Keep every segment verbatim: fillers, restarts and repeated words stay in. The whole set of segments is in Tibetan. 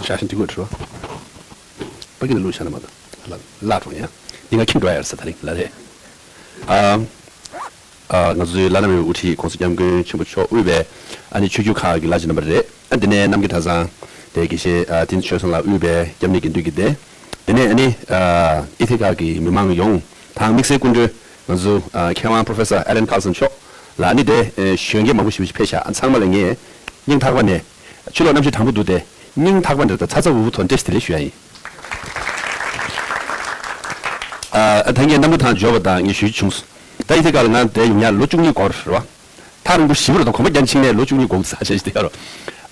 ཞག་ཤིང་འདི་གོ་འགྲོ། པ་ཀི་ལ་ལུག་ཤ་ན་མ་ད་ལ་ལ་གྲོང་ཡ། འདི་ང་ཁྱིམ་འགྲོ་ཡ་ཡར་ས་ད་རིང་ལ་རེད། ཨ། ཨ། ང་ཚོའི་བླ་ན་མེད་པའི་དབུ་ཁྲིད་༸གོང་ས་༸སྐྱབས་མགོན་ཆེན་པོ་མཆོག་དབུས་པའི་ཨ་ནི་ཆོས་བརྒྱུད་ཁག་གི་བླ་ཆེན་རྣམ་པ་རེད། ཨ། དེ་ནས་རྣམ་རྒྱལ་གྲྭ་ཚང་དེ་དགེ་བཤེས་ཨ་བསྟན་འཛིན་ཆོས་བཟང་ལགས་དབུས་པའི་སྐྱབས་གནས་དགེ་འདུན་གྱི་སྡེ། དེ་ནས་ཨ་ནི་ཨ་ཨི་ཐི་ཁག་གི་མི་མང་ཡོངས་དང་དམིགས་བསལ་སྐུ་མགྲོན་ང་ཚོ་ཨ་མཁས་དབང་Professor Allan Carlson་མཆོག་ལ་ཨ་ནི་དེ་ཨེ་གཞོན་སྐྱེས་མང་པོ་ཞེ་པོ་ཞིག་ཕེབས་ཤག་ཨ་ཚང་མ་ལ་ངས་སྙིང་ཐག་པ་ནས་ཕྱི་ལོགས་གནམ་གཤིས་གྲང་པོ་འདུག་སྟེ་སྙིང་ཐག་པ་ནས་དང་ཚ་ཚ་འུར་འུར་ཐོག་བཀྲ་ཤིས་བདེ་ལེགས་ཞུ་ཡ་ཡིན། ཨ་ད་ངས་གནམ་གྲུ་ཐང་འབྱོར་བ་དང་ངས་ཞུ་རྒྱུ་བྱུང་སོང་། ད་ཨི་ཐི་ཁ་ལ་ང་དེ་ཡོང་ཡ་ལོ་བཅུ་གཉིས་འགོར་རེད་བ། ཐག་རིང་པོ་ཞེ་པོ་རེད་དང་གོམ་པ་རྒྱག་ཕྱིན་ནས་ལོ་བཅུ་གཉིས་འགོར་ས་ཆ་ཞིག་དེ་ཡོད་རེད།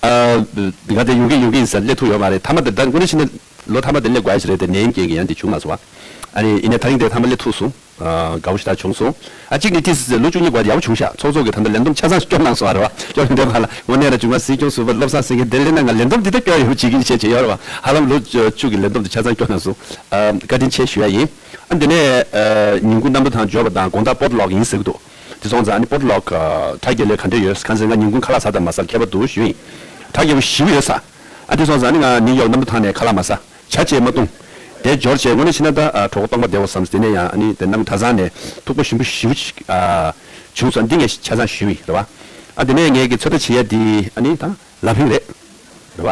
ཨ་ང་དེ་ཡོང་གི་ཡོང་གི་ཡིན་ཟེར་སླེབས་ཐུབ་ཡོད་མ་རེད། མཐའ་མ་དེ་ད་དངོས་གནས་བྱས་ན་ལོ་མཐའ་མ་དེ་སླེབས་དགོས་ཡ་ཞིག་རེད་དེ་ནད་ཡམས་རྐྱེན་གྱིས་ཡང་དེ་བྱུང་མ་སོང་བ། ཨ་ནི་ཡིན་ནའི་ད་རིང་དེ་མཐའ་མ་སླེབས་ཐུབ་སོང་། ཨ་དགའ་པོ་ཞེ་དྲག་བྱུང་སོང་། ཨ་གཅིག་ནི་ཏིས་ལོ་བཅུ་གཉིས་འགོར་ཡག་པོ་བྱུང་ཤག་ཚོགས་གཙོ་གིས་ད་ལྟ་ལས་བསྡོམས་ཆ་ཚང་སྐྱོར་གནང་སོང་བ་རེད་བ། སྐྱོར་ནས་འདོད་པ་ལ་དངོས་གནས་ར་བྱུང་བ་སྲིད་སྐྱོང་ཟུར་པ་བློ་བཟང་སེང་གེ་དེ་སླེབས་ན་ང་ལས་བསྡོམས་འདི་ལྟར་སྐྱོར་ཡོང་བྱེད་ཀྱི་བྱེད་བྱེད་ཡོད་རེད་བ། ཧ་ལམ་ལོ་བཅུ་གི་ལས་བསྡོམས་དེ་ཆ་ཚང་སྐྱོར་གནང་སོང་། ཨ་བཀའ་དྲིན་ཆེ་ཞུ་ཡ་ཡིན། ཨ་འདི་ནས་ཨ་ཉིན་གུང་གནམ་གྲུ་ཐང་འབྱོར་བ་དང་དགོང་དག་པོ་ཊི་ལོག་ཡིན་ཟེར་གི་འདུག་དེ་སོང་ཙང་ཨ་ནི་པོ་ཊི་ལོག་ཨ་གྲ་རྒྱས་ལོས་ག་འདྲ་ཡོད། གང་ཟེར་ང་ཉིན་གུང་ཁ་ལག་ཟ་དང་མ་ཟ་ཁྱད་པར་འདུག་ཞུ་ཡིན། གྲ་རྒྱས་པོ་ཞེ་པོ་ཡོད་ས། ཨ་དེ་སོང་ཙང་ཨ་ནི་ང་ནིའུ་ཡོག་གནམ་གྲུ་ཐང་ནས་ཁ་ལག་མ་ཟ། ཇ་བཅས་མ་བཏུང་། དེ་འབྱོར་བྱས་དངོས་གནས་བྱས་ན་ད་ཨ་གྲོད་ཁོག་སྟོང་པ་བདེ་བ་བསམ། དེ་ནས་ཡང་ཨ་ནི་དེ་གནམ་གྲུ་ཐང་ནས་ཐུག་པ་ཞིམ་པོ་ཞེ་པོ་ཅིག་ཨ་བྱུང་སོང་། འདི་ངས་ཆ་ཚང་ཞུས་པ་ཡིན་རེད་བ། ཨ་དེ་ནས་ངས་ཀྱི་ཚོད་ལྟ་བྱེད་ཡ་འདི་ཨ་ནི་ད་ལ་ཕིང་རེད། རེད་བ།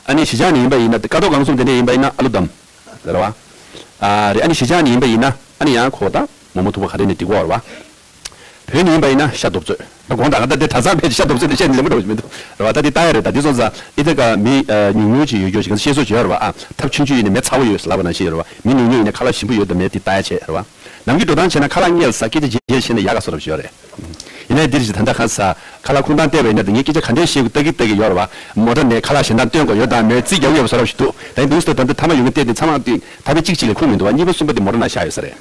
ཨ་ནི་གཞིས་ཆགས་ནས་ཡིན་པ་ཡིན་ན་ཀ་ཏོག་གང་གསུམ་དེ་འདྲ་ཡིན་པ་ཡིན་ན་ཨ་ལུ་དམ། རེད་བ། ཨ་རེད། ཨ་ནི་གཞིས་ཆགས་ནས་ཡིན་པ་ཡིན་ན་ཨ་ནི་ཡང་ཁོ་ད་མོག་མོག་ཐུག་པ་ག་རེ་ནས་འགྲིག་གོ་རེད་བ། བོད་ནས་ཡིན་པ་ཡིན་ན་ཤ་རྡོབ་ཚོད། ད་དགོང་དག་ང་ད་དེ་གྲྭ་ཚང་ཕེབས་ཤ་རྡོབ་ཚོད་དེ་བཤད་ནས་ལེན་པ་འགྲོ་བཞིན་མི་འདུག་རེད་བ། ད་དེ་ལྟ་ཡ་རེད། ད་དེ་སོང་ཙང་ཨི་ཐི་ཀ་མི་ཉུང་ཉུང་ཅིག་ཡོད་རྒྱུ་ཞིག་ག་ཚོད་བཤད་སྲོལ་ཅིག་ཡོད་རེད་བ། ཨ་ཐབ་ཆུང་ཆུང་ཡིན་ནས་མེ་ཚ་བོ་ཡོད་ལབ་པ་ནང་བཞིན་ཡོད་རེད་བ། མི་ཉུང་ཉུང་ཡིན་ནས་ཁ་ལག་ཞིམ་པོ་ཡོད་དམ་མེད་དེ་ལྟ་ཡ་བྱེད་རེད་བ། ནམ་རྒྱུན་འགྲོ་སྟངས་བྱས་ན་ཁ་ལག་སྔོན་ལ་ཟ། སྐད་ཆ་རྗེས་བཤད་ན་ཡག་ག་བཟོ་འདྲ་ཞིག་ཡོད་རེད། ཡིན་ནའི་འདིར་ཞིག་ད་ལྟ་ཁ་ས་ཁ་ལག་ཁུངས་དང་བལྟས་པ་ཡིན་ན་ད་ངས་སྐད་ཆ་ག་འདྲས་བཤད་དགོས་ལྟ་གི་ལྟ་གི་ཡོད་རེད་བ། མོ་ཊ་ནས་ཁ་ལག་གཞན་དག་སྟོན་དགོས་ཡོད་དམ་མེད་རྩིས་རྒྱག་གི་ཡོད་བཟོ་འདྲ་ཞིག་འདུག་ད་ཡིན་འདུག་ཟེར་ད་ལྟ་ཐ་མ་ཡོང་གི་བལྟས་ཏེ་ཚང་མ་དེ་ད་ཕན་གཅིག་གཅིག་ལས་ཁུངས་མི་འདུག་བ། གཉིས་པ་གསུམ་པ་དེ་མོ་ཊ་ནང་བཞག་ཡོད་ས་རེད།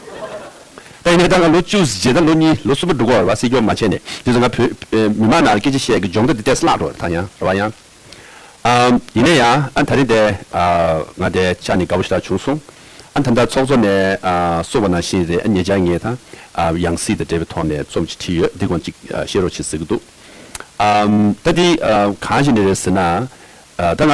ད་ཡིན་ནའི་ད་ང་ལོ་བཅུ་བྱས་ད་ལོ་གཉིས་ལོ་གསུམ་པ་འགྲོ་གི་ཡོད་རེད་བ། སྲིད་སྐྱོང་མ་བྱས་ནས་དེ་ཚོ་ང་བོད་མི་མང་ནང་སྐད་ཆ་བཤད་ཀྱི་སྦྱོང་བརྡར་དེ་ཏོག་ཙམ་བརླག་འགྲོ་རེད་ད་ཡང་རེད་བ་ཡང་། ཨམ། ཡིན་ན་ཡང་ཨ་ད་རིང་དེ་ཨ་ང་དེ་ཆ་ནས་དགའ་པོ་ཞེ་དྲག་བྱུང་སོང་། ཨ་ད་ལྟ་ཚོགས་གཙོ་ནས་ཨ་གསུངས་པ་ནང་བཞིན་རེད། ཨ་ཉེ་ཆར་ངས་ད་ཨ་ཡང་སྲིད་དང་འབྲེལ་བའི་ཐོག་ནས་རྩོམ་ཅིག་བྲིས་ཡོད། འདི་གོང་ཅིག་ཨ་བཤད་རོགས་བྱེད་ཟེར་གི་འདུག་ཨམ། ད་འདི་ཨ་གང་ཞིག་ནས་རེད་ཟེར་ན། ཨ་ད་ང་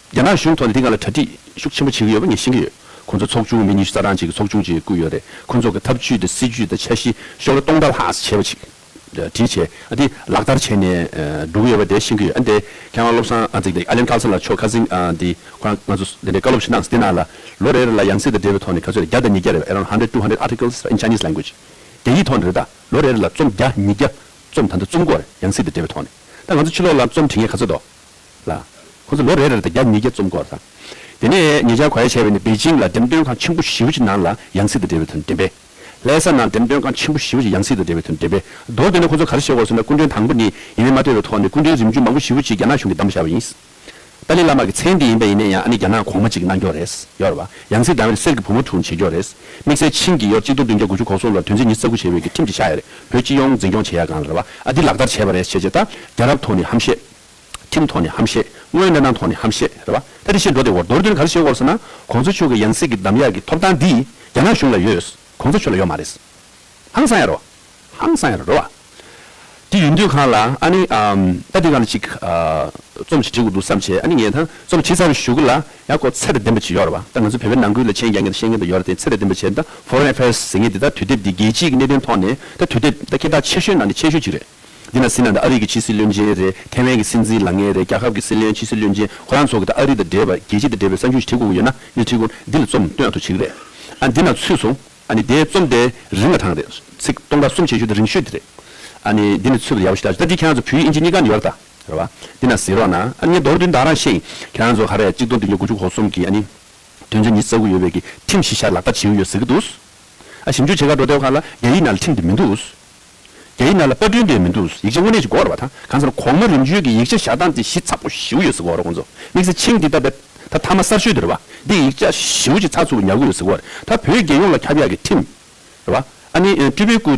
རྒྱ་ནག་གཞུང་ཐོག་ནས་འདི་སྒང་ལ་གྲ་སྒྲིག་ཤུགས་ཆེན་པོ་བྱེད་ཀྱི་ཡོད་པ་ངས་ཤེས་ཀྱི་ཡོད། ཁོང་ཚོ་ཚོགས་ཆུང་མི་ཉི་ཤུ་རྩ་གྲངས་ཅིག་གི་ཚོགས་ཆུང་ཅིག་བསྐོས་ཡོད་རེད། ཁོང་ཚོ་གི་ཐབས་ཇུས་དང་སྲིད་ཇུས་དང་འཆར་གཞི་ཤོག་ལོ་སྟོང་ཕྲག་ལྷག་ཙམ་བྱས་པ་ཅིག་བྲིས་བྱས་ཨ་དེ་ལག་བསྟར་བྱས་ནས་ཨ་འགྲོ་གི་ཡོད་པ་དེ་ཤེས་ཀྱི་ཡོད། ཨ་འདི་མཁས་དབང་བློ་བཟང་ཨ་ཙིག་དེ་ཨ་ལན་ཁ་སང་ལ་ཆོ་ཁ་སིང་ཨ་འདི་ཁོ་རང་ང་ཚོ་འདི་འདྲའི་བཀའ་སློབ་ཞིག་གནང་སོང་། དེ་ནང་ལ་ལོ་རེ་རེ་ལ་ཡང་སྲིད་དང་འབྲེལ་བའི་ཐོག་ནས་ག་ཚོད་རེད། བརྒྱ་དང་ཉིས་བརྒྱ་རེད། around hundred two hundred articles in Chinese language། རྒྱ་ཡིག་ཐོག་ནས་རེད། ད་ལོ་རེ་རེ་ལ་རྩོམ་བརྒྱ་ཉིས་བརྒྱ་རྩོམ་ད་ལྟ་རྩོམ་གྱི་ཡོད་རེད། ཡང་སྲིད་དང་འབྲེལ་བའི་ཐོག་ནས་ད་ང་ཚོ་ཕྱི་ལོགས་ལ་རྩོམ་འབྲི་མཁན་ག་ཚོད་འདུག་ལ། ཁོ་ཚོ་ལོ་རེ་རེར་ད་བརྒྱ་ཉིས་བརྒྱ་རྩོམ་དགོས་རེད་ད། དེ་ནས་ཉེ་ཆར་གོ་ཡ་བྱས་པ་ཡིན་ན་པེ་ཅིང་ལ་འགྲེམས་སྟོན་ཁང་ཆེན་པོ་ཞེ་པོ་ཅིག་ནང་ལ་ཡང་སྲིད་དང་འབྲེལ་བའི་དོན་འགྲེམས་སྤེལ། ལྷ་ས་ནང་འགྲེམས་སྟོན་ཁང་ཆེན་པོ་ཞེ་པོ་ཅིག་ཡང་སྲིད་དང་འབྲེལ་བའི་དོན་འགྲེམས་སྤེལ། མདོར་བསྡུས་ན་ཁོ་ཚོ་ག་རེ་བྱེད་དགོས་ཟེར་ན་སྐུ་མགྲོན་དང་པོ་ནི་ཡིན་མིན་མ་ལྟོས་པའི་ཐོག་ནས་སྐུ་མགྲོན་རིམ་བྱོན་མང་པོ་ཞེ་པོ་ཅིག་རྒྱ་ནག་གཞུང་གིས་བདམས་བཞག་པ་ཡིན། ཏཱ་ལའི་བླ་མ་གི་མཚན་དེ་ཡིན་པ་ཡིན་ན་ཡང་ཨ་ནི་རྒྱ་ནག་གོང་མ་ཅིག་གནང་ཀྱོག་རེད། ཡོད་རེད་བ། ཡང་སྲིད་དང་པོ་གསེར་གྱི་བུ་མོ་དྲུག་བྱེད་ཀྱོག་རེད། དམིགས་བསལ་ཆིང་གི་ཡོར་གཅིག་སྟོང་བདུན་བརྒྱ་དགུ་བཅུ་གོ་གསུམ་ལོར་དོན་ཚན་ཉི་ཤུ་རྩ་དགུ་ཞེས་པའི་གི་ཁྲིམས་ཅིག་བཞག་ཡོད་རེད། བོད་སྤྱི་ཡོངས་འཛིན་སྐྱོང་བྱེད་ཡ་སྒང་ལ་རེད་བ། ཨ་འདི་ལག་བསྟར་བྱས་པ་རེད་བྱས་རྗེས་ད་རྒྱལ་རབས་ཐོག་ནས་ཧམ་བཤད། ཁྲིམས་ཐོག་ནས་ཧམ་བཤད། དངོས་ཡོད་གནས་སྟངས་ཐོག་ནས་ཧམ་བཤད་རེད་བ། ད་དེ་བཞིན་འགྲོ་བདེ་བོར་མདོར་བསྡུས་ན་ག་རེ་བྱེད་དགོས་ཟེར་ན་གོང་ས་མཆོག་གི་ཡང་སྲིད་ཀྱི་གདམ་ཡག་གི་ཐོབ་ཐང་འདི་རྒྱ་ནག་གཞུང་ལ་ཡོད། གོང་ས་མཆོག་ལ་ཡོད་མ་རེད། ཧང་སང་ཡ་རོ། ཧང་སང་ཡ་རོ་རོ་བ། དེ་ཡིན་དུས་གང་ལ་ཨ་ནི་ཨམ་ད་དེ་གང་ལ་ཅིག་ཨ་རྩོམ་ཞིག་བྲིས་དགོས་འདུག་བསམ་བྱས། ཨ་ནི་ངས་ད་རྩོམ་བྲིས་ཚར་བའི་གཞུག་གུ་ལ་ཡང་ཁོ་ཚད་དང་ལྡན་པ་ཅིག་ཡོད་རེད་བ། ད་ང་ཚོ་བོད་པའི་ནང་ཁུལ་ལ་མཁྱེན་རྒྱ་མཁན་དང་ཤེས་མཁན་དང་ཡོད་རེད་དེ། ཚད་དང་ལྡན་པ་བྱས་ད་Foreign Affairs་ཟེར་མཁན་དེ་ད་དུས་དེབ་འདི་རྒྱལ་སྤྱིའི་གནད་དོན་ཐོག་ནས་ད་དུས་དེབ་ད་ཁྱད་མཐའ་ཆེ་ཤོས་ནང་ནས་ཆེ་ཤོས་ཅིག་རེད། འདི་ན་ཟིན་ན་ད་ཨ་རི་གི་ཕྱི་སྲིད་བློན་ཆེན་རེད། ཐེ་ཝན་གྱི་སྲིད་འཛིན་ལངས་མཁན་རེད། རྒྱལ་ཁབ་ཀྱི་སྲིད་བློན་ཕྱི་སྲིད་བློན་ཆེན་ཁོ་རང་ཚོ་གི་ད་ཨ་རི་དང་འབྲེལ་བ་རྒྱལ་སྤྱི་དང་འབྲེལ་བའི་གསར་འགྱུར་ཞིག་བྲིས་དགོས་ཀྱི་ཡོད་ན་ཨ་ནི་བྲིས་དགོས། འདི་ལ་རྩོམ་སྟོན་ཡག་ཐུག་བྱེད་ཀྱི་རེད། ཨ་འདི་ན་ཚུད་སོང་། ཨ་ནི་དེའི་རྩོམ་དེ་རིང་ང་ཐང་རེད། ཚིག་སྟོང་ཕྲག་གསུམ་བྱས་ཤོས་དེ་རིང་ཤོས་དེ་རེད། ཨ་ནི་འདི་ནི་ཚུད་པ་ཡག་པོ་ཞེ་དྲག་ཞིག་ད་འདི་ཁྱེད་རང་ཚོ་བོད་ཡིག་ཨིན་ཇི་གཉིས་ཀ་ནས་ཡོད་རེད་ད། རེད་བ། འདི་ན་གཟིགས་རོགས་གནང་། ཨ་ནི་ངས་མདོར་བསྡུས་ད་རང་བཤད་ཡིན། ཁྱེད་རང་ཚོ་ག་རེ་གཅིག་སྟོང་བདུན་བརྒྱ་དགུ་བཅུ་གོ་གསུམ་གྱི་ཨ་ནི་དོན་ཚན་ཉི་ཤུ་རྩ་དགུ་ཡོད་པའི་གི་ཁྲིམས་གཞི་བཞག་ལག་བསྟར་བྱེད་ཀྱི་ཡོད་ཟེར་གི་འདུག་ཨ་ཞིབ་འཇུག་བྱེད་ག་འགྲོ་དུས་ག་ལ་རྒྱ་ཡིག་ནང་ལ་ཁྲིམས་དེ་མི་འདུག་རྒྱ་ཡིག་ནང་ལ་པར་སྐྲུན་དེ་མི་འདུག་ཡིག་ཆ་དངོས་གནས་ཅིག་དགོས་རེད་བ། ད་གང་ཟེར་ན་གོང་མ་རིམ་བྱོན་གྱི་ཡིག་ཆ་བཞག་སྟངས་དེ་གཞི་ཚགས་པོ་ཞེ་པོ་ཡོད་ཟེར་གི་ཡོད་རེད་ཁོང་ཚོ། དམིགས་བསལ་ཆིང་འདི་ད་ད་ད་མཐའ་མ་གསར་ཤོས་དེ་རེད་བ། འདི་ཡིག་ཆ་ཞེ་པོ་ཅིག་ཚགས་ཚུད་པོ་ཉར་གི་ཡོད་ཟེར་གི་ཡོད་རེད། ད་བོད་རྒྱལ་ཡོངས་ལ་ཁྱབ་ཡག་གི་ཁྲིམས་རེད་བ། ཨ་ནི་སྤྲུལ་པའི་སྐུ་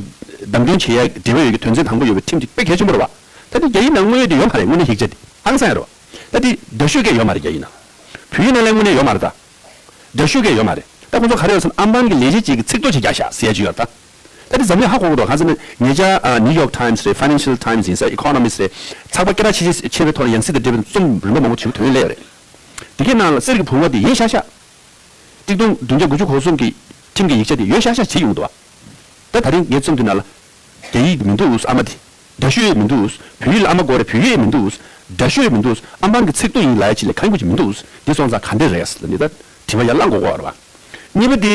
བདམས་ཐོན་བྱེད་ཡ་འབྲེལ་བ་ཡོད་ཀྱི་དོན་ཚན་དང་པོ་ཡོད་པའི་ཁྲིམས་དེ་དཔེ་གལ་ཆེན་པོ་རེད་བ། ད་དེ་རྒྱ་ཡིག་ནང་དངོས་ཡོད་དེ་ཡོད་མ་རེད། དངོས་གནས་ཡིག་ཆ་དེ་ཧང་སང་ཡ་རེད་བ། ད་དེ་འདྲ་བཤུས་སྐད་ཡོད་མ་རེད་རྒྱ་ཡིག་ནང་། བོད་ཡིག་ནང་ལ་དངོས་གནས་ཡོད་མ་རེད་ད། འདྲ་བཤུས་སྐད་ཡོད་མ་རེད། ད་ཁོང་ཚོ་ག་རེ་ཡོད་ཟེར་ན་ཨམ་བན་གྱི་ལས་བྱེད་ཅིག་གིས་ཚིག་ཐོ་ཅིག་རྒྱག་ཤག་ཟེར་ཡ་ཅིག་ཡོད་རེད་ད། ད་དེ་འཛམ་གླིང་ཧ་གོ་གི་འདུག་གང་ཟེར་ན་ཉེ་ཆར་ཨ་New York Times་རེད། Financial Times་ཡིན་ས། Economist་རེད། ཚགས་པར་སྐད་གྲགས་ཆེ་ཆེ་ཆེ་བའི་ཐོག་ནས་ཡང་སྲིད་དང་འབྲེལ་བའི་རྩོམ་རིམ་པ་མང་པོ་ཅིག་ཐོན་སླེབས་ཡོད་རེད། དེ་གའི་ནང་ལ་གསེར་གྱི་བུང་བ་དེ་ཡིན་ཤག་ཤག་གཅིག་སྟོང་བདུན་བརྒྱ་དགུ་བཅུ་གོ་གསུམ་གྱི་ཁྲིམས་ཀྱི་ཡིག་ཆ་དེ་ཡོད་ཤག་ཤག་བྱེད་ཡོང་འདུག་བ། ད་ད་རིང་ངས་རྩོམ་དེ་ནང་ལ། རྒྱ་ཡིག་མི་འདུག་ཨ་མ་དེ། འདྲ་ཤོས་མི་འདུག་བོད་ཡིག་ལ་ཨ་མ་དགོས་རེད། བོད་ཡིག་མི་འདུག་འདྲ་ཤོས་མི་འདུག་ཨམ་པང་གི་ཚིག་ཏུ་ཡིན་ལ་ཡ་ཅི་ལས་གང་དགོས་ཅི་མི་འདུག་དེ་སོང་ཙང་ག་འདྲ་རེད་ལ་ནི་ད་དྲི་བ་ཡར་བླང་དགོས་གོ་རེད་བ། གཉིས་པ་དེ།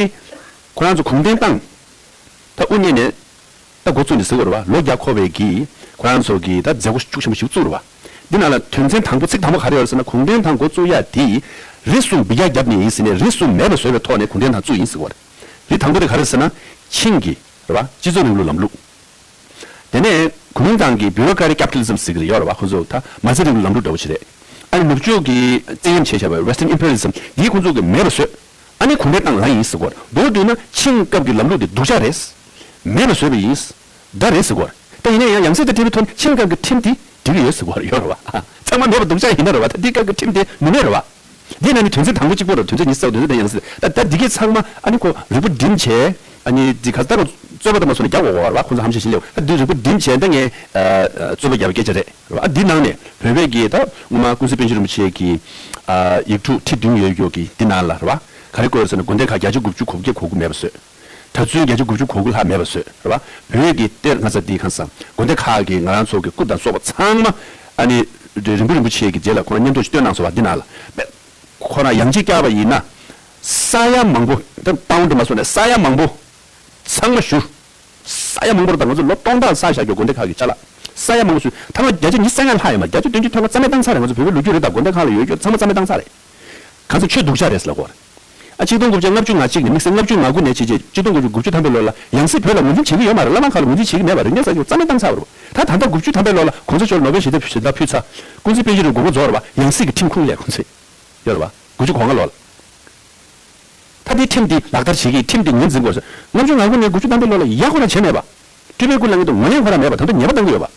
ཁོ་རང་ཚོ་གུང་སྟོན་བཏང་། ད་དབུ་བརྙེས་ནས། ད་འགོ་བཙུགས་ནས་ཟེར་དགོས་རེད་བ། ལོ་བརྒྱ་འཁོར་བའི་གི། ཁོ་རང་ཚོ་གི་ད་མཛད་སྒོ་ཤུགས་ཆེན་པོ་ཞིག་བཙུགས་རེད་བ། འདི་ནང་ལ་དོན་ཚན་དང་པོ་ཚིག་དང་པོ་ག་རེ་ཡོད་རེད་ཟེར་ན། གུང་སྟོན་དང་འགོ་བཙུགས་ཡ་དེ། རིགས་གསུམ་འབུད་རྒྱག་བརྒྱབ་ནས་ཡིན་ཟེར་ནས་རིགས་གསུམ་མེད་པ་བཟོས་པའི་ཐོག་ནས་གུང་སྟོན་དང་བཙུགས་ཡིན་ཟེར་གོ་རེད། རིགས་དང་པོ་དེ་ག་རེ་ཟེར་ན། ཆིང་གི་རེད་བ། སྤྱི་ཚོགས་རིང་ལུགས་ལམ་ལུགས། དེ་ནས་གུང་སྟོན་དང་གི་bureaucratic capitalism ཟེར་གི་རེད་ཡོད་རེད་བ། ཁོ་ཚོ་ད་མ་རྩ་རིང་ལུགས་ལམ་ལུགས་འདྲ་བོ་ཞིག་རེད། ཨ་ནི་ནུབ་ཕྱོགས་ཀྱི་བཙན་གཡེམ་བྱས་བཞག་པའི་Western imperialism འདིའི་ཁོ་ཚོ་གི་མེད་པ་བཟོས། ཨ་ནི་གུང་སྟོན་བཏང་ལ་ཡིན་ཟེར་གོ། མདོར་བསྡུས་ན་ཆིང་སྐབས་ཀྱི་ལམ་ལུགས་དེ་སྡུག་ཅག་རེད། མེད་པ་བཟོས་པ་ཡིན། འདྲ་རེད་ཟེར་གོ། ད་ཡིན་ན་ཡང་ཡང་སྲིད་དང་འབྲེལ་བའི་ཐོག་ནས་ཆིང་སྐབས་ཀྱི་ཁྲིམས་དེ་འགྲིག་གི་ཡོད་ཟེར་གོ་ཡོད་རེད་བ། ཚང་མ་མེད་པ་སྡུག་ཅག་ཡིན་ན་རེད་བ། ད་འདི་སྐབས་ཀྱི་ཁྲིམས་དེ་ནུས་མེད་རེད་བ། འདི་ན་ནི་དོན་ཚན་དང་པོ་གཅིག་པོ་རེད། དོན་ཚན་ཉི་ཤུ་རྩ་དྲུག་དོན་ཚན་དང་ཡང་སྲིད། ད་ད་འདི་གའི་ཚང་མ་ཨ་ནི་ཁོ་རིལ་པོ་བསྒྲིམས་བྱས། ཨ་ནི་འདི་ག་ས་ད་རུང་རྩོད་པ་དང་མ་སོང་ན་རྒྱག་དགོས་གོ་བ་རེད་བ། ཁོང་ཚོ་ཧམ་བཤད་བྱེད་ལེ། ད་འདི་རིལ་པོ་བསྒྲིམས་བྱས་ད་ངས་རྩོད་པ་རྒྱག་པའི་སྐད་ཆ་རེད། རེད་བ། ཨ་འདི་ནང་ནས་བོད་པའི་གི་ད་སྔོན་མ་ཀུན་གཟིགས་པཎ་ཆེན་རིན་པོ་ཆེ་གི་ཨ་ཡིག་དྲུག་ཁྲི་བདུན་ཡོད་ཡོད་ཀྱི་འདི་ནང་ལ་རེད་བ། ག་རེ་བཀོད་ཡོད་ཟེར་ན། དགོན་སྡེ་ཁག་བརྒྱད་ཅུ་དགུ་བཅུ་གོ་བརྒྱད་གོ་དགུ་མེད་པ་བཟོས། གྲྭ་བཙུན་བརྒྱད་ཅུ་དགུ་བཅུ་གོ་དགུ་ལྷག་མེད་པ་བཟོས་རེད་བ། བོད་ཀྱི་གཏེར་ང་ཚོ་འདི་གང་ས་དགོན་སྡེ་ཁག་གི་ང་རང་ཚོ་གི་སྐུ་དང་སོགས་པ་ཚང་མ་ཨ་ནི་རིན་པོ་རིན་པོ་ཆེ་གི་རྗེས་ལ་ཁོ་རང་མཉམ་དུ་བཏོན་གནང་སོང་བ། འདི་ནང་ལ་ཁོ་རང་ཡང་ཅིག་བསྐྱར་བ་ཡིན་ན། ས་ཡ་མང་པོ་ད་pound མ་སོང་ནས་ས་ཡ་མང་པོ་ཚང་མ་བཞུར། ས་ཡ་མང་པོ་རེད། ད་ང་ཚོ་ལོ་སྟོང་ཕྲག་བསགས་བཞག་རྒྱུ་དགོན་སྡེ་ཁག་གི་ཅ་ལག་ས་ཡ་མང་པོ་བཞུར། ཐ་མ་བརྒྱ་ཆ་ཉི་ཤུ་རྩ་ལྔ་ལྷག་ཡོད་མ། བརྒྱ་ཆ་བདུན་ཅུ་ཐམ་པ་རྩ་མེད་བཏང་ཚར་རེད། ང་ཚོ་བོད་པའི་ལོ་རྒྱུས་རེད། ད་དགོན་སྡེ་ཁག་ལ་ཡོད་རྒྱུ་ཚང་མ་རྩ་མེད་བཏང་ཚར་རེད། གང་ཚོ་ཆོས་སྡུག་ཅག་རེད་ཟེར་ལབ་དགོས་རེད། ཨ་ཆིག་སྟོང་དགུ་བརྒྱ་ལྔ་བཅུ་ང་གཅིག་ནས་དམིགས་བསལ་ལྔ་བཅུ་ང་དགུ་ནས་བྱས་རྗེས་ཆིག་སྟོང་དགུ་བརྒྱ་དགུ་བཅུ་ཐམ་པའི་ལོ་ལ་ཡང་སྲིད་བོད་ལ་ངོས་འཛིན་བྱེད་ཀྱི་ཡོད་མ་རེད། བླ་བྲང་ཁག་ལ་ངོས་འཛིན་བྱེད་ཀྱི་མེད་པ་རེད། ངས་ཟེར་རྒྱུ་རྩ་མེད་བཏང་ཚར་བ་རེད། ད་ད་ལྟ་དགུ་བཅུ་ཐམ་པའི་ལོ་ལ་༸གོང་ས་མཆོག་ནོ་བེལ་ཞི་བདེ་ཞལ་ཏ་ཕུལ་ཚར། ཀུན་གཟིགས་པཎ་ཆེན་རིན་པོ་ཆེ་མགོ་སྐོར་རྫོགས་རེད་བ། ཡང་སྲིད་ཀྱི་ཁྲིམས་ཁུངས་ལས་ཁོང་ཚོས་ཡོད་རེད་བ། དགུ་བཅུ་གོ་ལྔ་ལོ་ལ། ད་ལྟའི་ཁྲིམས་འདི་ལག་བསྟར་བྱེད་ཀྱི། ཁྲིམས་འདི་ངོས་འཛིན་དགོས་ཟེར། ལྔ་བཅུ་ང་དགུ་ནས་དགུ་བཅུ་ཐམ་པའི་ལོ་ལ་ཡག་པོ་རང་བྱས་མེད་པ། སྤྲུལ་པའི་སྐུ་ལ་ངེས་དུ་ངོས་ལེན་ཁོ་རང་མེད་པ། ད་ལྟ་ཉེས་པ་བཏང་གི་ཡོད་པ།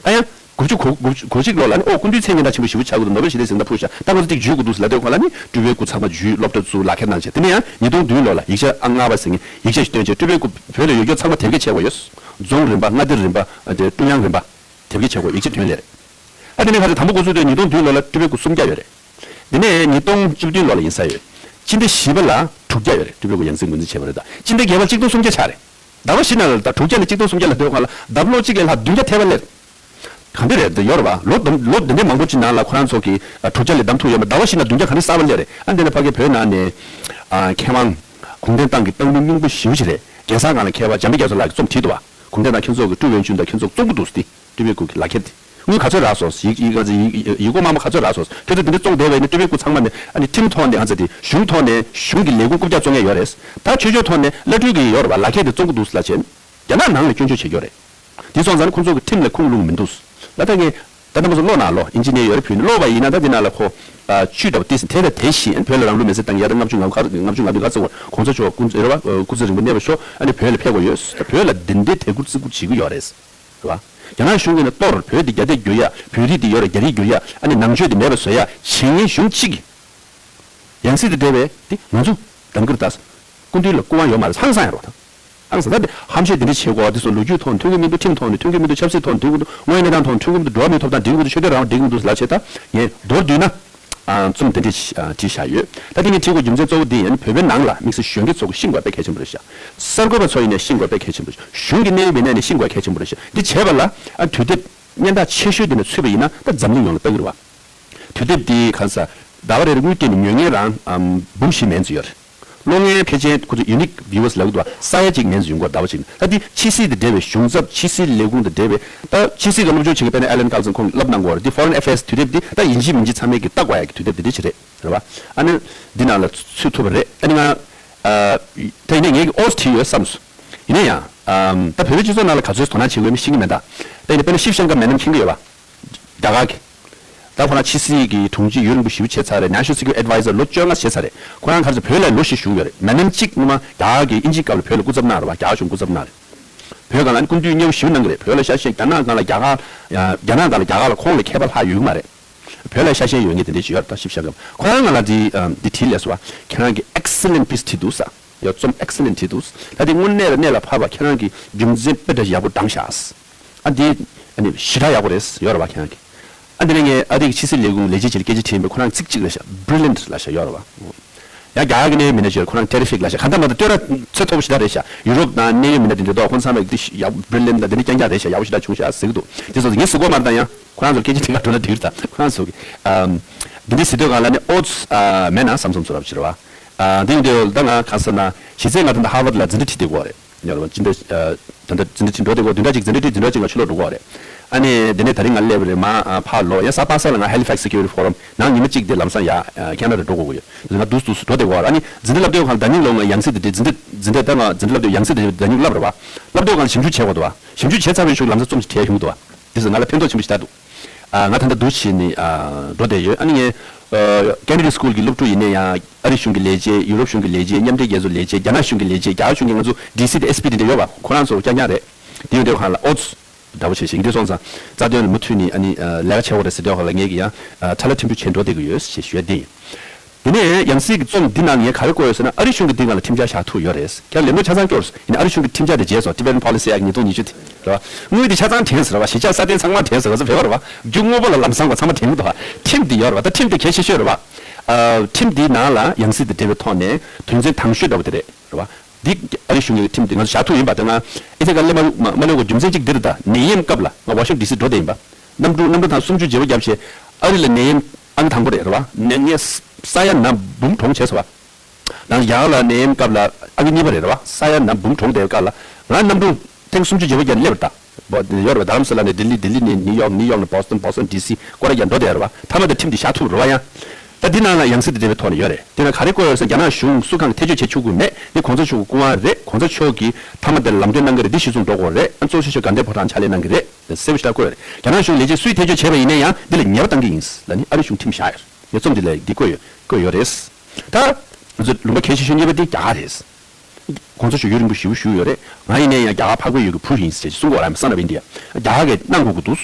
ད་ཡང་དགུ་བཅུ་གོ་དགུ་བཅུ་གོ་གཅིག་ལོ་ལ་ནི་ཨོ་སྐུ་མདུན་མཚན་སྙན་གྲགས་ཆེན་པོ་ཞེ་པོ་ཆགས་ཀྱི་འདུག་ནོ་བེལ་ཞི་བདེའི་གཟེངས་རྟགས་ཕུལ་ཤག་ད་ང་ཚོ་ཏིག་འཇུས་དགོས་འདུག་ཟེར་ལབ་དུས་ཁོ་ལ་ནི་སྤྲུལ་པའི་སྐུ་ཚང་མ་འཇུས། སློབ་གྲྭ་བཙུགས། ལག་ཁྱེར་གནང་བྱས། དེ་ནས་ཡང་ཉིས་སྟོང་བདུན་ལོ་ལ་ཡིག་ཆ་ཨང་ལྔ་པ་ཟེར་མཁན་ཡིག་ཆ་ཞིག་བཏོན་བྱས་སྤྲུལ་པའི་སྐུ་བོད་ལ་ཡོད་རྒྱུ་ཚང་མ་དེབ་སྐྱེལ་བྱེད་དགོས་ཡོད། རྫོང་རིམ་པ། མངའ་སྡེ་རིམ་པ། ཨ་དེ་ཀྲུང་དབྱང་རིམ་པ། དེབ་སྐྱེལ་བྱེད་དགོས་ཡིག་ཆ་བཏོན་ལེ་རེད། ཨ་དེ་ནས་ཁ་ཚ་དང་པོ་འགོ་ཚུགས་དུས་ཉིས་སྟོང་བདུན་ལོ་ལ་སྤྲུལ་པའི་སྐུ་སུམ་བརྒྱ་ཡོད་རེད། དེ་ནས་ཉིས་སྟོང་བཅུ་བདུན་ལོ་ལ་ཡིན་ས་ཡོད། སྤྱི་ཟླ་བཞི་པ་ལ་དྲུག་བརྒྱ་ཡོད་རེད། སྤྲུལ་པའི་སྐུ་ཡང་སྲིད་ངོས་འཛིན་བྱས་པ་རེད། ད་སྤྱི་ཟླ་བརྒྱད་པ་ལ་གཅིག་སྟོང་སུམ་བརྒྱ་ཆགས་རེད། ཟླ་བ་བཞི་ནང་ལ་ད་དྲུག་བརྒྱ་ནས་གཅིག་སྟོང་སུམ་བརྒྱ་ལ་སླེབས་གོང་ལ་ལྡབ་ལོག་གཅིག་ལས་ལྷག་བདུན་བརྒྱ་ཐེབས་པ་སླེབས། ག་འདྲ་རེད་འདི་ཡོད་རེད་བ། ལོ་དུམ་ལོ་འདི་འདྲའི་མང་པོ་ཅིག་ནང་ལ་ཁོ་རང་ཚོ་གིས་ཨ་དྲུག་བརྒྱ་ལས་ལྡབ་ཐུག་ཡོད་མ། ཟླ་བ་བཞི་ནང་བདུན་བརྒྱ་ག་འདྲ་གསར་པ་སླེབས་རེད། ཨ་འདི་ནས་ཕ་གི་བོད་ནང་ནས་ཨ་མཁས་དབང་གུང་སྟོན་སྟངས་ཀྱི་སྟངས་མི་སྙིང་པོ་ཞེ་པོ་ཅིག་རེད། རྒྱལ་ས་སྒང་ལ་མཁས་པ་འཇམ་དཔལ་རྒྱ་མཚོ་ལགས་ཀྱིས་རྩོམ་བྲིས་འདུག་བ། གུང་སྟོན་དང་མཁན་ཚོགས་ཀྱི་ཀྲུའུ་ཝེན་ཅུན་དང་མཁན་ཚོགས་བཙོང་གི་འདུག་ཟེར་ཏེ། སྤྲུལ་པའི་སྐུ་གི་ལག་ཁྱེར་དེ། དངུལ་ག་ཚོད་རག་སོང་། ཡིག་ཡིག་ཡིག་ཡིག་སྐོར་མང་པོ་ག་ཚོད་རག་སོང་། ཁྱོད་ཚོ་འདི་འདྲ་བཙོང་བསྡད་པ་ཡིན་ན་སྤྲུལ་པའི་སྐུ་ཚང་མ་ནས་ཨ་ནི་ཁྲིམས་ཐོག་ནས་ཨ་ཚ་དེ་གཞུང་ཐོག་ནས་གཞུང་གི་ལས་ཁུངས་རྐུབ་བཀྱག་བཙོང་མཁན་ཡོད་རེད། ད་ཆོས་ཕྱོགས་ཐོག་ནས་བླ་སྤྲུལ་གྱི་ཡོད་རེད་བ། ལག་ཁྱེར་དེ་བཙོང་གི་འདུག་ཟེར་ལབ་བྱས། རྒྱ་ནག་ནང་ལ་སྐྱོན་བརྗོད་བྱེད་ཀྱི་ཡོད་རེད། དེ་སོང་ཙང་ནི་ཁོང་ཚོ་གི་ཁྲིམས་ལ་ཁུངས་ལུང་མི་འདུག་ལ་ད་ངས་ད་ལྟ་ང་ཚོ་ཀློག་ན་ཀློག་ཨིན་ཇི་ནི་ཡར་ཡོད་རེད། བོད་ནས་ཀློག་པ་ཡིན་ན་ད་འདི་ནང་ལ་ཁོ་ཨ་བཅུད་འདྲ་བོ་ཏིས་དེ་ལ་དེ་བཞིན་བོད་ལ་རང་ལུགས་མེར་སྲེག་བཏང་ཡ་ད་ལྔ་བཅུ་ང་དགུ་ཁ་ལྔ་བཅུ་ང་བདུན་ཁ་ཚོ་གོང་ས་མཆོག་ཀུན་རེད་བ། སྐུ་ཚེ་རིང་པོ་གནས་པར་ཤོག་ཨ་ནི་བོད་ལ་ཕེབས་དགོས་ཡོད། ད་བོད་ལ་འདི་འདྲའི་དད་བཀུར་བརྩི་བཀུར་བྱེད་ཀྱི་ཡོད་རེད། རེད་བ། རྒྱ་ནག་གཞུང་གིས་ནི་གཏོར་བོད་འདི་རྒྱ་སྐད་བསྒྱུར་ཡ། བོད་རིགས་འདི་ཡོད་རེད་རྒྱ་རིགས་བསྒྱུར་ཡ། ཨ་ནི་ནང་ཆོས་འདི་མེད་པ་བཟོ་ཡ་བྱེད་མཁན་གཞུང་གཅིག་གིས། ཡང་སྲིད་དང་འབྲེལ་བའི་དེ་ང་ཚོ་གདམ་གིར་ལྟ། སྐུ་མདུན་ལ་སྐུ་དབང་ཡོད་མ་རེད། ཧང་སང་ཡ་རོགས་དང་། ཧང་སང་ད་དེ་ཧམ་བཤད་དེ་འདྲ་བྱེད་དགོས་པ་དེ་ཚོ་ལོ་རྒྱུས་ཐོག་ནས་མཐུན་གྱི་མི་འདུག་ཁྲིམས་ཐོག་ནས་མཐུན་གྱི་མི་འདུག་ཆབ་སྲིད་ཐོག་ནས་མཐུན་གྱི་མི་འདུག་དངོས་གནས་སྟངས་ཐོག་མཐུན་གྱི་མི་འདུག་འགྲོ་བ་མིའི་ཐོབ་ཐང་འགྲིག་གི་མི་འདུག་ཆོས་དད་རང་དབང་འགྲིག་གི་མི་འདུག་ལབ་བྱས། ད་ངས་མདོར་བསྡུས་ན། ཨ་རྩོམ་དེ་འདྲ་ཞིག་ཨ་བྲིས་བཞག་ཡོད། ད་དེ་ངས་བྲིས་དགོས་རྒྱུ་མཚན་གཙོ་བོ་དེ་ཡིན། བོད་པའི་ནང་ལ་དམིགས་བསལ་གཞོན་སྐྱེས་ཚོ་གི་ཤེས་དགོས་དཔེ་གལ་ཆེན་པོ་རེད་ཤག་གསར་འགོད་པ་ཚོ་ཡིན་ནའི་ཤེས་དགོས་དཔེ་གལ་ཆེན་པོ་རེད་ཤག་གཞུང་གི་གནད་ཡོད་མི་སྣ་ཡིན་ནའི་ཤེས་དགོས་གལ་ཆེན་པོ་རེད་ཤག་འདི་བྱས་པ་ལ་ཨ་དུས་དེབ་སྙན་གྲགས་ཆེ་ཤོས་དེ་ནས་ཚུད་པ་ཡིན་ན་ད་འཛམ་གླིང་ཡོངས་ལ་ལྟ་གི་རེད་བ། དུས་དེབ་འདི་གང་ས་ཟླ་བ་རེ་རེ་དངུལ་སྤྲད་ནས་ཉོ་མཁན་རང་ཨམ་འབུམ་བཞི་མན་ཙམ་ཡོད་རེད། ཀློག་མཁན་ཕལ་ཆེར་ཁོ་ཚོ་ཡུ་ནིག་བིའུ་ཝར་སི་ལབ་ཀྱི་འདུག་བ། ས་ཡ་གཅིག་མན་ཙམ་ཡོང་གི་རེད། ཟླ་བ་གཅིག་ནང་ད་འདི་ཕྱི་སྲིད་དང་འབྲེལ་བའི་གཞུང་ཚབ་ཕྱི་སྲིད་ལས་ཁུངས་དང་འབྲེལ་བའི་ད་ཕྱི་སྲིད་ཀྱི་སློབ་སྦྱོང་བྱེད་མཁན་དཔེར་ན་ཨེ་ལན་ཀར་སན་ཁོང་གིས་བསླབ་གནང་གི་ཡོད་རེད། འདི་Foreign Affairs དུས་དེབ་འདི་ད་ཡིན་གཅིག་མིན་གཅིག་ཚང་མས་ཀྱིས་ལྟ་དགོས་ཡ་གི་དུས་དེབ་འདི་འདྲ་ཞིག་རེད། རེད་བ། ཨ་ནི་འདི་ནང་ལ་ཚུད་ཐུབ་པ་རེད། ཨ་ནི་ང་ཨ་ད་ཡིན་ནའི་ངས་ཀྱི་ཨོ་ཙི་བྲིས་ཡོད་བསམ་སོང་། ཡིན་ན་ཡང་ཨམ་ད་བོད་པའི་སྤྱི་ཚོགས་ནང་ལ་ག་ཚོད་དོ་སྣང་བྱེད་དགོས་མིན་ཤེས་ཀྱི་མེད། ད་ད་ཡིན་ན་དཔེར་ན་ཤིབ་ཤང་ཀ་མེ་ནམ་མཁྱེན་གྱི་ཡོད་བ། རྒྱ་གར་གྱི། ད་ཁོ་རང་ཕྱི་སྲིད་ཀྱི་དྲུང་ཆེ་ཡུན་རིང་པོ་ཞེ་པོ་བྱས་ཚར་རེད། National Security Adviser ལོ་བཅོ་ལྔ་བྱས་ཚར་རེད། ཁོ་རང་ག་རེ་ཟེར་བོད་ལ་ལོ་བཞི་བཞུགས་ཡོད་རེད། མེ་ནམ་གཅིག་སྔོན་མ་རྒྱ་གར་གྱི་དབྱིན་ཇིའི་སྐབས་ལ་བོད་ལ་སྐུ་ཚབ་གནང་རེད་བ། རྒྱ་གར་གཞུང་སྐུ་ཚབ་གནང་རེད། བོད་སྒང་ལ་ཨ་ནི་སྐུ་མདུན་མཉེས་པོ་ཞེ་པོ་གནང་གི་རེད། བོད་ལ་ཤར་ཤར་རྒྱ་ནག་སྒང་ལ་རྒྱ་གར་རྒྱ་ནག་སྒང་ལ་རྒྱ་གར་ལ་ཁོང་ལ་ཁྱད་པར་ལྷག་ཡོད་ཀྱི་མ་རེད། བོད་ལ་ཤ་ཞེན་ཡོད་མཁན་དེ་འདྲས་ཅིག་ཡོད་རེད། ད་ཞིབ་བཤེར་སྐབས་ཁོ་རང་ང་ལ་འདི་ཨ་འདི་བྲིས་ལས་སོ། ཁྱེད་རང་གིས་excellent piece བྲིས་འདུག་ས། ཡ་རྩོམ་excellent བྲིས་འདུག་ས། ད་འདི་དངོས་གནས་ལ་གནས་ལ་ཕབ་པ་ཁྱེད་རང་གིས་རྒྱུ་མཚན་དཔེ་འདྲ་ཡག་པོ་བགྲངས་ཤག་ཨ་འདི་ཨ་ནི་ཞེ་དྲག་ཡག་པོ་རེད། ཡོད་རེད་བ། ཁྱེད་རང་གིས་ ཨ་འདི་ནས་ངས་ཨ་རིའི་ཕྱི་སྲིད་ལས་ཁུངས་ལས་བྱེད་ཅིག་ལ་སྐད་ཆ་དྲིས་པས་ཁོ་རང་ཚིག་གཅིག་ལབ་ཤག Brilliant ལབ་ཤག་ཡོད་རེད་བ། ཡང་རྒྱ་གར་གྱི་གནད་ཡོད་མི་སྣ་ཅིག་ཁོ་རང་Terrific ལབ་ཤག་གང་ལྟར་མ་གཏོགས་བསྟོད་ར་ཚོད་མཐོ་པོ་ཞེ་དྲག་རེད་ཤག་ཡུ་རོབ་དང་གནད་ཡོད་མི་སྣ་དེ་འདྲ་འདུག་ཁོང་ཚང་མས་འདི་ཡག་Brilliant དང་འདི་འདྲ་རྐྱང་རྐྱང་རེད་ཤག་ཡག་པོ་ཞེ་དྲག་བྱུང་ཤག་ཟེར་གྱི་འདུག་དེ་ཚོ་ངས་ཟེར་གྱི་ཡོད་མ་རེད། ད་ཡང་ཁོ་རང་ཚོར་སྐད་ཆ་དྲིས་ག་འགྲོ་ན་འགྲིག་རེད། ད་ཁོ་རང་ཚོ་གི་ཨམ། འདི་འདྲ་ཟེར་དུས་སྒང་ལ་ནི་ཨོ་ཙི་ཨ་མེད་ན་བསམ་བསམ་ཚོར་བ་ཞིག་རེད་བ། ཨ་འདི་ཡིན་དུས་ད་ང་ག་ཟེར་ན་གཞི་རྩའི་ང་ད་ལྟ་ཧར་ཝར་ལ་འཛིན་གྲྭ་ཁྲིད་བསྡད་ཀྱི་ཡོད་རེད། ཡོད་རེད་བ། འཛིན་གྲྭ་ཨ། ད་ལྟ་འཛིན་གྲྭ་ཁྲིད་འགྲོ་བསྡད་ཀྱི་ཡོད། བདུན་ཕྲག་གཅིག་འཛིན་གྲྭ་ཁྲིད། བདུན་ཕྲག་གཅིག་ང་ཕྱི་ལོགས་འགྲོ་གི་ཡོད་རེད། ཨ་ནི་འདི་ནས་ད་རིང་ང་སླེབས་པ་རེད། མ་ཨ་ཕར་ལོག་ཡང་གཟའ་པ་སངས་ལ་ང་Halifax Security Forum ནང་ཉི་མ་གཅིག་དེ་ལམ་སང་ཡ་ཨ་ཁེ་ན་ཌ་འགྲོ་དགོས་ཀྱི་ཡོད། ང་འདུག་འདུག་འགྲོ་བསྡད་ཀྱི་ཡོད་རེད། ཨ་ནི་འཛིན་གྲྭ་སློབ་དེབ་སྒང་ལ་ད་ནིང་ལོ་ང་ཡང་སྲིད་དེ་འཛིན་གྲྭ་འཛིན་གྲྭ་ད་ང་འཛིན་གྲྭ་སློབ་དེབ་ཡང་སྲིད་དེ་ད་ནིང་བསླབ་རེད་བ། བསླབ་དུས་སྒང་ལ་ཞིབ་འཇུག་བྱེད་དགོས་འདུག་བ། ཞིབ་འཇུག་བྱས་ཚར་བའི་གཞུག་ལམ་སང་རྩོམ་ཞིག་བྲིས་ཡོང་གི་འདུག་བ། དེ་ཚོ་ང་ལ་ཕན་ཐོགས་ཆེན་པོ་ཞིག་ཆགས་འདུག་ཨ་ང་ད་ལྟ་འདུག་བྱས་ནས་ཨ་འགྲོ་བསྡད་ཡོད། ཨ་ནི་ངས་ཨ་Kennedy School གི་སློབ་ཕྲུག་ཡིན་ནའི་ཡང་ཨ་རི་གཞུང་གི་ལས་བྱེད། ཡུ་རོབ་གཞུང་གི་ལས་བྱེད། མཉམ་འབྲེལ་རྒྱལ་ཚོགས་ལས་བྱེད། རྒྱ་ནག་གཞུང་གི་ལས་བྱེད། རྒྱ་གར་གཞུང་གི་ང་ཚོ་ཌི་སི་དང་ཨེས་པི་དེ་འདྲ་ཡོད་པ། ཁོ་རང་ཚོ་རྐྱང་རྐྱང་རེད། དེ་ཡོད་དུས་སྒང་ལ་ཨོ་ཙི་འདྲ་པོ་བྱས་ཤིང་། དེ་སོང་ཙང་རྩ་དོན་ལ་མུ་མཐུད་ནས་ཨ་ནི་ཨ་ལས་ཀ་བྱེད་དགོས་རེད་ཟེར་དུས་སྒང་ལ་ངས་ཀྱི་ཡང་ཨ་ཁྲ་ལ་ཕྲན་བུ་བྱེད་འགྲོ་བསྡད་ཀྱི་ཡོད་ཞེས་ཞུ་ཡ་དེ་ཡིན། དེ་ནས་ཡང་སྲིད་ཀྱི་རྩོམ་འདི་ནང་ངས་ག་རེ་བཀོད་ཡོད་ཟེར་ན། ཨ་རི་གཞུང་གིས་འདི་ང་ལ་ཁྲིམས་འཆར་བཞག་ཐུབ་ཡོད་རེད། ཁྱེད་རང་ལས་མི་ཆ་ཚང་སྐྱོར་ཡིན་ན། ཨ་རི་གཞུང་གིས་ཁྲིམས་འཆར་དེ་བརྗེད་སོང་། Tibetan Policy Act ཉིས་སྟོང་ཉི་ཤུ་དེ་རེད་བ། དངུལ་དེ་ཆ་ཚང་དྲན་ཟེར་བ། གཞིས་ཆགས་སྲ་བརྟན་ཚང་མ་དྲན་ཟེར་བ་ཚོ་བོད་པ་རེད་བ། རྒྱུ་དངོས་པོ་ལ་ལམ་སང་བ་ཚང་མ་དྲན་གྱི་འདུག་བ། ཁྲིམས་འདི་ཡོད་རེད་བ། ད་ཁྲིམས་དེ་གལ་ཆེ་ཤོས་རེད་བ། ཨ་ཁྲིམས་འདིའི་ནང་ལ་ཡང་སྲིད་དེ་འབྲེལ་བའི་ཐོག་ནས་དོན་ཚན་དང་ཤོས་འདྲ་བོ་དེ་རེད། རེད་བ། འདི་ཨ་རི་གཞུང་གི་ཁྲིམས་དེ་ང་ཚོ་བཞག་ཐུབ་ཡིན་པ་དེ། ང་ཨི་ཐི་ཀ་སླེབས་མ་མ་མ་སླེབས་གོང་རྒྱུ་མཚན་གཅིག་འདི་རེད། ད་ནད་ཡམས་སྐབས་ལ་ང་ཝ་ཤིང་ཊོན་ཌི་སི་འགྲོ་བསྡད་ཡིན་པ། གནམ་གྲུ་གནམ་གྲུ་ཐེངས་སུམ་ཅུ་བརྗེ་པོ་བརྒྱབ་བྱས། ཨ་རི་ལ་ནད་ཡམས་ཨང་དང་པོ་རེད། རེད་བ། ནད་ངས་ས་ཡ་ནང་འབུམ་གྲོངས་བྱས་སོང་བ། ནང་རྒྱ་གར་ལ་ནད་ཡམས་སྐབས་ལ་ཨང་གཉིས་པ་རེད། རེད་བ། ས་ཡ་ནང་འབུམ་གྲོངས་བསྡད་པའི་སྐབས་ལ་ང་གནམ་གྲུ་ཐེངས་སུམ་ཅུ་བརྗེ་པོ་བརྒྱབ་སླེབས་རེད། ད་ཡོད་རེད་བ། རྡ་རམ་ས་ལ་ནས་ལྡི་ལི། ལྡི་ལི་ནས་ནིའུ་ཡོག། ནིའུ་ཡོག་ནས་བྷོ་སི་ཊོན། བྷོ་སི་ཊོན་ཌི་སི། སྐོར་ར་རྒྱག་འགྲོ་བསྡད་ཡོད་རེད་བ། མཐའ་མ་དེ་ཁྲིམས་དེ་བཞག་ཐུབ་རེད་བ། ཡང་ད་འདི་ནང་ལ་ཡང་སྲིད་དེ་འབྲེལ་བའི་ཐོག་ནས་ཡོད་རེད། དེ་ནང་ག་རེ་བཀོད་ཡོད་ཟེར་ན། རྒྱ་ནག་གཞུང་སུ་གང་གིས་ཐེ་བྱུས་བྱེད་ཆོག་གི་མེད། འདི་གོང་ས་མཆོག་གི་སྐུ་དབང་རེད། གོང་ས་མཆོག་གིས་མཐའ་མ་དེར་ལམ་སྟོན་གནང་གི་རེད། འདི་གཞི་བཟུང་འགྲོ་དགོས་རེད། ཨ་གཙོ་ཆེ་ཤོས་དགའ་ལྡན་ཕོ་བྲང་ཕྱག་ལས་གནང་གི་རེད། གསལ་པོ་ཞེ་དྲག་བཀོད་ཡོད་རེད། རྒྱ་ནག་གཞུང་ལས་བྱེད་སུས་ཐེ་བྱུས་བྱས་པ་ཡིན་ན་ཡང་འདི་ལ་ཉེས་པ་གཏང་གི་ཡིན་ལབ་ནས་ཨ་རི་གཞུང་ཁྲིམས་བཞག་ཡོད་རེད། ངས་རྩོམ་འདི་ལ་འདི་བཀོད་ཡོད་བཀོད་ཡོད་རེད། ད་ང་ཚོ་ལུང་པ་གལ་ཆེ་ཤོས་གཉིས་པ་འདི་རྒྱ་གར་རེད། གོང་ས་མཆོག་ཡུན་རིང་པོ་ཞེ་པོ་བཞུགས་ཡོད་རེད། ང་ཡིན་ནའི་ཡང་རྒྱ་གར་འཕགས་པའི་ཡུལ་གྱི་བུ་ཡིན་ཟེར་གསུང་གི་ཡོད་རེད། I'm a son of India། རྒྱ་གར་གྱིས་གནང་དགོས་ཀྱི་འདུག་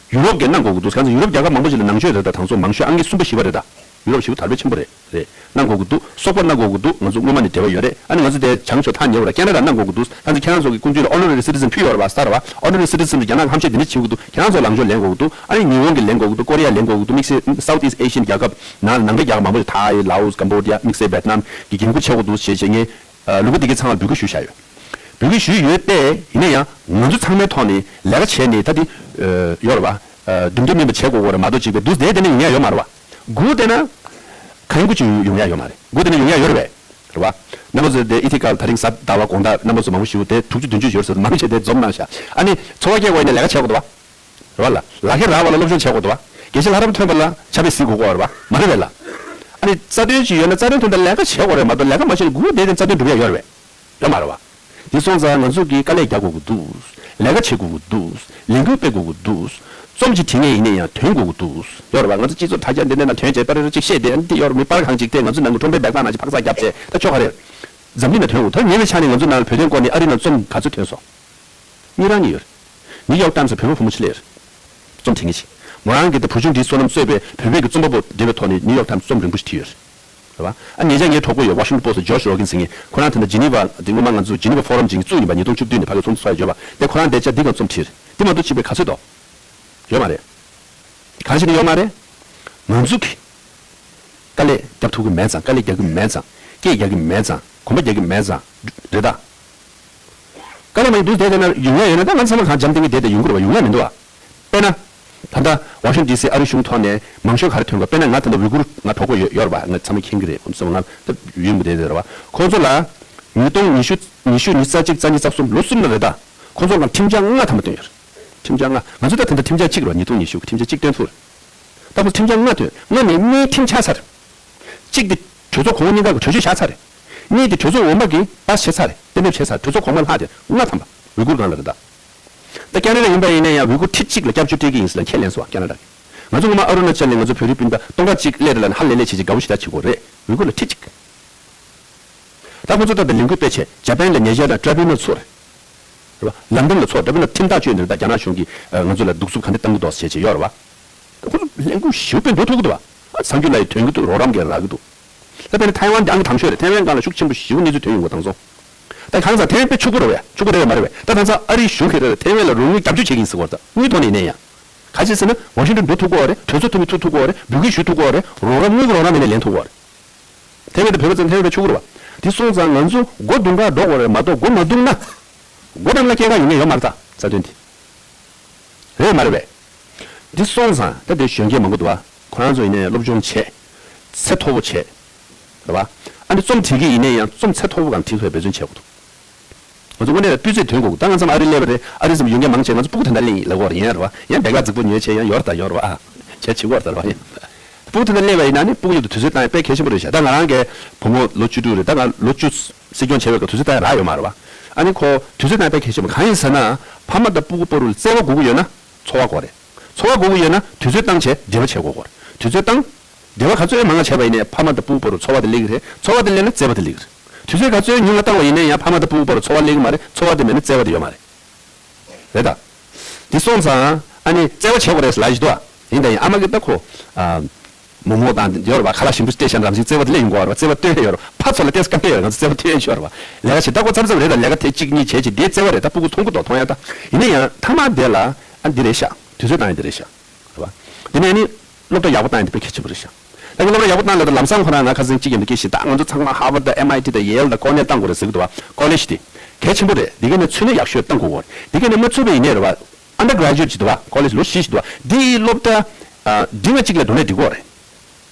ཡུ་རོབ་ཀྱིས་གནང་དགོས་ཀྱི་འདུག་གང་ཟེར་ཡུ་རོབ་རྒྱལ་ཁབ་མང་པོ་ཞིག་ལ་ནང་ཆོས་རེད། ད་དེང་སང་མང་ཤོས་ཨང་ཀི་གསུམ་པ་བཞི་པ་རེད། ད་ཡུ་རོབ་ཞེ་པོ་དར་སྤེལ་ཆེན་པོ་རེད། རེད། གནང་དགོས་ཀྱི་འདུག་སོག་པོར་གནང་དགོས་ཀྱི་འདུག་ང་ཚོ་སྔོན་མ་ནས་འབྲེལ་བ་ཡོད་རེད། ཨ་ནི་ང་ཚོ་དེ་བྱང་ཕྱོགས་ཐག་ཉེ་བ་རེད། ཁེ་ན་ཌ་གནང་དགོས་ཀྱི་འདུག་གང་ཟེར་ཁྱེད་རང་ཚོ་གི་སྐུ་མདུན་ལ་Honorary Citizen ཕུལ་ཡོད་རེད་བ། སྟར་བ་Honorary Citizen རྒྱ་ནག་ཧམ་བཤད་དེ་འདྲ་བྱེད་ཀྱི་འདུག་ཁྱེད་རང་ཚོ་ལངས་ཕྱོགས་ལེན་དགོས་ཀྱི་འདུག་ཨ་ནི་ཉི་ཧོང་གི་ལེན་དགོས་ཀྱི་འདུག་ཀོ་རི་ཡ་ལེན་དགོས་ཀྱི་འདུག་དམིགས་བསལ་Southeast Asian རྒྱལ་ཁབ་ནང་ནང་པའི་རྒྱལ་ཁབ་མང་པོ་ཞིག་ཐའི། ལའོ་སི། ཀམ་བོ་ཌི་ཡ། དམིགས་བསལ་ཝེ་ཏི་ནམ་གྱི་འགན་ཁུར་ཆེ་བོ་འདུག་བྱས་བྱས་ངས་ལུང་པ་འདི་གའི་ཚང་མར་འབོད་སྐུལ་ཞུས་བཞག་ཡོད། འབོད་སྐུལ་ཞུས་ཡོད་པས། ཡིན་ན་ཡང་ང་ཚོ་ཚང་མའི་ཐོག་ནས་ལས་ཀ་བྱས་ནས་ད་འདི་ཡོད་རེད་བ། འདུམ་འགྲིག་མིན་པ་བྱེད་དགོས་ཀྱི་རེད་མ་གཏོགས། གཅིག་པའི་འདུག་བསྡད་དེ་ནས་ཡོང་ཡ་ཡོད་མ་རེད་བ། སྒུག་བསྡད་ན་གང་ཡིན་དགུ་ཅིག་ཡོང་ཡ་ཡོད་མ་རེད། སྒུག་བསྡད་ན་ཡོང་ཡ་ཡོད་རེད་པས། རེད་བ། རྣམ་པ་ཚོ་དེ་ཨི་ཐི་ཀ་ལ་ད་རིང་གཟའ་ཟླ་བ་དགོང་དག་རྣམ་པ་ཚོ་མང་པོ་ཞིག་དེ་དྲུག་ཅུ་བདུན་ཅུ་ཡོད་ཟེར། མང་ཆེ་དེ་འཛོམས་གནང་ཤག་ཨ་ནི་འཚོ་བ་སྐྱེལ་དགོས་ཡིན་ན་ལས་ཀ་བྱེད་དགོས་འདུག་བ། རེད་བ། ལ་ལག་ཁྱེར་རག་པ་ལ་སློབ་སྦྱོང་བྱེད་དགོས་འདུག་བ། དགེ་བཤེས་ལྷ་རམས་ཐོན་པ་ལ་ཕྱག་དཔེ་གཟིགས་དགོས་ཀྱི་ཡོད་རེད་བ། མ་རེད་པས་ལ། ཨ་ནི་རྩ་དོན་ཅིག་ཡོད་ན་རྩ་དོན་དོན་དག་ལས་ཀ་བྱེད་དགོས་རེད་མ་གཏོགས། ལས་ཀ་མ་བྱས་ན་སྒུག་བསྡད་དེ་རྩ་དོན་འགྲུབ་ཡ་ཡོད་རེད་པས། ཡོད་མ་རེད་བ། དེ་སོང་ཙང་ང་ཚོ་གིས་དཀའ་ལས་རྒྱག་དགོས་ཀྱི་འདུག་ལས་ཀ་བྱེད་དགོས་ཀྱི་འདུག་ལས་འགུལ་སྤེལ་དགོས་ཀྱི་འདུག་རྩོམ་ཅིག་བྲིས་མཁན་ཡིན་ན་ཡང་འདོན་དགོས་ཀྱི་འདུག་ཡོད་རེད་བ། ང་ཚོ་སྤྱི་ཚོགས་དྲ་རྒྱ་འདི་འདྲ་ནང་འདོན་བྱས་པ་རེ་རེ་ཅིག་བཤད་དེ། ཨ་ནི་འདི་ཡོད་རེད། མི་པར་གང་ཅིག་སྟེ་ང་ཚོ་ནང་གི་ཁྲོམ་པའི་སྦེག་ཐང་ནང་ཅིག་འཕག་འཚག་བརྒྱབ་བྱས། ད་ཆོ་ག་རེད། འཛམ་གླིང་ནང་འདོན་དགོས། ད་ཉེ་བའི་ཆར་ནས་ང་ཚོ་ནང་ལ་བོད་དོན་སྐོར་ནས་ཨ་རི་ནང་རྩོམ་ག་ཚོད་ཐོན་སོང་། གཉིས་རང་གཉིས་ཡོད་རེད། ནིའུ་ཡོག་ཊའིམ་སི་བོད་པ་བུ་མོ་ཅིག་སླེབས་ཡོད་རེད། རྩོམ་བྲིས་མཁན་ཅིག་མོ་རང་གིས་ད་བུ་ཆུང་འདིའི་བསོད་ནམས་གཙོས་པའི་བོད་པའི་གི་རྩོམ་པ་པོ་འབྲེལ་བའི་ཐོག་ནས་ནིའུ་ཡོག་ཊའིམ་སི་རྩོམ་རིང་པོ་ཞིག་བྲིས་ཡོད་རེད། རེད་བ། ཨ་ཉེ་ཆར་ངའི་གྲོགས་པོ་ཡོད། Washington Post Josh Rogin ཟེར་མཁན། ཁོ་རང་ད་ལྟ་Geneva འདི་སྔོན་མ་ང་ཚོ་Geneva Forum བྱེད་མཁན་བཙུགས་ཡིན་པ། ཉིས་སྟོང་བཅུ་བདུན་ནས་ཕ་གིར་ཚོགས་འདུ་ཚོགས་ཡ་ཡོད་པ། དེ་ཁོ་རང་དེ་ཆ་འདི་ག་རྩོམ་བྲིས་རེད། འདི་མ་གཏོགས་ཕྱི་པའི་ག་ཚོད་འདུག་ཡོད་མ་རེད། གང་ཞིག་ནི་ཡོད་མ་རེད། ང་ཚོ་གིས་དཀའ་ལས་རྒྱབ་ཐུབ་ཀྱི་མེད་ཙང་། དཀའ་ལས་རྒྱག་གི་མེད་ཙང་། སྐད་རྒྱག་གི་མེད་ཙང་། གོམ་པ་རྒྱག་གི་མེད་ཙང་། རེད་ད། དཀའ་ལས་མ་ཡིན་འདུག་བསྡད་བསྡད་ན་ཡོང་ཡ་ཡོད་ན། ད་ང་ཚང་མ་གང་འཇམ་ཐིང་ངེ་བསྡད་བསྡད་ཡོང་གི་རེད་བ། ཡོང་ཡ་མི་འདུག་བ། དཔེར་ན། ད་ལྟ་Washington D C ཨ་རི་གཞུང་ཐོག་ནས་མང་ཤོས་ག་རེ་ཐོན་ག་དཔེར་ན་ང་ད་ལྟ་ཝི་གུར་ང་གྲོགས་པོ་ཡོད་ཡོད་རེད་བ། ང་ཚང་མས་མཁྱེན་གི་རེད། ཁོང་ཚོ་ང་ད་ཡུལ་མི་བསྡད་བསྡད་རེད་བ། ཁོང་ཚོ་ལ་ཉིས་སྟོང་ཉི་ཤུ་ཉི་ཤུ་ཉི་ཤུ་རྩ་གཅིག་རྩ་གཉིས་རྩ་གསུམ་ལོ་གསུམ་ལ་རེད་ད། ཁོང་ཚོ་ལ་ཁྲིམས་འཆར་ལྔ་ཐམ་པ་བཏོན་ཡོད་རེད། ཁྲིམས་འཆར་ལྔ། ང་ཚོ་ད་ད་ལྟ་ཁྲིམས་འཆར་གཅིག་རེད་བ། ཉིས་སྟོང་ཉི་ཤུ་གི་ཁྲིམས་འཆར་གཅིག་བཏོན་ཐུབ་རེད། ད་ཁོ་ཁྲིམས་འཆར་ལྔ་བཏོན། ལྔ་ནས་གཉིས་ཁྲིམས་ཆག་ཚར་རེད། གཅིག་དེ་གྲོས་ཚོགས་གོང་མ་གཉིས་ཀ་གི་གྲོས་ཆོད་བཞག་ཚར་རེད། གཉིས་དེ་གྲོས་ཚོགས་འོག་མ་གིས་པཱ་སི་བྱས་ཚར་རེད། གཏན་འབེབས་བྱས་ཚར། གྲོས་ཚོགས་གོང་མ་ལྷག་དེ་ལྔ་ཐམ་པ་ཝི་གུར་སྒང་ལ་རེད་ད། ད་ཁེ་ན་ཌ་ཡིན་པ་ཡིན་ན་ཡང་ཝི་གུར་ཁྲི་གཅིག་ལ་སྐྱབས་བཅོལ་སྤྲད་ཀྱི་ཡིན་ཟེར་ལ་ཁས་ལེན་སོང་བ་ཁེ་ན་ཌ་གིས། ང་ཚོ་སྔོན་མ་ཨ་རུ་ན་ཅལ་ནས་ང་ཚོ་བོད་རིགས་སྤུན་ཟླ་སྟོང་ཕྲག་གཅིག་སླེབས་རེད་ལབ་ནས་ཧ་ལས་ལས་བྱས་བྱས་དགའ་བོ་ཞེ་དྲག་བྱེད་དགོས་རེད། ཝི་གུར་ལ་ཁྲི་གཅིག་ད་ཁོ་ཚོ་ད་ལྟ་ལས་འགུལ་སྤེལ་བྱས་ཇ་པན་ལ་ཉེ་ཆར་ན་ཊི་རི་བྷིའུ་ནལ་ཚུགས་རེད། རེད་བ། ལན་ཌན་ལ་ཚུགས། ཊི་རི་བྷིའུ་ནལ་ཁྲིམས་ཐག་གཅོད་ནས་ད་རྒྱ་ནག་གཞུང་གིས་ང་ཚོ་ལ་གདུག་རྩུབ་ག་འདྲ་གཏང་གི་འདུག་ཟེར་བྱས་བྱས་ཡོད་རེད་བ། ད་ཁོ་ཚོ་ལས་འགུལ་ཞེ་པོ་སྤེལ་འགྲོ་ཐུབ་ཀྱི་འདུག་བ། ཨ་གསར་འགྱུར་ལ་ཡི་ཐོན་གྱི་འདུག་རོགས་རམ་གྱིས་རག་གི་འདུག་ད་དཔེར་ན་ཐའེ་ཝན་འདི་ཨང་གི་དང་ཤོས་རེད། ཐའེ་ཝན་སྒང་ལ་ཤུགས་ཆེན་པོ་ཞེ་པོ་གནས་ཚུལ་ཐོན་ཡོང་གི་དང་སོང་། ད་གང་ཟག་ཐའེ་ཝན་དཔེ་ཕྱུག་པོ་རེད་བས། ཕྱུག་པོ་རེད་བས་མ་རེད་བས། ད་ད་ཚ་ཨ་རིའི་གཞུང་གིས་རེད་ཐའེ་ཝན་ལ་རོགས་དངུལ་རྒྱབ་སྐྱོར་བྱེད་ཀྱི་ཡིན་ཟེར་བ་རེད། ད་དངུལ་ཐོག་ནས་ཡིན་ན་ཡང་། ག་ཅི་ཟེར་ན་ཝ་ཤིང་ཏོན་འགྲོ་ཐུབ་ཀྱི་ཡོད་རེད། གྲོས་ཚོགས་འཐུས་མི་ཐུག་ཐུབ་ཀྱི་ཡོད་རེད། འབོད་སྐུལ་ཞུ་ཐུབ་ཀྱི་ཡོད་རེད། རོགས་རམ་དངུལ་གྱི་རོགས་རམ་མེད་ན་ལེན་ཐུབ་ཀྱི་ཡོད་རེད། དེ་མེད་དུ་བོད་པ་ཚོ་ཐེ་བའི་ཆུ་བུར་བ། འདི་སོང་ཙང་ང་ཚོ་མགོ་རྡུང་ག་འགྲོ་དགོས་རེད་མ་གཏོགས་མགོ་མ་རྡུང་ན། མགོ་བསྡམས་ན་སྐྱེལ་ག་ཡོང་མཁན་ཡོད་མ་རེད་ད་རྩ་དོན་འདི། རེད་མ་རེད་པས། འདི་སོང་ཙང་ད་དེ་གཞོན་སྐྱེས་མང་པོ་འདུག་བ། ཁོ་རང་ཚོ་ཡིན་ནའི་སློབ་སྦྱོང་བྱས། ཚད་མཐོ་པོ་བྱས། རེད་བ། ཨ་ནི་རྩོམ་བྲིས་ཀྱི་ཡིན་ནའི་ཡང་རྩོམ་ཚད་མཐོ་པོ་གང་བྲིས་ཐུབ་པའི་འབད་བརྩོན་བྱེད་དགོས་འདུག་ང་ཚོ་དངོས་གནས་ལ་སྤུས་ཚད་ཐོན་དགོས་ཀྱི། ད་ང་ཚོ་ཨ་རི་སླེབས་པ་རེད། ཨ་རི་ཚོ་ཡོང་མཁན་མང་ཆེ་ང་ཚོ་སྤུ་གུ་དེ་འདྲ་གླེང་ཡིན་ལབ་ཀྱི་ཡོད་རེད། ཡིན་རེད་བ། ཡང་བེ་ག་རྫིག་པོ་ཉོས་བྱས་ཡང་ཡོད་རེད་ད་ཡོད་རེད་བ། ཨ། བྱས་བྱེད་ཀྱི་ཡོད་རེད་ད་རེད་བ། ཡིན། སྤུ་གུ་དེ་འདྲ་སླེབས་པ་ཡིན་ན་ནི་སྤུ་གུ་མཉམ་དུ་དུས་ཚོད་བཏང་ཡ་དཔེ་གལ་ཆེན་པོ་རེད་ཤག་ད་ང་རང་གི་བུ་མོ་ལོ་བཅུ་དྲུག་རེད། ད་ང་ལོ་བཅུ་སྲིད་སྐྱོང་བྱས་པའི་སྐབས་དུས་ཚོད་བཏང་ཡ་རག་ཡོད་མ་རེད་བ། ཨ་ནི་ཁོ་དུས་ཚོད་བཏང་ཡ་དཔེ་གལ་ཆེན་པོ་གང་ཡིན་ཟེར་ན། ཕ་མ་དང་སྤུ་གུ་བར་དུ་བརྩེ་བ་དགོས་ཀྱི་ཡོད་ན། འཚོ་བ་དགོས་རེད། འཚོ་བ་དགོས་ཀྱི་ཡོད་ན་དུས་ཚོད་བཏང་བྱས་འབྲེལ་བ་བྱེད་དགོས་ཀྱི་རེད། དུས་ཚོད་བཏང་། འབྲེལ་བ་ག་ཚོད་མང་བ་བྱས་པ་ཡིན་ནའི་ཕ་མ་དང་སྤུ་གུ་བར་དུ་འཚོ་བ་དེ་སླེབས་ཀྱི་རེད། འཚོ་བ་དེ་སླེབས་ན་བརྩེ་བ་དེ་སླེབས་ཀྱི་རེད། དུས་ཚོད་ག་ཚོད་ཉུང་ང་བཏང་བ་ཡིན་ནའི་ཡང་ཕ་མ་དང་སྤུ་གུ་བར་དུ་འཚོ་བ་སླེབས་ཀྱི་མ་རེད། འཚོ་བ་དེ་མེད་ན་བརྩེ་བ་དེ་ཡོད་མ་རེད། རེད་ད། འདི་སོང་ཙང་ཨ་ནི་བརྩེ་བ་བྱེད་དགོས་རེད་ལབ་ཀྱི་འདུག་ཨ། ཡིན་ད་ཡིན་ཨ་མ་གི་ད་ཁོ། ཨ། མོག་མོག་དང་ཡོད་རེད་བ། ཁ་ལག་ཞིམ་པོ་སྤྲད་བཞག་ན་རང་བཞིན་བརྩེ་བ་དེ་སླེབས་ཡོང་གི་ཡོད་རེད་བ། བརྩེ་བ་སྟོན་ཡ་ཡོད་རེད་བ། ཕར་ཚུར་ལ་ཏོག་ཙམ་སྐམ་ཡ་ཡོད་རེད། ང་ཚོ་བརྩེ་བ་སྟོན་ཡ་ཡོད་རེད་བ། ལས་ཀ་བྱེད་ལྟ་སྐོར་མཚམས་མཚམས་རེད་ད། ལས་ཀ་ཐེངས་གཅིག་གཉིས་བྱས་བྱས་དེ་བརྩེ་བ་རེད་ད། སྤུ་གུ་མཐོང་གི་འདུག་མཐོང་ཡ་ད། ཡིན་ན་ཡང་མཐའ་མ་དེ་ལ་ཨ་འདི་རེད་ཤག་དུས་ཚོད་བཏང་ཡ་འདི་རེད་ཤག་རེད་བ། དེ་ནས་ནི་སློབ་གྲྭ་ཡག་པོ་བཏང་ཡ་དེ་དཔེ་གལ་ཆེན་པོ་རེད་ཤག་ད་ངས་སློབ་གྲྭ་ཡག་པོ་བཏང་ལབ་ད་ལམ་སང་ཁོ་རང་ང་ཁ་སང་གཅིག་ཡང་མི་སྐད་ཤེས། ད་ང་ཚོ་ཚང་མ་ཧར་ཝརཌ་དང་ཨེམ་ཨའི་ཊི་དང་ཡེལ་དང་ཀོར་ནེལ་བཏང་དགོས་རེད་ཟེར་གི་འདུག་བ། ཀོ་ལེཇ་དེ་གལ་ཆེན་པོ་རེད། དེ་ག་ནས་ཚུད་ན་ཡག་ཤོས་བཏང་དགོས་གོ། དེ་ག་ནས་མ་ཚུད་པ་ཡིན་ནའི་རེད་བ། ཨན་ཌར་གྷ་རེ་ཇུ་ཨེཊ་ཅིག་འདུག་བ། ཀོ་ལེཇ་ལོ་བཞི་ཞིག་འདུག་བ། དེ་ཡི་སློབ་གྲྭ་ཨ་འབྲིང་བ་གཅིག་ལ་འགྲོ་ནས་འགྲིག་གི་རེད།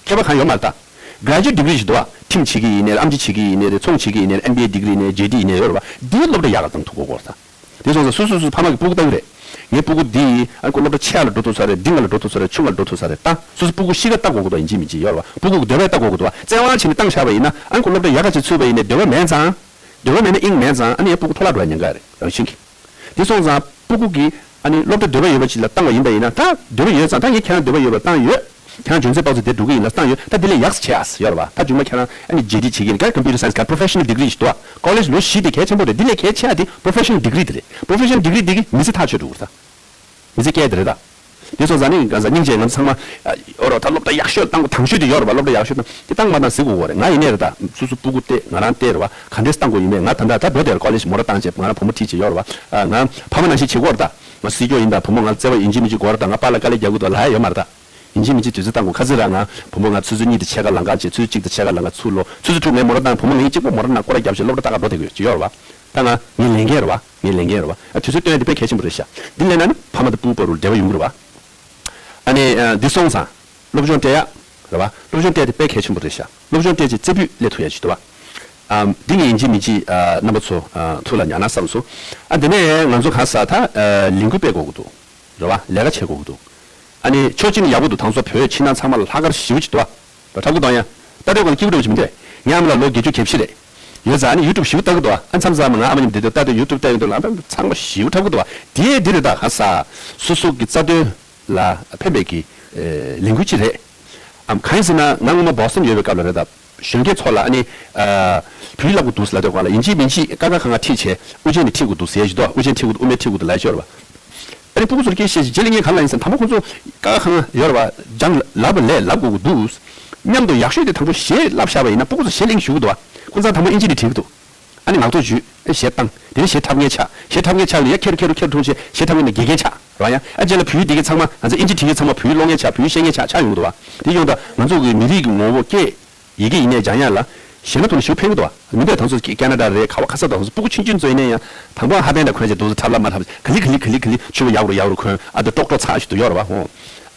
ཁྱད་པར་གང་ཡོད་མ་རེད་ད། གྷ་རེ་ཇུ་ཨེཊ་ཌིག་རི་ཞིག་འདུག་བ། ཁྲིམས་བྱེད་ཀྱི་ཡིན་ནའི་ཨེམ་ཆི་བྱེད་ཀྱི་ཡིན་ནའི་རེད། ཚོང་བྱེད་ཀྱི་ཡིན་ནའི་རེད། ཨེམ་བི་ཨེ་ཌིག་རི་ཡིན་ནའི་ཇེ་ཌི་ཡིན་ནའི་ཡོད་རེད་བ། དེའི་སློབ་གྲྭ་ཡག་ག་བཏང་ཐུབ་དགོས་གོ་རེད་ད། དེ་སོང་ཙང་སོ་སོ་སོ་སོ་ཕ་མ་གི་སྤུ་གུ་ལྟ་གི་རེད། ངའི་སྤུ་གུ་འདི་ཨ་ཁོ་སློབ་གྲྭ་ཆེ་བ་ལ་འགྲོ་ཐུབ་ས་རེད། འབྲིང་བ་ལ་འགྲོ་ཐུབ་ས་རེད། ཆུང་བ་ལ་འགྲོ་ཐུབ་ས་རེད། ད་སོ་སོ་སྤུ་གུ་གཤིས་ཀ་ལྟ་དགོས་ཀྱི་འདུག་ཡིན་གཅིག་མིན་གཅིག་ཡོད་རེད་བ། སྤུ་གུ་གི་འདོད་པ་ལྟ་དགོས་ཀྱི་འདུག་བ། བཙན་དབང་བྱས་ནས་བཏང་བཞག་པ་ཡིན་ན་ཨ་ཁོ་སློབ་གྲྭ་ཡག་ག་ཅིག་ཚུད་པ་ཡིན་ནའི་འདོད་པ་མེད་ཙང་། འདོད་པ་མེད་ན་དབྱིངས་མེད་ཙང་ཨ་ནི་ཡང་སྤུ་གུ་འཕྲོ་བརླག་འགྲོ་ཡ་ཉེན་ཁ་རེད་རང་བཞིན་གྱིས། དེ་སོང་ཙང་སྤུ་གུ་གིས་ཨ་ནི་སློབ་གྲྭ་འདོད་པ་ཡོད་པ་ཅིག་ལ་བཏང་བ་ཡིན་པ་ཡིན་ན། ད་འདོད་པ་ཡོད་ཙང་། ད་ངས་ཁྱེད་རང་འདོད་པ་ཡོད་པ་བཏང་ཡོད། ཁྱེད་རང་འཇོན་ཚད་དཔག་ཚོད་དེ་འགྲོ་གི་ཡིན་ལ་བཏང་ཡོད། ད་དེ་ལས་ཡག་ཙམ་བྱེད་ཨ་ཟེར་ཡོད་རེད་བ། ད་མཇུག་མ་ཁྱེད་རང་ཨ་ནི་ཇེ་ཌི་བྱེད་ཀྱི་ཡིན་ག་ཀམ་པུ་ཊར་སའེན་སི་ག་པོ་རོ་ཕེ་ཤ་ནལ་ཌིག་རི་ཞིག་འདུག་བ། ཀོ་ལེཇ་ལོ་བཞི་དེ་གལ་ཆེན་པོ་རེད། དེ་ལས་གལ་ཆེ་ཨ་དེ་པོ་རོ་ཕེ་ཤ་ནལ་ཌིག་རི་དེ་རེད། པོ་རོ་ཕེ་ཤ་ནལ་ཌིག་རི་དེ་གིས་མི་ཚེ་ཐག་ཆོད་འགྲོ་གི་རེད་ད། མི་ཚེ་སྐྱེལ་དེ་རེད་ད། དེ་སོང་ཙང་ནི་གང་ཟག་སྙིང་རྗེ་ང་ཚོ་ཚང་མ་ཨ་ཨོ་རོ་ད་སློབ་གྲྭ་ཡག་ཤོས་བཏང་དགོས། དང་ཤོས་དེ་ཡོད་རེད་བ། སློབ་གྲྭ་ཡག་ཤོས་བཏང་དེ་བཏང་མ་བཏང་ཟེར་དགོས་གོ་རེད། ང་ཡིན་ནའི་རེད་ད། སོ་སོ་སྤུ་གུ་སྟེ་ང་རང་སྟེ་རེད་བ། ག་འདྲས་བཏང་དགོས་ཡིན་ནའི་ང་ད་ལྟ་ད་འགྲོ་དེར་ཀོ་ལེཇ་མོ་ཊ་བཏང་བྱས་ང་རང་བུ་མོ་ཁྲིད་བྱས་ཡོད་རེད་བ། ཨ་ང་ཕ་མ་ནང་བཞིན་བྱེད་དགོས་རེད་ད། ང་སྲིད་སྐྱོང་ཡིན་ད་བུ་མོ་ང་བརྩེ་བ་ཡིན་གཅིག་མིན་གཅིག་དགོས་རེད་ད། ང་པཱ་ལགས་དཀའ་ལས་རྒྱག་གི་འདུག་ལབ་ཡ་ཡོད་མ་རེད་ད། ཡིན་གཅིག་མིན་གཅིག་དུས་ཚོད་བཏང་དགོས། ཁ་སང་རང་ང་བུ་མོ་ང་ཆུ་ཚོད་གཉིས་དང་ཕྱེད་ཀ་ལམ་ཁ་བྱས། ཆུ་ཚོད་གཅིག་དང་ཕྱེད་ཀ་ལམ་ཁ་ཚུར་ལོག་ཆུ་ཚོད་དྲུག་ངས་མོ་ཊ་བཏང་། བུ་མོ་ངེད་གཅིག་པོ་མོ་ཊ་ནང་སྐོར་ར་བརྒྱབ་བྱས་སློབ་གྲྭ་ལྟ་ག་འགྲོ་བསྡད་དགོས་ཡོད་ཅིག་ཡོད་རེད་བ། ད་ང་ངའི་ལས་འགན་རེད་བ། ངའི་ལས་འགན་རེད་བ། ཨ་དུས་ཚོད་སྟོན་ཡ་དེ་དཔེ་གལ་ཆེན་པོ་རེད་ཤག་འདི་ལས་ན་ནི་ཕ་མ་དང་སྤུ་གུ་བར་དུ་འབྲེལ་བ་ཡོང་གི་རེད་བ། ཨ་ནི་ཨ་འདི་སོང་ཙང་སློབ་སྦྱོང་སྤྲད་ཡ་རེད་བ། སློབ་སྦྱོང་སྤྲད་དེ་དཔེ་གལ་ཆེན་པོ་རེད་ཤག་སློབ་སྦྱོང་སྤྲད་བྱས་རྩེ་ཕུད་སླེབས་ཐུབ་ཡ་ཅིག་འདུག་བ། ཨ་འདི་ངས་ཡིན་གཅིག་མིན་གཅིག་ཨ་རྣམ་པ་ཚོ་ཨ་ཐུགས་ལ་ཉར་ན་བསམ་སོང་། ཨ་འདི་ནས་ང་ཚོ་གང་ཟག་ད་ཨ་ལས་འགུལ་སྤེལ་དགོས་ཀྱི་འདུག་རེད་བ། ལས་ཀ་བྱེད་དགོས་ཀྱི་འདུག་ཨ་ནི་ཕྱོགས་གཅིག་ནས་ཡག་པོ་འདུག་ད་ཚོ་བོད་ཕྱི་ནང་ཚང་མ་ལ་ལྷག་དཀར་ཞེ་པོ་ཅིག་འདུག་བ། འཁྲབ་གི་འདུག་ཡ། ལྟ་འདོད་གང་སྐྱིད་པོ་འདྲ་བོ་ཅིག་མི་འདུག་ངའི་ཨ་མ་ལགས་ལོ་བརྒྱད་ཅུ་གྱ་བཞི་རེད། ཡོད་ཙང་ཨ་ནི་ཡུ་ཊུབ་ཞེ་པོ་ལྟ་གི་འདུག་ཨ་མཚམས་མཚམས་ང་ཨ་མ་མཉམ་དུ་ལྟ་དུས་ཡུ་ཊུབ་ལྟ་ཡོང་དུས་ལ་ཨ་མ་ཚང་མ་ཞེ་པོ་འཁྲབ་གི་འདུག་བ། དེ་འདི་རེད་ད། ག་ས་སོ་སོ་གི་རྩ་དོན་ལ་ཕན་པའི་གི་ལས་འགུལ་ཅིག་རེད། ཨམ་གང་ཡིན་ཟེར་ན་ང་སྔོན་མ་བོ་སི་ཊོན་ཡོད་པའི་སྐབས་ལ་རེད་ད། གཞོན་སྐྱེས་ཚོ་ལ་ཨ་ནི་ཨ་བོད་ཡིག་བསླབ་དགོས་འདུག་ཟེར་ལབ་དུས་སྒང་ལ་ཡིན་གཅིག་མིན་གཅིག་ཀ་ཁ་ག་ང་ཁྲིད་བྱས་དབུ་ཅན་ནས་ཁྲིད་དགོས་འདུག་ཟེར་ཞིག་འདུག་དབུ་ཅན་ཁྲིད་དགོས་འདུག་དབུ་མེད་ཁྲིད་དགོས་འདུག་ལབ་ཤོར་བ། ཨ་ནི་སྤུ་གུ་ཚོར་སྐད་བཤད་ཤིག་རྗེས་ལ་ངས་ག་ལ་ཡིན་ཟེར་ན་དང་པོ་ཁོང་ཚོ་ཀ་ཁ་གང་ཡོད་རེད་བ། སྦྱང་ལབ་པ་ལས་ལབ་དགོས་ཀྱི་འདུག་མཉམ་དུ་ཡག་ཤོས་དེ་དང་པོ་གཞས་བསླབ་བཞག་པ་ཡིན་ན་སྤུ་གུ་ཚོ་གཞས་གླེང་ཞུ་གི་འདུག་བ། ཁོང་ཚོ་དང་པོ་ཨིན་ཇི་ནས་བྲིས་ཀྱི་འདུག་ཨ་ནི་ངག་ཐོག་བརྗོད། ཨེ་གཞས་བཏང་། དེ་ནས་གཞས་འཁྲབ་མཁན་ཆགས། གཞས་འཁྲབ་མཁན་ཆགས་ནས་ཡ་ཁེར་ཁེར་ཁེར་ཐུག་བྱས་གཞས་འཁྲབ་མཁན་ནས་དགེ་རྒན་ཆགས་རེད་བ། ཡ་ཨ་རྗེས་ལ་བོད་ཡིག་འདི་གའི་ཚང་མ་ང་ཚོ་ཨིན་ཇི་བྲིས་མཁན་ཚང་མ་བོད་ཡིག་ཀློག་མཁན་ཆགས། བོད་ཡིག་ཤེས་མཁན་ཆགས་ཆགས་ཡོང་གི་འདུག་བ། དེ་ཡོང་དུས་ང་ཚོ་གི་མི་རིགས་ཀྱི་ངོ་བོ་སྐད་ཡི་གེ་ཡིན་ནའི་སྦྱང་ཡ་ལ་གཞས་ནང་དུ་ནས་ཞེ་པོ་ཕན་གི་འདུག་བ། མི་འདྲ་དང་ཚོ་ཀེ་ན་ཌ་རེད། ག་བ་ག་ས་དང་ཚོ་སྤུ་གུ་ཆུང་ཆུང་ཚོ་ཡིན་ནའི་ཡང་དང་པོ་ཧ་ཏན་དང་འཁོན་བྱས་འདུག་ཚོ་འཁྲབ་ལ་མ་འཁྲབ་ག་ལེ་ག་ལེ་ག་ལེ་ག་ལེ་ཆུ་བོ་ཡག་རུ་ཡག་རུ་འཁོན། ཨ་དེ་ཀྲོག་ཀྲོག་ཚ་ཞིག་ཏུ་ཡོད་རེད་བ། ཧོ།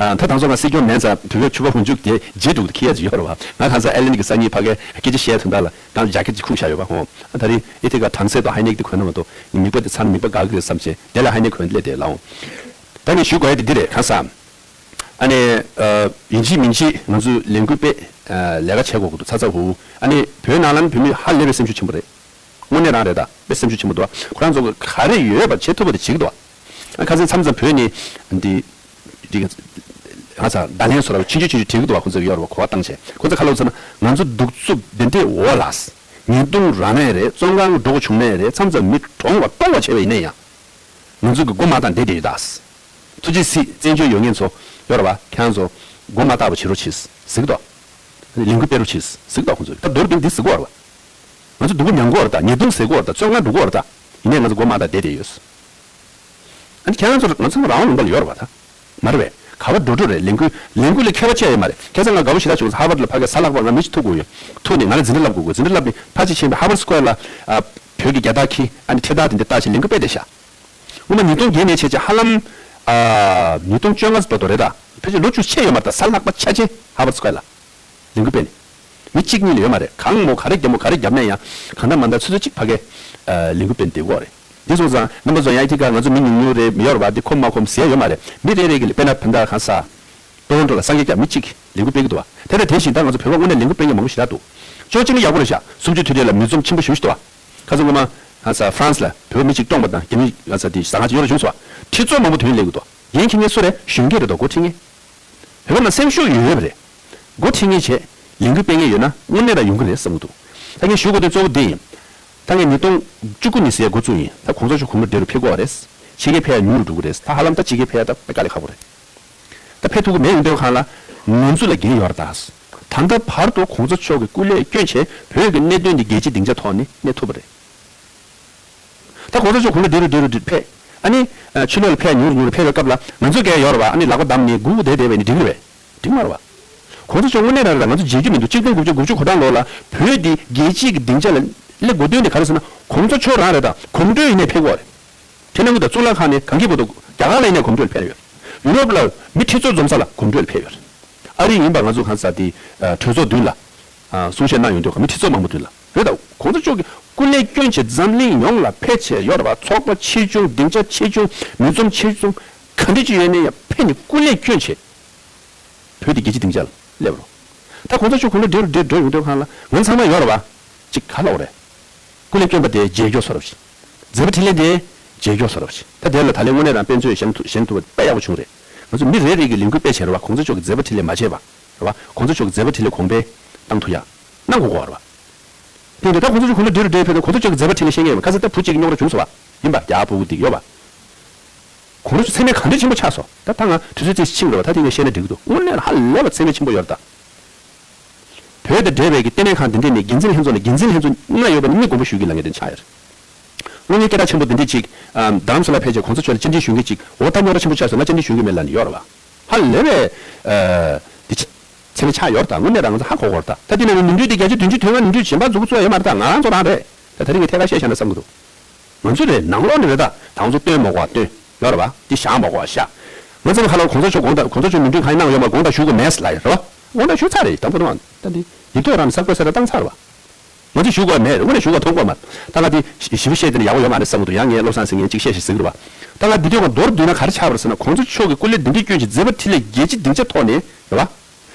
ཨ་ད་དང་ཚོ་ང་སྲིད་སྐྱོང་མེད་ཙང་བོད་སྐད་ཕྱུ་པ་ཧུན་ཅུག་དེ་རྗེས་འགྲོ་གི་ཁྱི་ཡ་ཅིག་ཡོད་རེད་བ། ང་གང་ཟག་ཨེ་ལན་གྱི་སང་ཉིན་ཕ་གའི་སྐད་ཆ་བཤད་དོན་དག་ལ་གང་ཇ་ཀེ་ཅིག་ཁུག་བཞག་ཡོད་བ། ཧོ། ཨ་ད་རེས་ཨེ་ཐི་ཀ་གྲངས་ཚད་དང་ཧའི་ནེག་དེ་གོན་ན་མ་གཏོགས་མིག་པ་དེ་ཚ་ན་མིག་པ་འགག་གི་རེད་བསམ་བྱས་དེ་ལ་ཧའི་ནེག་གོན་སླེབས་དེ་ལའོ། ད་ནི་ཞུ་དགོས་ཡ་དེ་འདི་རེད། གང་ཟག་ཨ་ནི་ཨ་ཡིན་གཅིག་མིན་གཅིག་ང་ཚོས་ལས་འགུལ་སྤེལ། ཨ་ལས་ཀ་བྱེད་དགོས་ཀྱི་འདུག་ཚ་ཚ་འུར་འུར། ཨ་ནི་བོད་ནང་ལ་ནི་བོད་མི་ཧ་ལས་པའི་སེམས་ཤུགས་ཆེན་པོ་རེད། དངོས་གནས་རང་རེད་ད། དཔེ་སེམས་ཤུགས་ཆེན་པོ་འདུག་ཁོ་རང་ཚོ་གི་ག་རེ་ཡོད་པ་བྱེད་ཐུབ་པ་དེ་བྱེད་ཀྱི་འདུག་ཨ་ཁ་སང་མཚམས་མཚམས་བོད་ནས་འདི་འདི་ག་ས་བརྡ་ལན་བཟོ་འདྲ་ཆུང་ཆུང་ཆུང་ཆུང་བྲིས་ཀྱི་འདུག་བ། ཁོ་ཚོ་གི་ཡོད་རེད་བ། གོ་བ་བཏང་བྱས་ཁོ་ཚོ་ག་ལབ་ཟེར་ན་ང་ཚོ་གདུག་རྩུབ་འདི་འདྲའི་འོག་ལ་ཉེས་རྡུང་རང་ནས་རེད། བཙོན་ཁང་འགྲོ་དགོས་བྱུང་ནས་རེད། མཚམས་མཚམས་མི་གྲོངས་པ་གཏོང་བ་བྱས་པ་ཡིན་ན་ཡང་། ང་ཚོ་གི་མགོ་མ་བཏགས་བསྡད་བསྡད་ཡོད་ད། ཐུགས་རྗེ་གཟིགས། བཙན་བྱོལ་ཡོད་མཁན་ཚོ་ཡོད་རེད་བ། ཁྱེད་རང་ཚོ་མགོ་མ་བཏགས་པ་བྱེད་རོགས་བྱེད་ཟེར་གི་འདུག་ལས་འགུལ་སྤེལ་རོགས་བྱེད་ཟེར་གི་འདུག་ཁོང་ཚོས་ད་མདོར་བསྡུས་འདི་ཟེར་གི་ཡོད་རེད་བ། ང་ཚོ་སྡུག་པོ་མྱང་གི་ཡོད་རེད་ད། ཉེས་རྡུང་ཟ་གི་ཡོད་རེད་ད། བཙོན་ཁང་འགྲོ་གི་ཡོད་རེད་ད། ཡིན་ནའི་ང་ཚོ་མགོ་མ་བཏགས་བསྡད་བསྡད་ཡོད། ཨ་ནི་ཁྱེད་རང་ཚོ་ང་ཚོ་རང་དབང་ལུང་པ་ལ་ཡོད་རེད་བ་ད། མ་རེད་པས། ག་བ་འགྲོ་འགྲོ་རེད། ལས་འགུལ་ལས་འགུལ་ལ་ཁྱད་པར་ཅི་ཡང་ཡོད་མ་རེད། ཁ་སང་ང་དགའ་པོ་ཞེ་དྲག་བྱུང་སོང་། ཧར་ཝརཌ་ལ་ཕ་གིར་གཟའ་ལྷག་པ་ང་མི་ཞིག་ཐུག་དགོས་ཡོད། ཐུག་ནས་ང་ལ་འཛིན་གྲྭ་བསླབ་དགོས་དགོས། འཛིན་གྲྭ་བསླབ་ནས་ཕར་ཅིག་ཕྱིན་པས་ཧར་ཝརཌ་སི་ཀོ་ཝེར་ལ་ཨ་བོད་ཀྱི་རྒྱལ་དར་འཁྱེར། ཨ་ནི་འཕྲེད་དར་དེ་འདྲ་བཏགས་བྱས་ལས་འགུལ་སྤེལ་བསྡད་ཤག་སྔོན་མ་ཉིས་སྟོང་བརྒྱད་ནས་བྱས་བྱས་ཧ་ལམ་ཨ་ཉིས་སྟོང་བཅོ་ལྔ་ཙམ་འགྲོ་འདུག་རེད་ད། ཕལ་ཆེར་ལོ་བཅུ་ཕྱིན་ཡོད་མ་རེད་ད། གཟའ་ལྷག་པ་ཆ་ཆེ་ཧར་ཝརཌ་སི་ཀོ་ཝེར་ལ། ལས་འགུལ་སྤེལ་ནས། མི་གཅིག་གཉིས་ལ་ཡོད་མ་རེད། གང་མོ་ག་རེ་རྒྱབ་མོ་ག་རེ་རྒྱབ་ནས་ཡང་གང་ལྟར་མ་ལྟར་ཆུ་ཚོད་གཅིག་ཕ་གིར་ལས་འགུལ་སྤེལ་བསྡད་ཀྱི་ཡོད་རེད། འདི་སོང་ཙང་རྣམ་པ་ཚོ་ཡང་ཨི་ཐི་ཀ་ང་ཚོ་མི་ཉུང་ཉུང་རེད། མི་ཡོད་རེད་པ། འདི་ཁོམ་མ་ཁོམ་ཟེར་ཡ་ཡོད་མ་རེད། མི་རེ་རེ་གིས་དཔེར་ན་ད་ལྟ་གང་ཟག་ཊོ་རོན་ཊོ་ལ་སངས་རྒྱས་སྐྱབས་མི་གཅིག་གིས་ལས་འགུལ་སྤེལ་གྱི་འདུག་པ། དེ་དང་དེ་བཞིན་ད་ང་ཚོ་བོད་པ་དངོས་གནས་ལས་འགུལ་སྤེལ་མཁན་མང་པོ་ཞེ་དྲག་འདུག་ཅོ་ཅི་ནི་ཡག་པོ་རེད་ཤག་གསུམ་བཅུའི་དུས་དེབ་ལ་མུས་འཛོམས་ཆེན་པོ་ཞེ་པོ་ཞིག་འདུག་པ། ཁ་སང་སྔོན་མ་གང་ཟག་ཧྥ་རན་སི་ལ་བོད་པ་མི་གཅིག་བཀྲོངས་པ་དང་། རྒྱ་མི་གང་ཟག་དེ་ཟ་ཁང་ཅིག་གཡོག་ར་བྱུང་སོང་བ། ཁྲི་ཚོ་མང་པོ་དེ་རིང་སླེབས་ཀྱི་འདུག་འགན་འཁྱེར་མཁན་སུ་རེད། གཞོན་སྐྱེས་རེད་དོ། འགོ་ཁྲིད་མཁན། བོད་པ་ནང་སེམས་ཤུགས་ཡོད་ཡོད་པ་རེད། འགོ་ཁྲིད་མཁན་བྱས། ལས་འགུལ་སྤེལ་མཁན་ཡོད་ན་དངོས་གནས་ད་ཡོང་གི་རེད་བསམ་གྱི་འདུག་ད་ངས་ཞུ་དགོས་དོན་གཙོ་བོ་འདི་ཡིན། ད་ངས་ཉིས་སྟོང་བཅུ་དགུ་ནས་ཟེར་འགོ་བཙུགས་ཡིན། ད་གོང་ས་མཆོག་གོང་ལ་འདི་རུ་ཕེབས་ཀྱི་ཡོད་རེད། ཕྱི་རྒྱལ་ཕེབས་ཡ་ཉུང་རུ་འགྲོ་གི་རེད། ད་ཧ་ལམ་ད་ཕྱི་རྒྱལ་ཕེབས་ཡ་ད་དཔེ་དཀའ་ལས་ཁག་པོ་རེད། ད་ཕེབས་ཐུབ་ཀྱི་མེད་ཡོང་དུས་གང་ལ། ང་ཚོ་ལ་འགན་ཡོད་རེད་ད། ད་ལྟ་བར་དུ་གོང་ས་མཆོག་གིས་སྐུ་ལས་བསྐྱོན་བྱས་བོད་ཀྱི་གནད་དོན་འདི་རྒྱལ་སྤྱིའི་སྡིངས་ཆ་ཐོག་ནས་གནས་ཐུབ་པ་རེད། ད་གོང་ས་མཆོག་གོང་ལ་འདི་རུ་འདི་རུ་འདི་ཕེབས། ཨ་ནི་ཨ་ཕྱི་ལོགས་ལ་ཕེབས་ཉུང་རུ་ཉུང་རུ་ཕེབས་པའི་སྐབས་ལ་ང་ཚོ་འགན་ཡོད་རེད་པ། ཨ་ནི་ལག་པ་བསྡམས་ནས་སྒུག་བསྡད་བསྡད་པ་ཡིན་ན་འགྲིག་གི་རེད་པས། འགྲིག་མ་རེད་པ། གོང་ས་མཆོག་དངོས་གནས་རང་རེད་ད། ང་ཚོ་བརྗེད་རྒྱུ་མི་འདུག་ཆིག་སྟོང་དགུ་བརྒྱ་དགུ་བཅུ་གོ་གྲངས་ལོ་ལ་བོད་འདི་རྒྱལ་སྤྱིའི་གི་སྡིངས་ཆ་ལ་སླེབས་དགོས་དོན་དེ་ག་རེ་ཟེར་ན། གོང་ས་མཆོག་རང་རེད་ད། གོམ་བགྲོད་ཡིན་ནའི་ཕེབས་དགོས་རེད། ཁྱེད་རྣམ་ཀུན་ད་གཙུག་ལག་ཁང་ནས་གང་གི་བར་དུ་རྒྱ་གར་ལ་ཡིན་ནའི་གོམ་བགྲོད་ཕེབས་ཡོད། ཡུ་རོབ་ལ་མི་ཁྲི་ཚོ་འཛོམས་ས་ལ་གོམ་བགྲོད་ཕེབས་ཡོད། ཨ་རི་ཡིན་པ་ང་ཚོ་གང་ཟག་དེ་གྲོས་ཚོགས་མདུན་ལ་གསུང་བཤད་གནང་ཡོང་དུས་མི་ཁྲི་ཚོ་མང་པོ་མདུན་ལ་རེད་ད། གོང་ས་མཆོག་གིས་སྐུ་ལས་བསྐྱོན་བྱས་འཛམ་གླིང་ཡོངས་ལ་ཕེབས་བྱས་ཡོད་རེད་པ། ཚོགས་པ་ཆེ་ཆུང་སྡིངས་ཆ་ཆེ་ཆུང་མུས་འཛོམས་ཆེ་ཆུང་ག་འདྲ་ཅིག་ཡོད་ནའི་ཡང་ཕེབས་ནས་སྐུ་ལས་བསྐྱོན་བྱས། བོད་དེ་རྒྱལ་སྤྱིའི་སྡིངས་ཆ་ལ་སླེབས་རོགས། ད་གོང་ས་མཆོག་གོང་ལ་འདྲེ་རུ་འདྲེ་འགྲོ་ཡོང་དུས་གང་ལ་ང་ཚང་མ་ཡོད་རེད་པ། ཅིག་ག་ལབ་དགོས་རེད། སྐུ་ལས་བསྐྱོན་པ་དེ་རྗེས་སྐྱོར་བཟོ་འདྲ་ཞིག་མཛད་པ་འཕྲིན་ལས་དེ་རྗེས་སྐྱོར་བཟོ་འདྲ་ཞིག་ད་དེ་ལ་ད་ལན་དངོས་གནས་རང་དཔེ་མཛོད་བཞེངས་ཐུབ་བཞེངས་ཐུབ་པ་དཔེ་ཡག་པོ་བྱུང་རེད། ང་ཚོ་མི་རེ་རེ་གིས་ལས་འགུལ་སྤེལ་བྱས་རེད་པ། གོང་ས་མཆོག་གི་མཛད་པ་འཕྲིན་ལས་མ་བརྗེད་པ་རེད་པ། གོང་ས་མཆོག་གི་མཛད་པ་འཕྲིན་ལས་གོང་འཕེལ་བཏང་ཐུབ་ཡ་གནང་དགོས་ཀྱི་ཡོད་རེད་པ། དེ་འདྲ་ད་གོང་ས་མཆོག་གོང་ལ་འདྲེ་རུ་འདྲེ་ཕེབས་ཏེ་གོང་ས་མཆོག་གི་མཛད་པ་འཕྲིན་ལས་བཤད་མཁན་ཡོད་པ། ཁ་སང་ད་བུ་གཅིག་རྙོག་དྲ་བྱུང་སོང་བ། ཡིན་པ་རྒྱ་ཕྲུ་གུ་འདི་ཡོད་པ། གོང་ས་མཆོག་མཚན་སྨད་ག་འདྲ་ཆེན་པོ་ཆགས་སོང་། ད་ད་ང་དུས་ཚོད་ཅིག་ཕྱིན་རེད་པ། ད་དེ་ངས་བཤད་ན་འགྲིག་གི་འདུག་དངོས་གནས་ཧ་ལས་པ་མཚན་སྨད་ཆེན་པོ་ཡོད་རེད་ད། བོད་དང་འབྲེལ་བའི་གི་ལྟེ་གནས་ཁང་འདི་འདྲས་ནས་འགན་འཛིན་ལྷན་ཚོགས་ནས་འགན་འཛིན་ལྷན་ཚོགས་ལྔ་ཡོད་པ་ནས་གཉིས་དགོངས་པ་ཞུ་གི་ལབ་མཁན་དེ་ཆགས་ཡོད་རེད། ལོ་ངའི་སྐད་གྲགས་ཆེན་པོ་འདི་འདྲས་ཅིག་རྡ་རམ་ས་ལ་ཕེབས་བྱས་གོང་ས་མཆོག་ལ་བཅར་འདྲི་ཞུ་མཁན་ཅིག་འོ་ད་རྙོག་དྲ་ཆེན་པོ་ཆགས་སོང་། ང་བཅར་འདྲི་ཞུ་གི་མེད་ལབ་ནས་ཡོད་རེད་པ། ཧ་ལས་པའི་ཨ་འདི་ཆ་མཚན་སྨད་ཆགས་ཡོད་རེད་ད། དངོས་གནས་རང་ང་ཚོ་ཧ་གོ་གོ་རེད་ད། ད་འདི་ནང་ནས་ནོར་འཁྲུལ་དེ་བརྒྱད་ཅུ་བདུན་ཅུ་དོན་ལྔ་ནོར་འཁྲུལ་གཞན་པ་འཛུགས་ཚུགས་ཡོད་མ་རེད་ད། ང་རང་ཚོ་རང་རེད། ད་དེ་རིང་ངས་ཐད་ཀར་བཤད་བཞག་ན་བསམ་གི་འདུག་ང་ཚོ་རེད། ནང་ལོགས་ནས་རེད་ད། ད་ང་ཚོ་སྟོན་མ་དགོས་པ་སྟོན་ཡོད་རེད་པ། འདི་བཞག་མ་དགོས་པ་བཞག་ང་ཚོ་ཧ་ལམ་གོང་ས་མཆོག་དགོངས་དག་གོང་ས་མཆོག་ནོར་འཁྲུལ་གང་ཡིན་གནང་ཡོད་མ་དགོངས་དག་ཞུ་དགོས་མེད་ལབ་ཡོད་རེད་པ། དགོངས་དག་ཞུ་ཚར་རེད། དང་པོ་དང་ད་འདི་ཡིག་ཐོག་རང་ནས་གསར་འགོད་གསལ་བསྒྲགས་བཏང་ཚར་བ། ང་ཚོས་ཞུ་དགོས་མེད། དངོས་གནས་ཞུ་དགོས་མཐོང་དགོས་མ་རེད། ད་ང་འདི་ཞིབ་པོ་བཤད་དེ་ནི་ཡག་པོ་ཡོད་མ་རེད་བསམ་གི་འདུག་ཡང་ངས་བློ་བཟང་ཟེར་མཁན་གཅིག་བཤད་ཤིག་ཟེར་གི་རེད་པ། ད་ང་འདི་དུས་ཀྱང་མདོར་བསྡུས་ན་ག་རེ་ཆགས་པ་རེད་ཟེར་ན། གོང་ས་མཆོག་གིས་སྐུ་ལས་འདི་འདྲའི་བསྐྱོན་གྱི་མཛད་པ་འཕྲིན་ལས་རྒྱལ་སྤྱིའི་སྡིངས་ཆ་ཐོག་ནས་རེད་པ། གསལ་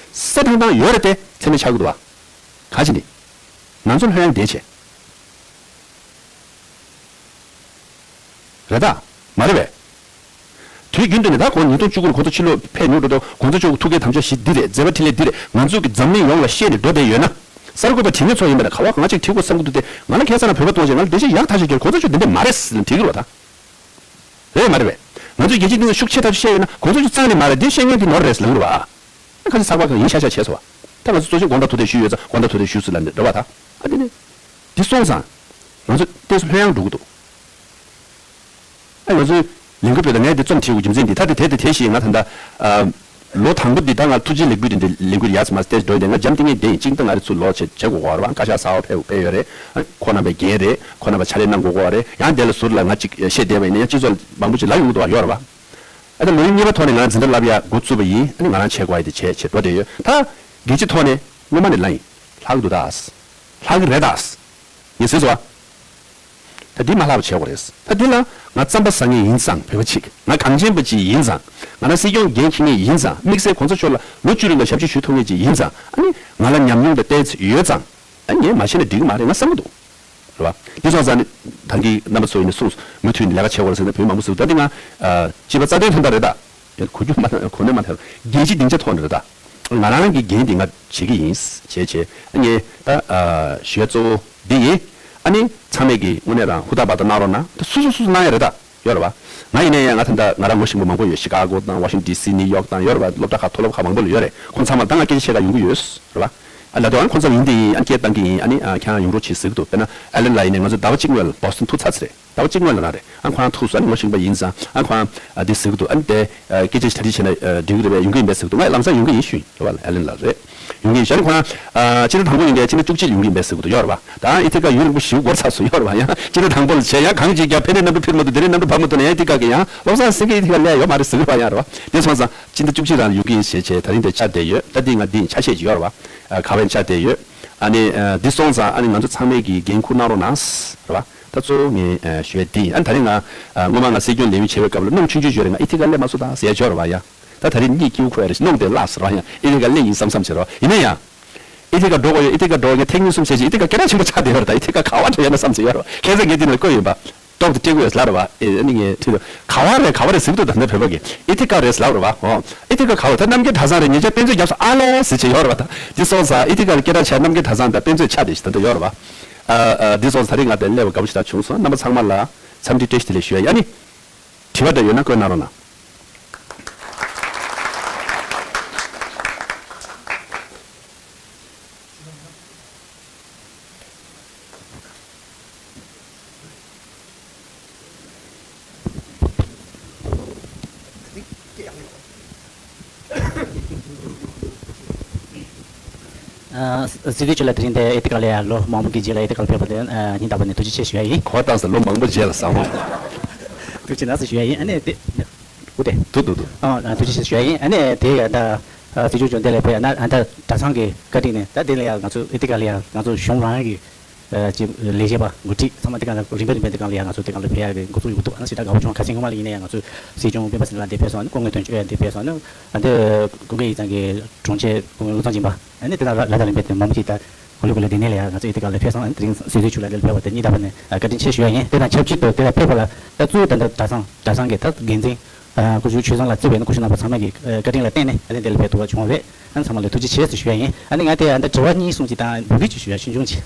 ཐང་ཐང་ཡོད་རེད་དེ་མཚན་སྨད་ཆགས་གི་འདུག་པ། ག་ཅི་ནི། ང་ཚོ་ལྷོད་ཡངས་བསྡད་བྱས། རེད་ད། མ་རེད་པས། དུས་རྒྱུན་དུ་ནས་ད་གོང་ཉིས་སྟོང་བཅུ་དགུ་ལ་གོང་ས་ཕྱི་ལོགས་ཕེབས་མྱོང་འགྲོ་དུས་གོང་ས་མཆོག་གི་ཐུགས་འགན་དམ་བཅའ་བཞི་འདི་རེད། མཛད་པ་འཕྲིན་ལས་འདི་རེད། ང་ཚོ་གི་འཛམ་གླིང་ཡོངས་ལ་བཤད་ནས་འགྲོ་བསྡད་ཡོད་ན། གསར་འགོད་པ་དྲི་ངན་ཚོ་ཡིན་པ་ན་ག་བ་གང་ཅིག་དྲི་དགོས་བསམ་གི་འདུག་སྟེ། ང་ལ་ཁ་སང་ན་བོད་པ་གཏོང་བྱས་ང་ལ་འགྲེལ་བཤད་ཡག་ཐག་ཆོད་རྒྱག་གོང་ས་མཆོག་འདི་འདྲ་མ་རེད་ཟེར་ནས་འགྲིག་གི་རེད་པ་ད། རེད་མ་རེད་པས། ང་ཚོས་རྒྱལ་སྤྱིའི་སྟེང་ལ་ཤུགས་ཆེ་ཐག་ཆོད་བཤད་ཡོད་ན་གོང་ས་མཆོག་རྩ་ནས་མ་རེད། འདི་བཤད་མཁན་འདི་ནོར་རེད་ཟེར་ལབ་ཀྱི་རེད་པ། ཁ་ཅིག་ཚགས་པར་ཁག་ཡིན་ཤག་ཤག་བྱས་སོང་བ། ད་ང་ཚོ་གཙོ་ཆེན་དགོངས་དག་ཐུགས་བདེ་ཞུས་ཡོད་ཙང་དགོངས་དག་ཐུགས་བདེ་ཞུས་ཟེར་ལབ་ནས་རེད་པ་ད། ཨ་འདི་ནི། འདི་སོང་ཙང་། ང་ཚོ་ཏོག་ཙམ་ལྷོད་ཡངས་འགྲོ་གི་འདུག་ཨ་ང་ཚོའི་ལས་འགུལ་སྤེལ་དང་ངས་འདི་རྩོམ་བྲིས་དགོས་རྒྱུ་མཚན་འདི་ད་དེ་དེ་དེ་དེ་བཞིན་ང་ད་ལྟ་ཨ་ལོ་དང་པོ་འདི་ད་ང་ཐུགས་རྗེ་ལེགས་འབུལ་དེ་འདྲ་ལས་འགུལ་ཡར་ཚུར་མར་ཏོག་ཙམ་འགྲོ་ཡི་འདུག་ང་འཇམ་ཐིང་ངེ་བསྡད་ཡིན། གཅིག་ད་ང་རེ་ཚུར་ལོག་བྱེད་བྱེད་དགོས་ཀྱི་ཡོད་རེད་པ། བཀའ་ཤག་གསར་པ་ཕེབས་ཕེབས་ཡོད་རེད། ཨ་ཁོང་རྣམ་པའི་འགན་རེད། ཁོང་རྣམ་པ་ཕྱག་ལས་གནང་དགོས་ཀྱི་ཡོད་རེད། ཡང་དེ་ལ་ཟུར་ལ་ང་གཅིག་བཤད་བསྡད་པ་ཡིན་ན་ཡང་སྤྱི་ཚོགས་ལ་མང་པོ་ཅིག་ལབ་ཡོང་གི་འདུག་པ། ཡོད་རེད་པ། ཨ་ད་ལོ་རྒྱུས་རྙེད་པ་ཐོག་ནས་ང་འཛིན་གྲྭ་བསླབ་ཡ་འགོ་བཙུགས་པ་ཡིན། ཨ་ནི་ང་རང་བྱེད་དགོས་ཡ་དེ་བྱས་བྱས་འགྲོ་བསྡད་ཡོད། ད་རྒྱལ་སྤྱི་ཐོག་ནས་སྔོན་མ་ནས་ལབ་ཡིན། ལྷག་གི་འདུག་ད། ལྷག་གི་རེད་ད། ངས་ཟེར་སོང་བ། ད་འདི་མ་ལྷག་པ་བྱེད་དགོས་རེད། ད་འདི་ལ་ང་རྩམ་པ་ཟ་མཁན་ཡིན་ཙང་བོད་པ་གཅིག་ང་གངས་ཅན་པ་གཅིག་ཡིན་ཙང་། ང་རང་སྲིད་སྐྱོང་འགན་འཁྱེར་མཁན་ཡིན་ཙང་། དམིགས་བསལ་གོང་ས་མཆོག་ལ་ལོ་བཅུ་རིང་ལ་ཞབས་ཕྱི་ཞུ་ཐུབ་མཁན་ཅིག་ཡིན་ཙང་། ཨ་ནི་ང་ལ་ཉམས་མྱོང་དང་བལྟས་ཚོད་ཡོད་ཙང་། ཨ་ངས་མ་བྱས་ན་འགྲིག་གི་མ་རེད་ང་བསམ་གི་འདུག་རེད་བ། འདི་སོང་ཙང་ནི་ད་གིན་རྣམ་པ་ཚོ་ཡིན་ན་གསུངས། མུ་མཐུད་ནས་ལས་ཀ་བྱེད་དགོས་རེད་ཟེར་ན་བོད་མང་པོ་ཟེར། ད་འདི་ང་ཨ་སྤྱི་པ་རྩ་དོན་དོན་དག་རེད་ད། གོ་རྒྱུ་མ་གོ་གནས་མ་ཐེབས། རྒྱལ་སྤྱིའི་སྡིངས་ཆ་ཐོག་ནས་རེད་ད། ང་རང་གི་འགན་འདི་ང་བྱེད་ཀྱི་ཡིན། བྱས་བྱས་ངས་ད་ཨ་ཞུ་ཡ་གཙོ་བོ་འདི་ཡིན། ཨ་ནི་ཚང་མས་ཀྱི་དངོས་གནས་རང་ཧུར་ཐག་འབད་ཐག་གནང་རོགས་གནང་། ད་སོ་སོ་སོ་སོ་གནང་ཡ་རེད་ད། ཡོད་རེད་བ། ང་ཡིན་ན་ཡང་ང་ད་ལྟ་ང་རང་ངོ་ཤེས་པ་མང་པོ་ཡོད། ཤི་ཀ་གོ་དང་ཝ་ཤིང་ཊོན་ཌི་སི་ནིའུ་ཡོག་དང་ཡོད་རེད་བ། སློབ་གྲྭ་ཁག་མཐོ་སློབ་ཁག་མང་པོ་ལ་ཡོད་རེད། ཁོང་ཚང་མ་ད་ང་སྐད་ཆ་བཤད་ག་ཡོང་གི་ཡོད་རེད་བ། ཨ་ལབ་དུས་ཨ་ནི་ཁོང་ཚོ་ཡིན་དེ་ཡིན། ཨ་ནི་སྐད་བཏང་གི་ཡིན། ཨ་ནི་ཨ་ཁྱེད་རང་ཡོང་རོགས་བྱེད་ཟེར་གི་འདུག་དཔེར་ན་ཨེ་ལན་ལགས་ཡིན་ནའི་ང་ཚོ་ཟླ་བ་གཅིག་སྔོན་ལ་བོ་སི་ཊོན་ཐུག་ཚར་ཚར་རེད། ཟླ་བ་གཅིག་སྔོན་ལ་རང་རེད། ཨ་ཁོ་རང་ཐུག་སོང་། ཨ་ནི་ངོ་ཤེས་པ་ཡིན་ཙང་ཨ་ཁོ་རང་ཨ་འདི་ཟེར་གི་འདུག་ཨ་ནི་དེ་ཨ་སྐད་ཆ་ཞིག་གྲ་སྒྲིག་བྱས་ན་ཨ་འགྲིག་གི་རེད་པས། ཡོང་གི་ཡིན་པས་ཟེར་གི་འདུག་ང་ལམ་སང་ཡོང་གི་ཡིན་ཞུས་ཡིན། རེད་པ། ཨེ་ལན་ལགས་རེད། ཡོང་གི་ཡིན་ཞུས། ཨ་ནི་ཁོ་རང་ཨ་སྤྱི་ཟླ་དང་པོ་ཡིན་དེ་སྤྱི་ཟླ་བཅུ་གཅིག་ཡོང་གི་ཡིན་པས་ཟེར་གི་འདུག་ཡོད་རེད་པ། ད་ཨི་ཐི་ཀ་ཡུན་རིང་པོ་ཞིག་འགོར་ཚར་སོང་། ཡོད་རེད་པ། ཡང་སྤྱི་ཟླ་དང་པོ་ལ་བྱས་ཡང་གང་ཅིག་ཀྱང་ཕན་ནས་གནམ་གྲུ་འཕུར་མ་ཐུབ། དེ་རིང་གནམ་གྲུ་བབས་མ་ཐུབ་ན་ཡང་ཨི་ཐི་ཀ་གི་ཡང་བློ་བཟང་སེང་གེ་ཨི་ཐི་ཀ་སླེབས་ཡོད་མ་རེད་ཟེར་གི་རེད་པ། ཡང་རེད་པ། དེ་སོང་ཙང་སྤྱི་ཟླ་བཅུ་གཅིག་རང་ལ་ཡོང་གི་ཡིན་ཞེས་བྱས། ད་རིང་དེ་ཆ་བསྡད་ཡོད། ད་འདི་ང་འདི་ཡིན། ཆ་ཤས་ཅིག་ཡོད་རེད་པ། ཨ་ག་བ་ཡིན་ཆ་བསྡད་ཡོད། ཨ་ནི་ཨ་འདི་སོང་ཙང་ཨ་ནི་ང་ཚོ་ཚང་མས་ཀྱི་འགན་འཁུར་གནང་རོགས་གནང་། རེད་པ། ད་གཙོ་བོ་ངས་ཨ་ཞུ་ཡ་འདི་ཡིན། ཨ་ནི་ད་རིང་ང་ཨ་སྔོན་མ་ང་སྲིད་སྐྱོང་ལས་ཡུན་བྱེད་པའི་སྐབས་ལ་སྣུམ་ཆུང་ཆུང་ཞོན་རེད། ང་ཨི་ཐི་ཀ་སླེབས་མ་སོང་ད་ཟེར་ཡ་ཅིག་ཡོད་རེད་པ། ཡ་ད་ད་རིང་གཉིད་སྐྱིད་པོ་ཁུག་ཡ་རེད། སྣུམ་དེ་བརླགས་ཟེར་བ། ཡང་ཨི་ཐི་ཀ་སླེབས་ཡིན་བསམ་བསམ་བྱེད་རོགས། ཡིན་ན་ཡང་ཨི་ཐི་ཀ་འགྲོ་དགོས་ཡོད། ཨི་ཐི་ཀ་འགྲོ་ངས་ཐེག་ཉིན་གསུམ་བྱས་ཅིག་ཨི་ཐི་ཀ་སྐད་གྲགས་ཆེན་པོ་ཆགས་བསྡད་ཡོད་རེད། ད་ཨི་ཐི་ཀ་ག་བ་འགྲོ་ཡོད་ན་བསམ་བྱེད་ཡོད་རེད་པ། ཁ་སང་ངས་འདི་ནང་བཀོད་ཡིན་པ། ཏོག་ཏུ་སྤྲད་དགོས་ལབ་རེད་པ། ཨེ་ཨ་ནི་ངས་ཁྲིད་དུ་ག་བ་རེད་ག་བ་རེད་ཟེར་གི་འདུག་ད་ནི་བོད་པ་གིས་ཨི་ཐི་ཀ་རེད་ལབ་རེད་པ། ཨོ་ཨི་ཐི་ཀ་ག་བ་ད་རྣམ་རྒྱལ་གྲྭ་ཚང་རེད། ཉེ་ཆར་དཔེ་མཛོད་བརྒྱབ་སོང་ཨ་ལས་ཟེར་བྱས་ཡོད་རེད་པ། ད་འདི་སོང་ཙང་ཨི་ཐི་ཀ་ལ་སྐད་གྲགས་ཆེ་རྣམ་རྒྱལ་གྲྭ་ཚང་དང་དཔེ་མཛོད་ཆགས་བསྡད་ཤག་ད་འདི་ཡོད་རེད་པ། ཨ་ཨ་འདི་སོང་ཙང་ད་རིང་ང་དེ་སླེབས་པ་དགའ་པོ་ཞེ་དྲག་བྱུང་སོང་། རྣམ་པ་ཚང་མ་ལ་འཚམས་འདྲི་བཀྲ་ཤིས་བདེ་ལེགས་ཞུ་ཡ་ཡིན། ཨ་ནི་དྲི་བ་འདྲ་ཡོད་ན་བཀོད་གནང་རོགས་གནང་། ཨ་སྲིད་སྲིད་དུས་ཆུ་ལ་དེ་རིང་དེ་ཨི་ཐི་ཀ་ལ་ཡ་ལོ་མང་པོ་གི་རྗེས་ལ་ཨི་ཐི་ཀ་ལ་ཕེབས་པ་དེ་ཨ་སྙིང་ཐག་པ་ནས་ཐུགས་རྗེ་ཆེ་ཞུ་ཡ་ཡིན། གོ་བ་བཏང་ས་ལོ་མང་པོ་རྗེས་ལ་བཟང་བ། ཐུགས་རྗེ་གནང་ཟེར་ཞུ་ཡ་ཡིན། ཨ་ནི་དེ་འུ་དེ། འདུག་འདུག་འདུག་ཨ་ཐུགས་རྗེ་ཆེ་ཞུ་ཡ་ཡིན། ཨ་ནི་དེ་ཡ་ད་སྲིད་སྐྱོང་མཆོག་འདི་ལ་ཕེབས་ཡ་ན་ཨ་ད་གྲྭ་ཚང་གི་བཀའ་དྲིན་ནས་ད་དེ་ལ་ཡ་ང་ཚོ་ཨི་ཐི་ཀ་ལ་ཡ་ང་ཚོ་གཞུང་རང་གི་ཅིག་ལས་བྱེད་པ་འགོ་ཁྲིད་ཚང་མ་དེ་ག་ལ་རིམ་པས་རིམ་པས་དེ་ག་ལ་ཡ་ང་ཚོ་དེ་ག་ལ་ཕེབས་ཡ་གི་འགོ་ཚུགས་ཡོང་གི་འདུག་ཨ་ནི་ཞེ་དྲག་དགའ་པོ་བྱུང་། ཁ་སང་སྔོན་མ་ལ་ཡིན་ན་ཡང་ང་ཚོ་སྲིད་སྐྱོང་སྤེན་པ་ཚེ་རིང་ལགས་འདིར་ཕེབས་སོང་། ཨ་ནི་སྐུ་ངོ་དོན་གཅོད་ཡང་འདིར་ཕེབས་སོང་། ཨ་ནི་ཀུན་མཁྱེན་ཡིག་ཚང་གི་དྲུང་ཆེ་སྐུ་ངོ་བློ་བཟང་སྦྱིན་པ། ཨ་ནི་དེ་དང་ལ་ལ་དང་རིམ་པས་དེ་མང་པོ་ཅིག་ད་གུ་ལུ་གུ་ལུ་དེ་ནས་ལ་ཡ་ང་ཚོ་ཨི་ཐི་ཀ་ལ་ཕེབས་སོང་། ཨ་ནི་དེ་རིང་སྲིད་ཟུར་ཆུ་ལ་འདིར་ཕེབས་པ་དེ་སྙིང་ཐག་པ་ནས་བཀའ་དྲིན་ཆེ་ཞུ་ཡ་ཡིན། དེ་དང་ཆབས་ཅིག་ཏུ་དེ་ལ་ཕེབས་པ་ལ་ད་གཙོ་བོ་ད་ལྟ་གྲྭ་ཚང་གྲྭ་ཚང་གི་ད་འགན་འཛིན་སྐུ་ཞབས་ཆོས་བཟང་ལགས་གཙོས་པའི་སྐུ་ཞབས་རྣམ་པ་ཚང་མ་གི་བཀའ་དྲིན་ལ་བརྟེན་ནས་ཨ་ནི་འདི་ལ་ཕེབས་ཐུབ་པ་བྱུང་བ་རེད། ཨ་ནི་ཚང་མ་ལ་ཐུགས་རྗེ་ཆེ་ཞེས་ཞུ་ཡ་ཡིན། ཨ་ནི་ང་དེ་ཨ་ད་དྲི་བ་གཉིས་གསུམ་ཅིག་དང་འབོད་སྐུལ་ཅིག་ཞུ་ཡ་ཆུང་ཆུང་ཅིག་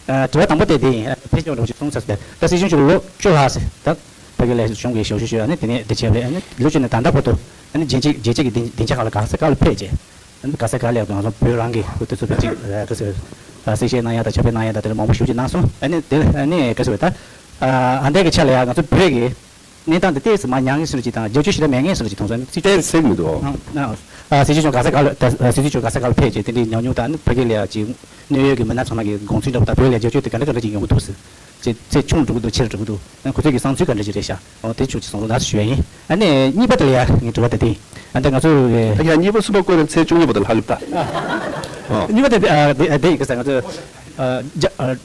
ཨ་དྲི་བ་དང་པོ་དེ་དེ་ཡིན། ཨ་ཕེབས་སྐྱོང་འདྲ་བོ་ཅིག་གསུངས་ཚར་སོང་། ད་སྲིད་སྐྱོང་མཆོག་ལོ་བཅུ་ལྷག་ཟེར་ད་ཕ་གི་ལ་གཞུང་གི་ཞབས་ཞུ་ཞུ་ཡ་ཨ་ནི་དེ་ནས་འདི་བྱས་པ་རེད། ཨ་ནི་ལོ་བཅུ་ནས་ད་ལྟ་བར་དུ་ཨ་ནི་རྒྱལ་སྤྱི་རྒྱལ་སྤྱི་གི་སྡིངས་སྡིངས་ཆ་ཁག་ལ་ག་ས་ག་ལ་ཕེབས་རྗེས་ཨ་ནི་ག་ས་ག་ལ་ང་ཚོ་བོད་རང་གི་ཁུལ་དེ་ཚོ་བོད་ཅིག་ག་ས་གསལ་བཤད་གནང་ཡ་དང་ཕྱག་དཔེ་གནང་ཡ་དང་དེ་ལ་མང་པོ་ཞེ་པོ་ཅིག་གནང་སོང་། ཨ་ནི་དེ་ཨ་ནི་ག་ས་བས་ད་ཨ་འདས་ཀྱི་ཆ་ལ་ཡ་ང་ཚོ་བོད་ཀྱི་གནས་སྟངས་འདི་ཏོག་ཙམ་མར་ཉམས་ངེས་སུ་ཅིག་དང་རྒྱབ་སྐྱོར་ཞེ་དྲག་མེད་ངེས་སུ་ཅིག་མཐོང་སོང་། སྲིད་སྐྱོང་ཚེགས་མི་འདུག་ཨ་ཨ་སྲིད་སྐྱོང་ག་ས་ག་ལ་ད་སྲིད་སྐྱོང་ག་ས་ག་ལ་ཕེབས་རྗེས་དེ་འདྲའི་ཉམས་མྱོང་དང་ཨ་ནི་ཕ་གི་ལ་ཡ་ཅིག་གནད་ཡོད་ཀྱི་མི་སྣ་ཚང་མ་གི་དགོངས་ཚུལ་འདྲ་པོ་དང་བོད་ལ་རྒྱབ་སྐྱོར་དེ་ག་འདྲ་ག་འདྲ་ཅིག་ཡོང་གི་འདུག་ཟེར། ཅིག་ཚད་ཆུང་འགྲོ་གི་འདུག་ཆེ་རུ་འགྲོ་གི་འདུག་ཨ་ཁོ་ཚོ་གི་བསམ་ཚུལ་ག་འདྲ་ཅིག་རེད་ཤག་ཨོ་དེ་ཕྱོགས་ཅིག་གསུང་རོགས་གནང་ཞུ་ཡ་ཡིན། ཨ་ནི་གཉིས་པ་དེ་ལ་ཡ་ངའི་དྲི་བ་དེ་དེ་ཡིན། ཨ་ད་ང་ཚོ་ཨ་ཡ་གཉིས་པ་གསུམ་པ་བཀོད་ན་ཚད་ཆུང་ཉུང་པོ་དེ་ལྷག་གི་ད། ཨོ་གཉིས་པ་དེ་ཨ་དེ་ཨ་དེ་ཡིན་གི་ས་ང་ཚོ་ཨ་རྒྱ་ཨ།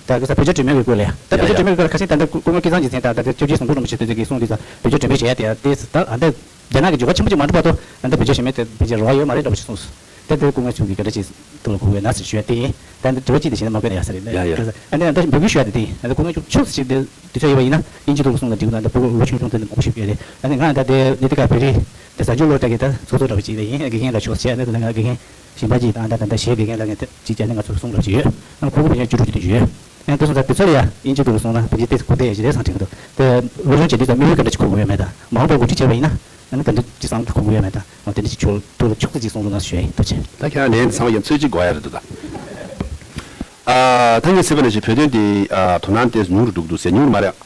ད་གི་ས་བོད་རྒྱ་འབྲེལ་མོལ་གྱི་སྐོར་ལ་ཡ། ད་བོད་རྒྱ་འབྲེལ་མོལ་གྱི་སྐོར་ལ་ཁ་སང་ད་ལྟ་སྐུ་ངོ་སྐལ་བཟང་རྒྱལ་མཚན་དང་ད་ལྟ་སྐྱབས་རྗེ་ཟམ་གདོང་རིན་པོ་ཆེ་དེ་ཚོ་གིས་གསུངས་དུས་ཙང་བོད་རྒྱ་འབྲེལ་མོལ་བྱེད་ཡ་དེ་ཡ་དེ་ད་ཨ་ད་རྒྱ་ནག་གི་འགྱུར་བ་ཆེན་པོ་ཅིག་མ་འགྲོ་བར་དུ་ཨ་ད་བོད་རྒྱ་ཞི་མོལ་དེ་བོད་རྒྱ་རོགས་ཡོད་མ་རེད་འདྲ་པོ་ཞིག་གསུངས་སོང་། ད་དེ་སྐུ་ངོ་མཆོག་གིས་ག་འདྲ་ཅིག་ཐུགས་ལ་འཁོར་དགོས་ན་ཟེར་ཞུ་ཡ་དེ་ཡིན། ད་འདི་དྲི་བ་གཅིག་དེ་བྱས་ན་མ་བཀོད་ན་ཡ་ས་རེད། ཡ་ཡ། ཨ་ནི་ད་འབོད་སྐུལ་ཞུ་ཡ་དེ་དེ་ཡིན། ད་སྐུ་ངོ་མཆོག་ཆུ་ཚོད་གཅིག་དེ་དུས་ཚོད་ཡོད་པ་ཡིན་ན་དབྱིན་ཇི་ཐོག་གསུང་ན་འགྲིག་གི་འདུག་ད་ཕྲུ་གུ་ལོ་ཆུང་ཆུང་དེ་ནས་དགོངས་ཞུ་ཡོད་རེད། ཨ་ནི་ང་ད་དེ་འདི་དེ་ག་བོད་རིགས་དེ་གཟའ་མཇུག་ལོ་ལྟར་གི་ད་ཚོགས་གཙོ་འདྲ་པོ་ཅིག་ལ་ཡིན། དགེ་རྒན་ལ་ཕྱོགས་བྱས་ཨ་ནི་ད་ང་དགེ་རྒན་གཞན་པ་ཅིག་དང་ད་ད་ད་གཞས་དགེ་རྒན་ལ་ངས་དེ་ཅིག་བྱས་ནས་ང་ཚོ་གསུང་འདྲ་པོ་ཅིག་ཡོད། ཨ་ནི་ཁོ་ཁོ་བོད་རྒྱ་བཅུ་དྲུག་ཅུ་བདུན་ཅུ་ཡོད། ཨ་ནི་དེ་སོང་ཙང་དེ་ཚོ་ལ་ཡ་དབྱིན་ཇི་ཐོག་གསུང་ན་བོད་རྒྱ་དེ་གོ་བདེ་ཡ་ཅིག་རེད་བསམ་དྲན་གི་འདུག་དེ་ལོ་ཆུང་བྱས་དུས་ཙམ་དམིགས་ཡུལ་ག་འདྲ་ཅིག་འཁུར་དགོས་ཡོད་མེད་དང་མང་པོ་འགོ་ཁྲིད་བྱས་པ་ཡིན་ན། ཨ་ནི་ད་འདི་ཅི་བསམ་གྱི་འཁུར་དགོས་ཡོད་མེད་དང་། འོ་དེ་འདྲ་ཅིག་ཆོག་ཐུགས་ལ་ཆོག་ཚུལ་ཅིག་གསུང་རོགས་གནང་ཞུ་ཡ་ཡིན། ཐུགས་རྗེ་ཆེ། ད་ཁྱེད་རང་ལན་ཚང་མ་ཡང་ཚོད་ཅིག་དགོས་ཡ་རེད་འདུག་ད། ཨ་ད་ངས་བྱས་པ་ནང་བཞིན་བོད་དོན་འདི་ཨ་དོ་སྣང་དེ་ཉུང་རུ་འགྲོ་གི་འདུག་ཟེར། ཉུང་རུ་མ་རེད།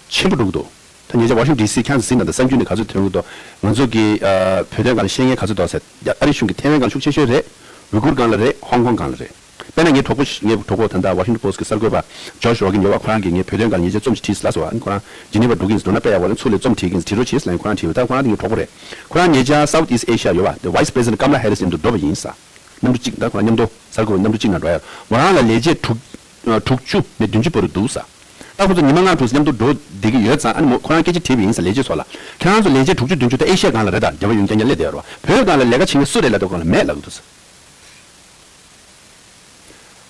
ཆེན་པོ་འགྲོ་གི་འདུག་ད་ཉེ་ཆར་ཝ་ཤིང་ཌི་སི་ཁྱེད་ཚོ་གཟིགས་ན་ད་གསར་འགྱུར་ནས་ག་ཚོད་ཐོན་གི་འདུག་ང་ཚོ་གི་ཨ་བོད་དོན་སྒང་ལ་བཤད་མཁན་ག་ཚོད་འདུག་ཟེར། ཨ་རི་གཞུང་གི་ཐའེ་ཝན་སྒང་ལ་ཤུགས་ཆེ་ཤོས་རེད། ཝི་གུར་སྒང་ལ་རེད། ཧོང་ཀོང་སྒང་ལ་རེད། དཔེར་ན་ངའི་གྲོགས་པོ་ཞིག་ངའི་གྲོགས་པོ་ད་ལྟ་ཝ་ཤིང་ཊོན་པོ་སི་ཊི་གི་གསར་འགོད་པ་ཇོརྗ་རོ་གིན་ཡོད་པ། ཁོ་རང་གིས་ངའི་བོད་དོན་སྒང་ལ་ཉེ་ཆར་རྩོམ་ཞིག་བྲིས་ལབ་སོང་། ཨ་ནི་ཁོ་རང་ཇི་ནི་ཝ་འགྲོ་གིན་མདོར་ན་དཔེ་ཡག་པོ་རེད། ཚུར་ལ་རྩོམ་བྲིས་གིན་བྲིས་རོགས་བྱེད་ཟེར་ལབ། ཁོ་རང་བྲིས་མི་ད་ཁོ་རང་ད་ངའི་གྲོགས་པོ་རེད། ཁོ་རང་ཉེ་ཆར་སའུ་ཐི་ཨི་སི་ཊི་ཨེ་ཤི་ཡ་ཡོད་པ་དེ་ཝའི་སི་པི་རེ་སི་ཌེན་ཊི་ཀམ་ལ་ཧེ་རི་སི་མཉམ་དུ་འགྲོ་བ་ཡིན་ས། གནམ་གྲུ་གཅིག་ད་ཁོ་རང་མཉམ་དུ་གསར་འགོད་པ་གནམ་གྲུ་གཅིག་ནང་འགྲོ་ཡ། མོ་རང་ལ་ལས་བྱེད་དྲུག་དྲུག་ཅུ་ནས་བདུན་ཅུ་བར་དུ་འདུག་ས། ད་ཁོ་ཚོ་ཉི་མ་ལྔ་དྲུག་མཉམ་དུ་འགྲོ་བསྡད་ཀྱི་ཡོད་ཙང་། ཨ་ནི་མོ་ཁོ་རང་སྐད་ཆ་དྲིས་པ་ཡིན་ས། ལས་བྱེད་ཚོ་ལ་ཁྱེད་རང་ཚོ་ལས་བྱེད་དྲུག་ཅུ་བདུན་ཅུ་ད་ཨེ་ཤི་ཡ་སྒང་ལ་རེད་ད། རྒྱ་བལ་ཡུལ་རྐྱང་རྐྱང་སླེབས་བསྡད་ཡོད་རེད་པ། བོད་སྒང་ལ་ལས་ཀ་བྱེད་མཁན་སུ་རེད་ལབ་དུས་སྒང་ལ་མེད་ལབ་ཀྱི་འདུག་ས།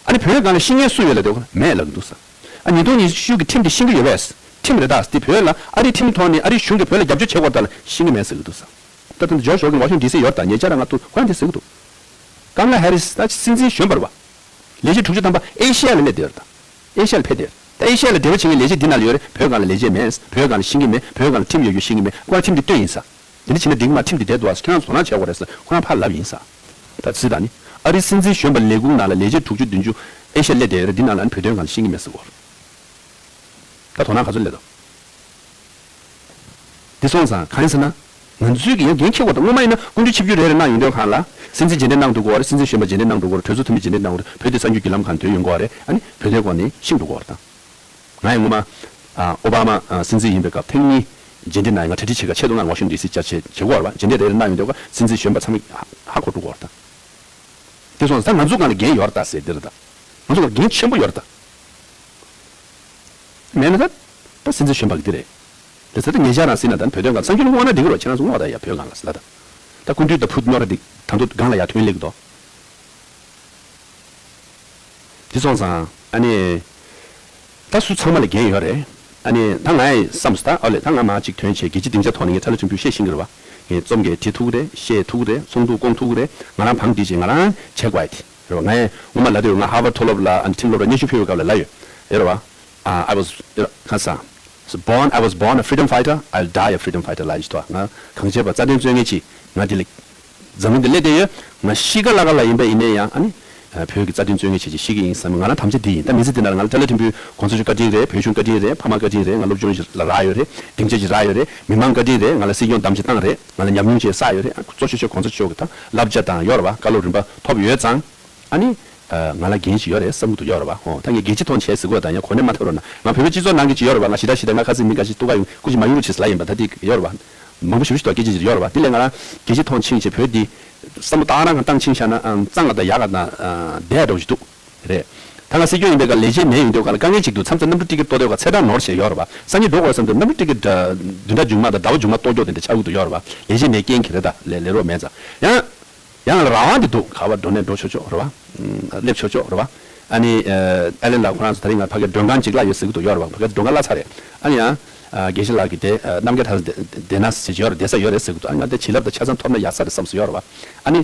ཨ་ནི་བོད་སྒང་ལ་ཤེས་མཁན་སུ་ཡོད་ལབ་དུས་སྒང་ལ་མེད་ལབ་ཀྱི་འདུག་ས། ཨ་ཉིས་སྟོང་ཉི་ཤུ་གི་ཁྲིམས་དེ་ཤེས་ཀྱི་ཡོད་པས། ཁྲིམས་རེད་ད། དེ་བོད་ལ་ཨ་རིའི་ཁྲིམས་ཐོག་ནས་ཨ་རིའི་གཞུང་གིས་བོད་ལ་རྒྱབ་སྐྱོར་བྱེད་དགོས་རེད་ད་ལབ་ཤེས་ཀྱི་མེད་ཟེར་གྱི་འདུག་ས། ད་ལྟ་ཇོརྗ་རོ་གིན་ཝ་ཤིང་ཌི་སི་ཡོད་རེད་ད། ཉེ་ཆར་ང་ཐུག་ཁོ་རང་དེ་ཟེར་གྱི་འདུག་ཀམ་ལ་ཧེ་རི་སི་ད་སྲིད་འཛིན་གཞོན་པ་རེད་པ། ལས་བྱེད་དྲུག་ཅུ་ཐམ་པ་ཨེ་ཤི་ཡ་ལ་སླེབས་བསྡད་ཡོད་རེད་ད། ཨེ་ཤི་ཡ་ལ་ཕེབས་བསྡད་ཡོད་རེད། ད་ཨེ་ཤི་ཡ་ལ་འབྲེལ་བ་བྱེད་མཁན་ལས་བྱེད་འདི་ནང་ལ་ཡོད་རེད། བོད་སྒང་ལ་ལས་བྱེད་མེད། བོད་སྒང་ལ་ཤེས་ཀྱི་མེད། བོད་སྒང་ལ་ཁྲིམས་ཡོད་རྒྱུ་ཤེས་ཀྱི་མེད། ཁོ་རང་ཁྲིམས་འདི་བཏོན་ཡིན་ས། དེ་འདྲ་བྱས་ན་འགྲིག་གི་མ་རེད། ཁྲིམས་འདི་བསྡད་འདུག་ཨ། ཁྱེད་རང་ཚོ་དོ་སྣང་བྱེད་དགོས་རེད་ཟེར་ཁོ་རང་ཕར་ལབ་ཡིན་ས། ད་གཟིགས་དང་ནི། ཨ་རིའི་སྲིད་འཛིན་གཞོན་པ་ལས་ཁུངས་ནང་ལ་ལས་བྱེད་དྲུག་ཅུ་བདུན་ཅུ་ཨེ་ཤ་ཡ་སླེབས་བསྡད་ཡོད་རེད། འདི་ནང་ལ་ཨ་ནི་བོད་དོན་སྒང་ལ་ཤེས་ཀྱི་མེད་ཟེར་གོ། ད་དོ་སྣང་ག་ཚོད་སླེབས་འདུག་འདི་སོང་ཙང་གང་ཡིན་ཟེར་ན། ང་ཚོས་ཀྱི་ཡང་འགན་འཁྱེར་དགོས་དང་། སྔོན་མ་ཡིན་ན་སྐུ་མདུན་ཆིབས་བསྒྱུར་རེ་རེ་གནང་ཡོང་དུས་སྒང་ལ། སྲིད་འཛིན་རྗེས་འདེད་གནང་འགྲོ་གི་ཡོད་རེད། སྲིད་འཛིན་གཞོན་པ་རྗེས་འདེད་གནང་འགྲོ་གི་ཡོད་རེད། གྲོས་ཚོགས་འཐུས་མི་རྗེས་འདེད་གནང་འགྲོ་གི་ཡོད་རེད། བོད་དེ་གསར་འགྱུར་བརྒྱུད་ལམ་སྒང་ཐོན་ཡོང་གི་ཡོད་རེད། ཨ་ནི་བོད་དོན་སྐོར་ནས་ཤེས་འགྲོ་གི་ཡོད་རེད་ད། ང་ཡང་སྔོན་མ་ཨ་ཨོ་བྷ་མ་ཨ་སྲིད་འཛིན་ཡིན་པའི་སྐབས་ཐེངས་གཉིས་རྗེས་འདེད་གནང་ཡོད། ང་གྲ་སྒྲིག་བྱེད་ག་ཆེད་དུ་ང་ཝ་ཤིང་ཊོན་ཌི་སི་བཅར་ཆེད་བྱེད་དགོས་རེད་པ། རྗེས་འདེད་རེ་རེ་གནང་ཡོང་དུས་སྒང་སྲིད་འཛིན་གཞོན་པ་ཚང་མ་ཧ་ཧ་གོ་འགྲོ་གི་ཡོད་རེད་ད། དེ་སོང་ཙང་ད་ང་ཚོ་སྒང་ལ་འགན་ཡོད་རེད་ད་ཟེར་འདི་རེད་ད། ང་ཚོ་སྒང་ལ་འགན་ཆེན་པོ་ཡོད་རེད་ད། མེད་ན་ད་ད་སྲིད་འཛིན་གཞོན་པ་གི་འདི་རེད། དེ་ཚོ་ད་ཉེ་ཆར་རང་ཟིན་ན་ད་བོད་དོན་སྒང་གསར་འགྱུར་བསྔོག་ན་འགྲིག་གི་རེད་པ། ཁྱེད་རང་ཚོ་བསྔོག་ད་ཡ། བོད་སྒང་ལ་ཟེར་ལ་ད། ད་སྐུ་མདུན་ད་ཕུད་རྙོག་དྲ་འདི་ད་དུང་སྒང་ལ་ཡ་ཐོན་སླེབས་ཀྱི་འདུག་འདི་སོང་ཙང་ཨ་ནི། ད་སུ་ཚང་མ་ལ་འགན་ཡོད་རེད། ཨ་ནི་ད་ང་ཡི་བསམ་སོང་ད། ཨོ་ལེ། ད་ང་མར་གཅིག་ཐོན་བྱས་རྒྱལ་སྤྱིའི་སྡིངས་ཆ་ཐོག་ནས་ངས་ཁྲ་ལ་ཆུང་ཆུང་བཤད་ཤེས་ཀྱི་རེད་པ། ངས་རྩོམ་གྱི་བྲིས་ཐུབ་ཀྱི་རེད། བཤད་ཐུབ་ཀྱི་རེད། ཚོགས་འདུ་སྐོང་ཐུབ་ཀྱི་རེད། ང་རང་བང་སྒྲིག་བྱས་ང་རང་བྱེད་དགོས་ཡ་དེ་རེད་པ། ང་ཡི་སྔོན་མ་ལབ་དུས་ང་ཧར་ཝརཌ་མཐོ་སློབ་ལ་ཨ་ནི་ཁྲིམས་སློབ་གྲྭ་སྙན་ཞུ་ཕུལ་བའི་སྐབས་ལ་ལབ་ཡོད་རེད་པ། ཨ། I was, you know, ག་ས། So born, I was born a freedom fighter, I'll die a freedom fighter ལབ་ཡོད་དོ། ང་གང་བྱས་པ་རྩ་དོན་རྩོད་མཁན་ཅིག་ང་འདི་ལ་འཛམ་གླིང་འདི་སླེབས་བསྡད་ཡོད། ང་ཤི་ཁ་ལ་ཁ་ལ་ཡིན་པ་ཡིན་ནའི་ཡང་ཨ་ནི། བོད་ཀྱི་རྩ་དོན་རྩོད་མཁན་ཅིག་ཅིག་ཤི་གི་ཡིན་བསམ། ང་རང་དམ་བཅའ་འདི་ཡིན། ད་མི་ཚེ་འདི་ནང་ལ་ང་ལ་ཏཱ་ལའི་ཐིམ་ཕུའི་གོང་ས་མཆོག་བཀའ་དྲིན་རེད། བོད་གཞུང་བཀའ་དྲིན་རེད། ཕ་མ་བཀའ་དྲིན་རེད། ང་སློབ་སྦྱོང་ཞིག་ལ་རག་ཡོད་རེད། སྡིངས་ཆ་ཞིག་རག་ཡོད་རེད། མི་མང་བཀའ་དྲིན་རེད། ང་ལ་སྲིད་སྐྱོང་དམ་བཅའ་བཏང་རེད། ང་ལ་ཉམས་མྱོང་ཅིག་བསགས་ཡོད་རེད། གཙོ་ཆེ་ཤོས་གོང་ས་མཆོག་གི་ད་བསླབ་བྱ་དང་ཡོད་རེད་པ། བཀའ་སློབ་རིམ་པ་ཐོབ་ཡོད་ཙང་། ཨ་ནི། ཨ། ང་ལ་འགན་ཞིག་ཡོད་རེད་བསམ་གྱི་འདུག་ཡོད་རེད་པ། ཧོ། ད་ངས་རྒྱལ་སྤྱི་ཐོག་བྱས་ཟེར་དགོས་དང་ཡང་གོ་གནས་མ་ཐོབ་རོགས་གནང་། ང་བོད་པའི་སྤྱི་ཚོགས་ནང་གི་ཅིག་ཡོད་རེད་པ། ང་ཞེ་དྲག་ཞེ་དྲག་ང་ཁ་སང་མི་འགའ་ཞིག་གཏུག་ག་ཡོང་སྐུ་མཁྱེན་མ་ཡོང་རོགས་བྱེད་ཟེར་ལབ་ཡིན་པ། ད་དེ་ཡོད་རེད་པ། མང་པོ་ཞེ་པོ་ཞིག་འདུག་སྐད་ཆ་ཅིག་ཡོད་རེད་པ། དེ་ལས་ང་རང་རྒྱལ་སྤྱི་ཐོག་ཕྱིན་བྱས་བོད་འདི་བསམ་བློ་བཏང་རང་གང་བཏང་ཕྱིན་བཞག་ན་ཨང་གཙང་ག་དང་ཡག་ག་དང་བསྡད་འགྲོ་ཞིག་འདུག་རེད། ད་ང་སྲིད་སྐྱོང་ཡིན་པའི་སྐབས་ལས་བྱེད་མེད་ཡོང་དུས་སྒང་ལ་དཀའ་ངལ་ཅིག་འདུག་མཚམས་མཚམས་གནམ་གྲུ་ཊི་ཀེ་ཊི་གཏོར་དུས་སྒང་ཚེས་གྲངས་ནོར་བྱས་ཡོད་རེད་པ། སང་ཉིན་འགྲོ་དགོས་བསམ་དུས་གནམ་གྲུ་ཊི་ཀེ་ཊི་བདུན་ཕྲག་མཇུག་མ་དང་ཟླ་བ་མཇུག་མ་གཏོར་རྒྱུ་དེ་འདྲ་ཆགས་ཀྱི་འདུག་ཡོད་རེད་པ། ལས་བྱེད་མེད་རྐྱེན་གྱིས་རེད་ད། ལས་ལས་རོགས་མེད་ཙང་ཡང་། ཡང་ལ་རང་དབང་དེ་འདུག་ག་པར་འགྲོ་ནས་འགྲོ་ཆོག་ཆོག་རེད་པ། ཨ། སླེབས་ཆོག་ཆོག་རེད་པ། ཨ་ནི། ཨ། ཨེ་ལན་ལགས་ཁོ་རང་ཚོ་ད་རིང་ང་ཕ་གིར་མགྲོན་ཁང་གཅིག་ལ་ཡོད་ཟེར་གྱི་འདུག་ཡོད་རེད་པ། ཕ་གིར་མགྲོན་ཁང་གླ་ཚར་རེད། ཨ་ནི་ཡང་། ཨ། དགེ་བཤེས་ལགས་ཀྱིས་དེ། ཨ། རྣམ་རྒྱལ་ཐར་བདེ་བདེ་ན་ཟེར་གྱི་ཡོད་རེད། བདེ་ས་ཡོད་རེད་ཟེར་གྱི་འདུག་ཨ་ནི་ང་དེ་བྱིན་རླབས་དང་ཆ་ཚང་ཐོབ་ན་ཡག་ས་རེད་བསམ་སོང་ཡོད་རེད་པ། ཨ་ནི།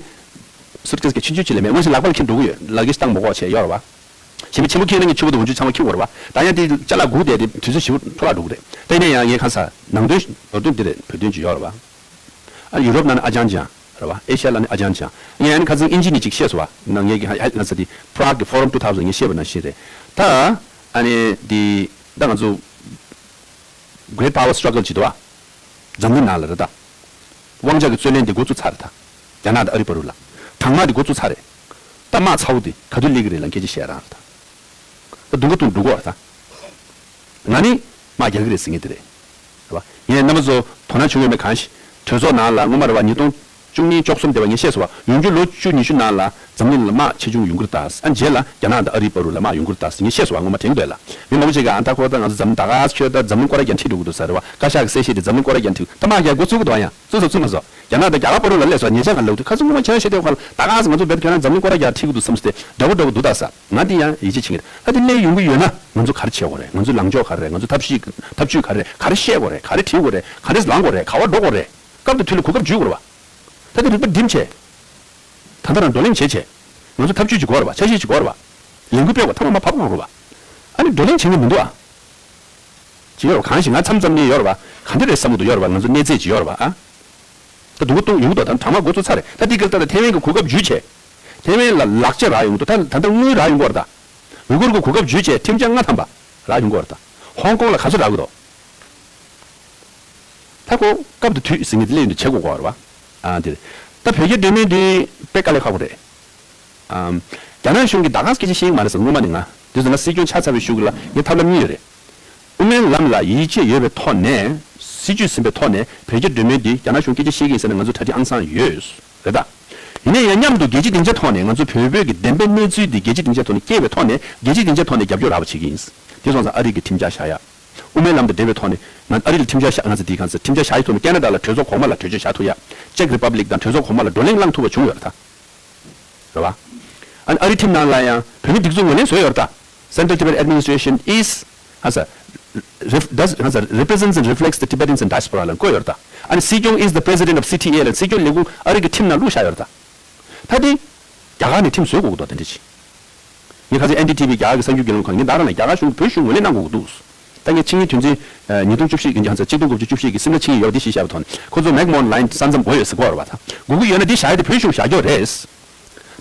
སུཊ་ཀེ་སི་གི་ཆུང་ཆུང་ཅིག་ལས་མེད། དངོས་གཞི་ལག་པ་ལ་འཁྱེར་འགྲོ་གི་ཡོད། ལག་ཁྱེར་ཞིག་བཏང་མ་དགོས་བྱས་ཡོད་རེད་པ། ཞེ་མི་ཆེན་པོ་འཁྱེར་ན་ངས་ཕྱུ་པ་དང་འོག་འཁྱུད་ཚང་མ་འཁྱེར་དགོས་རེད་པ། ད་ཡང་དེ་ཅ་ལག་སྒུག་བསྡད་དེ་དུས་ཚོད་ཞེ་པོ་འཕྲོ་བརླག་འགྲོ་གི་རེད། ད་ཡིན་ན་ཡང་ངས་གང་ཟག་ནང་དོན་མདོར་བསྡུས་འདི་རེད། བོད་དོན་ཅིག་ཡོད་རེད་པ། ཨ། ཡུ་རོབ་ནང་ནས་ཨ་ཅང་ཅང་རེད་པ། ཨེ་ཤ་ཡ་ལ་ནི་ཨ་ཅང་ཅང་། ངས་ཨ་ནི་ཁ་སང་དབྱིན་ཇི་ནས་ཅིག་བཤད་སོང་བ། ན་ངས་ཀྱི་ཧ་ཧ་ང་ཚ་དེ་Prague གི་Forum two thousand ངས་བཤད་པ་ནང་བཞིན་རེད། ད་ཨ་ནི་དེ་ད་ང་ཚོ་Great Power Struggle ཅིག་འདུག་བ། འཛམ་གླིང་ནང་ལ་རེད་ད། དབང་ཆ་གི་རྩོད་གླེང་དེ་འགོ་བཙུགས་ཚར་རེད་ད། རྒྱ་ནག་དང་ཨ་རི་བར་དུ་ལ། གྲང་དམག་དེ་འགོ་བཙུགས་ཚར་རེད། ད་དམག་ཚ་བོ་དེ་ག་དུས་སླེབས་ཀྱི་རེད་ལ་སྐད་ཆ་བཤད་རང་རེད་ད། ད་དུང་ག་དུང་འགྲོ་གི་རེད་ད། ང་ནི་དམག་རྒྱག་གི་རེད་ཟེར་མཁན་དེ་རེད། རེད་པ། ངས་རྣམ་པ་ཚོ་དོ་སྣང་བྱུང་ཡོད་མེད་གང་ཤེས། གྲོས་ཚོགས་ནང་ལ་སྔོན་མ་རེད་པ། ཉིས་སྟོང་བཅུ་གཉིས་བཅུ་གསུམ་དེ་བ་ངས་བཤད་སོང་བ། ཡོང་རྒྱུ་ལོ་བཅུ་ཉི་ཤུ་ནང་ལ་འཛམ་གླིང་ལ་དམག་ཆེ་ཆུང་ཡོང་གི་རེད་ད། ཨ། རྗེས་ལ་རྒྱ་ནག་དང་ཨ་རིའི་བར་དུ་ལ་དམག་ཡོང་གི་རེད་ད་ཟེར་ངས་བཤད་སོང་བ། སྔོན་མ་དྲན་གྱི་འདུག་ལ། མི་མང་པོ་ཞིག་གིས་ཨ་ད་ཁོ་ད་ང་ཚོ་འཛམ་གླིང་ད་ག་ཁྱོད་ད་འཛམ་གླིང་སྐོར་ར་རྒྱག་འཁྲིད་འགྲོ་གི་འདུག་ཟེར་བ། བཀའ་ཤག་གི་གསལ་བཤད་དེ་འཛམ་གླིང་སྐོར་ར་རྒྱག་འཁྲིད། ད་དམག་རྒྱག་འགོ་ཚུགས་གི་འདུག་ཨ། ཡང་བཙུགས་སོང་བཙུགས་མ་སོང་། རྒྱ་ནག་དང་རྒྱ་གར་བར་དུ་ལ་སླེབས་སོང་། ཉེ་ཆར་ག་ལབ་དུས་ཁ་སང་སྔོན་མ་ཁྱེད་རང་བཤད་དེ་ག་ལ་ད་ག་ཟེ་ང་ཚོ་བོད་ཁྱེད་རང་འཛམ་གླིང་སྐོར་ར་རྒྱག་འཁྲིད་གི་འདུག་བསམ་སྟེ་འདྲ་པོ་འདྲ་པོ་འདུག་ད་ཟེར། ང་དེ་ཡང་ཡིད་ཆེས་བྱེད་ཀྱི་རེད། ད་དེ་སླེབས་ཡོང་གི་ཡོད་ན་ང་ཚོ་ག་རེ་བྱེད་དགོས་རེད། ང་ཚོའི་ལངས་ཕྱོགས་ག་རེ་རེད། ང་ཚོའི་ཐབས་ཤེས་ཐབས་ཇུས་ག་རེ་རེད། ག་རེ་བཤད་དགོས་རེད། ག་རེ་བྲིས་དགོས་རེད། ག་རེ་ལངས་དགོས་རེད། ག་པར་འགྲོ་དགོས་རེད། སྐབས་དང་དུས་ལ་གོ་སྐབས་འཇུས་དགོས་རེད་པ། ད་དེ་རིག་པ་སྒྲིམ་བྱས། ད་ལྟ་རང་བགྲོ་གླེང་བྱས་བྱས། ང་ཚོ་ཐབས་ཇུས་ཅིག་དགོས་རེད་པ། འཆར་གཞི་ཅིག་དགོས་རེད་པ། ལས་འགུལ་སྤེལ་བ་ཐ་མ་མ་བབས་གོང་རེད་པ། ཨ་ནི་བགྲོ་གླེང་བྱེད་མཁན་མི་འདུག་ཨ། ཅིག་ཡོད་རེད་པ། གང་ཞིག་ང་མཚམས་མཚམས་ནས་ཡོད་རེད་པ། ག་འདྲ་རེད་བསམ་གྱི་འདུག་ཡོད་རེད་པ། ང་ཚོ་གནས་ཚད་ཅིག་ཡོད་རེད་པ། ཨ། ད་སྡུག་པོ་གཏོང་ཡོང་གི་འདུག་ད་གྲང་དམག་འགོ་ཚུགས་ཚར་རེད། ད་འདི་ག་ལ་ད་ད་ཐེ་ཝན་གྱི་གོ་སྐབས་འཇུས་བྱས། ཐེ་ཝན་ལ་ལག་ཆ་རག་ཡོང་གི་འདུག་ད་ད་ལྟ་དངུལ་རག་ཡོང་གི་རེད་ད། ཝི་གུར་གྱི་གོ་སྐབས་འཇུས་བྱས་ཁྲིམས་འཆར་ལྔ་ཐམ་པ་རག་ཡོང་གི་རེད་ད། ཧོང་ཀོང་ལ་ག་ཚོད་རག་གི་འདུག་ད་ཁོ་སྐབས་དང་དུས་ཟེར་མཁན་དེ་སླེབས་ཡོང་དུས་བྱེད་དགོས་ཀྱི་རེད་པ། ཨ། འདིར། ད་བོད་རྒྱ་སྒྲོལ་མའི་འདི་དཔེ་དཀའ་ལས་ཁག་པོ་རེད། ཨམ། རྒྱ་ནག་གཞུང་གིས་ད་ག་སེ་སྐད་ཆ་བཤད་ཀྱི་མ་རེད་ཟེར། སྔོན་མ་ནས་ང་། དེ་ཚོ་ང་སྲིད་སྐྱོང་ཆགས་ཚར་བའི་གཞུག་ལ་ངས་ཐབས་ལམ་གཉིས་ཡོད་རེད། དབུ་མའི་ལམ་ལ་ཡིད་ཆེས་ཡོད་པའི་ཐོག་ནས། སྲིད་ཇུས་ཟིན་པའི་ཐོག་ནས་བོད་རྒྱ་སྒྲོལ་མའི་འདི་རྒྱ་ནག་གཞུང་སྐད་ཆ་བཤད་ཀྱི་ཡིན་ཟེར་ན་ང་ཚོ་གྲ་སྒྲིག་ཨང་སང་ཡོད། རེད་ད། ཡིན་ན་ཡང་མཉམ་དུ་རྒྱལ་སྤྱིའི་སྡིངས་ཆ་ཐོག་ནས་ང་ཚོ་བོད་བོད་ཀྱི་བདེན་པའི་གནས་ཚུལ་འདི་རྒྱལ་སྤྱིའི་སྡིངས་ཆ་ཐོག་ནས་སྐྱེལ་བའི་ཐོག་ནས་རྒྱལ་སྤྱིའི་སྡིངས་ཆ་ཐོག་ནས་རྒྱབ་སྐྱོར་རག་པ་བྱེད་ཀྱི་ཡིན། དེ་སོང་ཙང་ཨ་རི་གི་ཁྲིམས་འཆར་བཞག་ཡ། དབུ་མའི་ལམ་དང་འབྲེལ་བའི་ཐོག་ནས་ང་ཨ་རི་ལ་ཁྲིམས་འཆར་བཞག་ང་ཚོ་དེའི་གང་ཟེར་ཁྲིམས་འཆར་བཞག་ཡི་ཐོག་ནས་ཁེ་ན་ཌ་ལ་གྲོས་ཚོགས་གོང་མ་ལ་གྲོས་ཆོད་བཞག་ཐུབ་ཡ། ཅེཀ་རི་པབ་ལིག་དང་གྲོས་ཚོགས་གོང་མ་ལ་བགྲོ་གླེང་བསླང་ཐུབ་པ་བྱུང་ཡོད་རེད་ད། རེད་བ། ཨ་ནི་ཨ་རི་ཁྲིམས་ནང་ལ་ཡང་བོད་མིའི་སྒྲིག་འཛུགས་ངོས་ལེན་བཟོས་ཡོད་རེད་ད། Central Tibet Administration is ཧ་ས་རེ་ཧ་ས་represents and reflects the Tibetans in diaspora ལ་བཀོད་ཡོད་རེད་ད། ཨ་ནི་སྲིད་སྐྱོང་is the president of C T A ལ་སྲིད་སྐྱོང་ལས་ཁུངས་ཨ་རི་གི་ཁྲིམས་ནང་བླུགས་བཞག་ཡོད་རེད་ད། ད་དེ་རྒྱ་གར་ནས་ཁྲིམས་བཟོས་དགོས་ཀྱི་འདུག་དེ་འདྲ་ཅིག་ངས་ཁ་སང་ཨེན་ཌི་ཊི་ཝི་རྒྱ་གར་གྱི་གསར་འགྱུར་བརྒྱུད་ལམ་ཁང་ངས་ད་རང་ལ་རྒྱ་གར་གཞུང་གིས་བོད་གཞུང་ངོས་ལེན་གནང་དགོས་ཀྱི་འདུག་ད་ངས་ཆིངས་ཡིག་དོན་ཚན་ཉིས་སྟོང་བཅུ་བཞི་གི་ཡང་ཚ་གཅིག་སྟོང་དགུ་བརྒྱ་བཅུ་བཞི་གི་སིམ་ལ་ཆིངས་ཡིག་ཡོད་པ་འདི་གཞི་བཞག་པའི་ཐོག་ནས་ཁོ་ཚོ་མེག་མོན་ལའིན་ས་མཚམས་དགོས་ཡོད་ཟེར་གོ་བ་རེད་པ། ད་དགོས་ཀྱི་ཡོད་ན་འདི་བཞག་ཡ་དེ་བོད་གཞུང་བཞག་རྒྱུ་རེད།